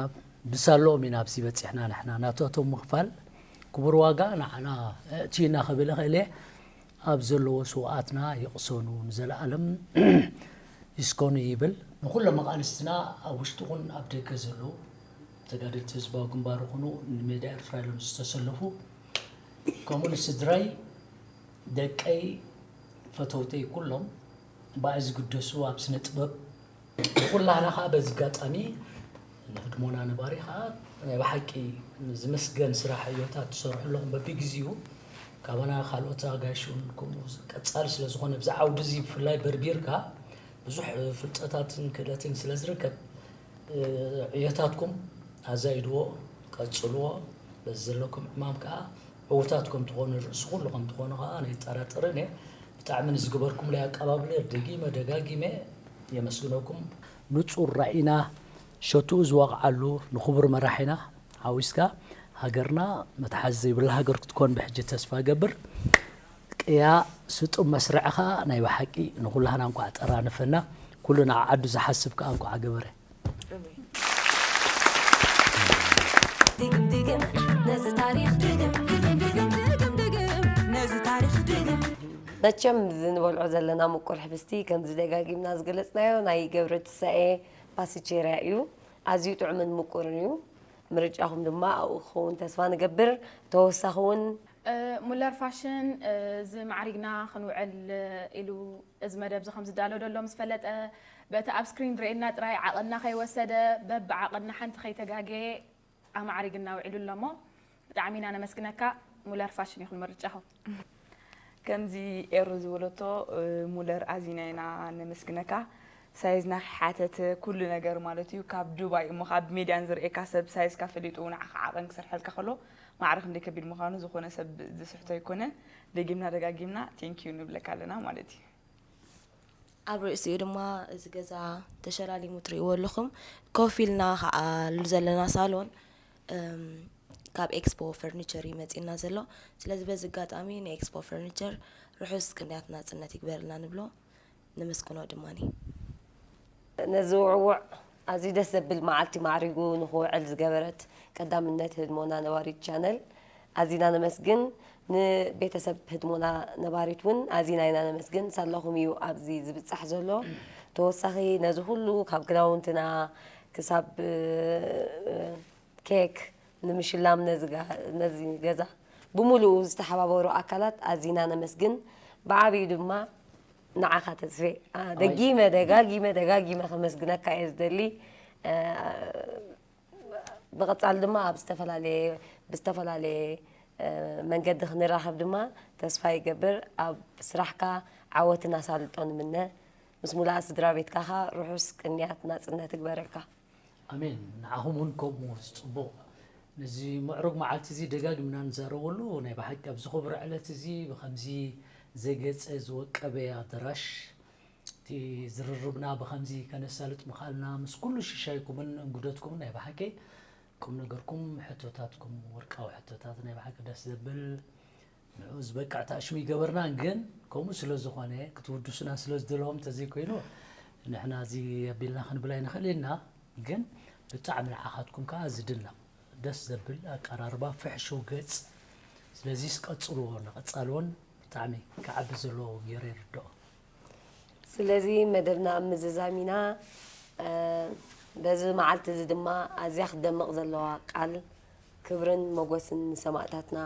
ብሳለኦም ኢና ኣብዚ በጺሕና ንሕና ናታቶም ምኽፋል ክቡር ዋጋ ንዓና ኣእትዩና ክብል እኽእል እየ። ኣብ ዘለዎ ስውኣትና ይቕሰኑ ንዘለኣለም ይስከኑ ይብል። ንኹሎም መቓልስትና ኣብ ውሽጢ ኹን ኣብ ደገ ዘለዉ ተጋደልቲ ህዝባዊ ግንባር ይኹኑ ንሜዳ ኤርትራ ኢሎም ዝተሰለፉ ከምኡ ንስድራይ ደቀይ ፈተውተይ ኩሎም ብኣይ ዝግደሱ ኣብ ስነ ጥበብ ንኹላህና ከዓ በዚ ኣጋጣሚ ንህድሞና ነባሪ ከዓ ናይ ብሓቂ ዝምስገን ስራሕ ዕዮታት ትሰርሑ ኣለኹም በቢግዚኡ ካባና ካልኦት ኣጋይሽ እውን ከምኡ ቀፃሊ ስለ ዝኾነ ብዚ ዓውዲ እዚ ብፍላይ በርቢርካ ብዙሕ ፍልጠታትን ክእለትን ስለ ዝርከብ ዕዮታትኩም ኣዛይድዎ ቀፅልዎ በዚ ዘለኩም ዕማም ከዓ ዕውታት ከም ትኾኑ ርእሲ ኩሉ ከም ትኾኑ ከዓ ኣይጠራጠርን እየ ብጣዕሚ ንዝገበርኩምለይ ኣቀባብለ ደጊመ ደጋጊመ የመስግነኩም ንፁር ራኢና ሸትኡ ዝወቕዓሉ ንክቡር መራሒና ሓዊስካ ሃገርና መትሓዚ ዘይብላ ሃገር ክትኮን ብሕጂ ተስፋ እገብር ቅያ ስጡም መስርዕኻ ናይ ብሓቂ ንኹላህና እንኳዕ ጠራንፈና ኩሉ ንዓዓዱ ዝሓስብ ከዓ እንኳዕ ገበረ ድግም ድግም ነዚ ታሪኽ ድግም ድግም ድግም ድግም ድግም ነዚ ታሪኽ ድግም መቸም ዝንበልዖ ዘለና ምቁር ሕብስቲ ከምዚ ደጋጊምና ዝገለፅናዮ ናይ ገብረ ትሳኤ ፓስቼርያ እዩ። ኣዝዩ ጥዑምን ምቁርን እዩ። ምርጫኹም ድማ ኣብኡ ክኸውን ተስፋ ንገብር። ተወሳኺ እውን ሙለር ፋሽን ዝማዕሪግና ክንውዕል ኢሉ እዚ መደብ እዚ ከም ዝዳሎ ዘሎ ምስ ፈለጠ በቲ ኣብ ስክሪን ርእየና ጥራይ ዓቐንና ከይወሰደ በብዓቐንና ሓንቲ ከይተጋገየ ኣማዕሪግና ውዒሉ ኣሎ እሞ ብጣዕሚ ኢና ነመስግነካ። ሙለር ፋሽን ይኹን ምርጫኹም። ከምዚ ኤሩ ዝበለቶ፣ ሙለር፣ ኣዚና ኢና ነመስግነካ። ሳይዝና ክሓተት ኩሉ ነገር ማለት እዩ። ካብ ዱባይ እሞ ካብ ሜድያን ዝርእየካ ሰብ ሳይዝካ ፈሊጡ ንዓኻ ዓቐን ክሰርሐልካ ከሎ ማዕረ ክንደይ ከቢድ ምዃኑ ዝኾነ ሰብ ዝስሕቶ ኣይኮነን። ደጊምና ደጋጊምና ቴንኪዩ ንብለካ ኣለና ማለት እዩ። ኣብ ርእሲኡ ድማ እዚ ገዛ ተሸላሊሙ ትርእይዎ ኣለኹም። ኮፍ ኢልና ከዓሉ ዘለና ሳሎን ካብ ኤክስፖ ፈርኒቸር እዩ መፂና ዘሎ። ስለዚ በዚ ኣጋጣሚ ንኤክስፖ ፈርኒቸር ርሑስ ቅንያት ናፅነት ይግበርልና ንብሎ፣ ነመስግኖ ድማ። ነዚ ውዕውዕ ኣዝዩ ደስ ዘብል መዓልቲ ማዕሪጉ ንክውዕል ዝገበረት ቀዳምነት ህድሞና ነባሪት ቻነል ኣዚና ነመስግን። ንቤተሰብ ህድሞና ነባሪት እውን ኣዚና ኢና ነመስግን። ሳላኹም እዩ ኣብዚ ዝብጻሕ ዘሎ። ተወሳኺ ነዚ ኩሉ ካብ ክዳውንትና ክሳብ ኬክ ንምሽላም ነዚ ገዛ ብምሉኡ ዝተሓባበሩ ኣካላት ኣዚና ነመስግን። ብዓብዩ ድማ ንዓኻ ተስፌ ደጊመ ደጋጊመ ደጋጊመ ከመስግነካ እየ ዝደሊ። ብቐጻሊ ድማ ኣብ ዝተፈላለየ ብዝተፈላለየ መንገዲ ክንራኸብ ድማ ተስፋ ይገብር። ኣብ ስራሕካ ዓወትን ኣሳልጦን እምነ። ምስ ሙሉኣ ስድራ ቤትካ ርሑስ ቅንያት ናጽነት ይግበረልካ። ኣሜን። ንዓኹም እውን ከምኡ ጽቡቕ። ነዚ ምዕሩግ መዓልቲ እዚ ደጋጊምና ንዛረበሉ ናይ ብሓቂ ኣብዚ ክቡር ዕለት እዚ ብኸምዚ ዘጌጸ ዝወቀበ ኣደራሽ እቲ ዝርርብና ብኸምዚ ከነሳልጥ ምኻልና ምስ ኩሉ ሽሻይኩምን እንግዶትኩምን ናይ ብሓቂ ቁም ነገርኩም ሕቶታትኩም ወርቃዊ ሕቶታት ናይ ብሓቂ ደስ ዘብል ንዑ ዝበቅዕ ታሽሙ ይገበርና ግን ከምኡ ስለ ዝኾነ ክትውድሱና ስለ ዝደለዎም ተዘይኮይኑ ንሕና እዚ ኣቢልና ክንብል ኣይንኽእል ኢና ግን ብጣዕሚ ንዓኻትኩም ከዓ ዝድነቕ ደስ ዘብል ኣቀራርባ ፍሕሹው ገፅ ስለዚስ ቀፅልዎ ንቐፃሊ እውን ብጣዕሚ ክዓቢ ዘለዎ ገይረ ይርድኦ ስለዚ መደብና ኣብ ምዝዛም ኢና በዚ መዓልቲ እዚ ድማ ኣዝያ ክትደምቕ ዘለዋ ቃል ክብርን ሞጎስን ንሰማእታትና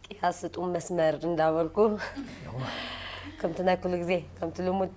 ቅያስ ስጡም መስመር እንዳበልኩ ከምቲ ናይ ኩሉ ግዜ ከምቲ ልሙድ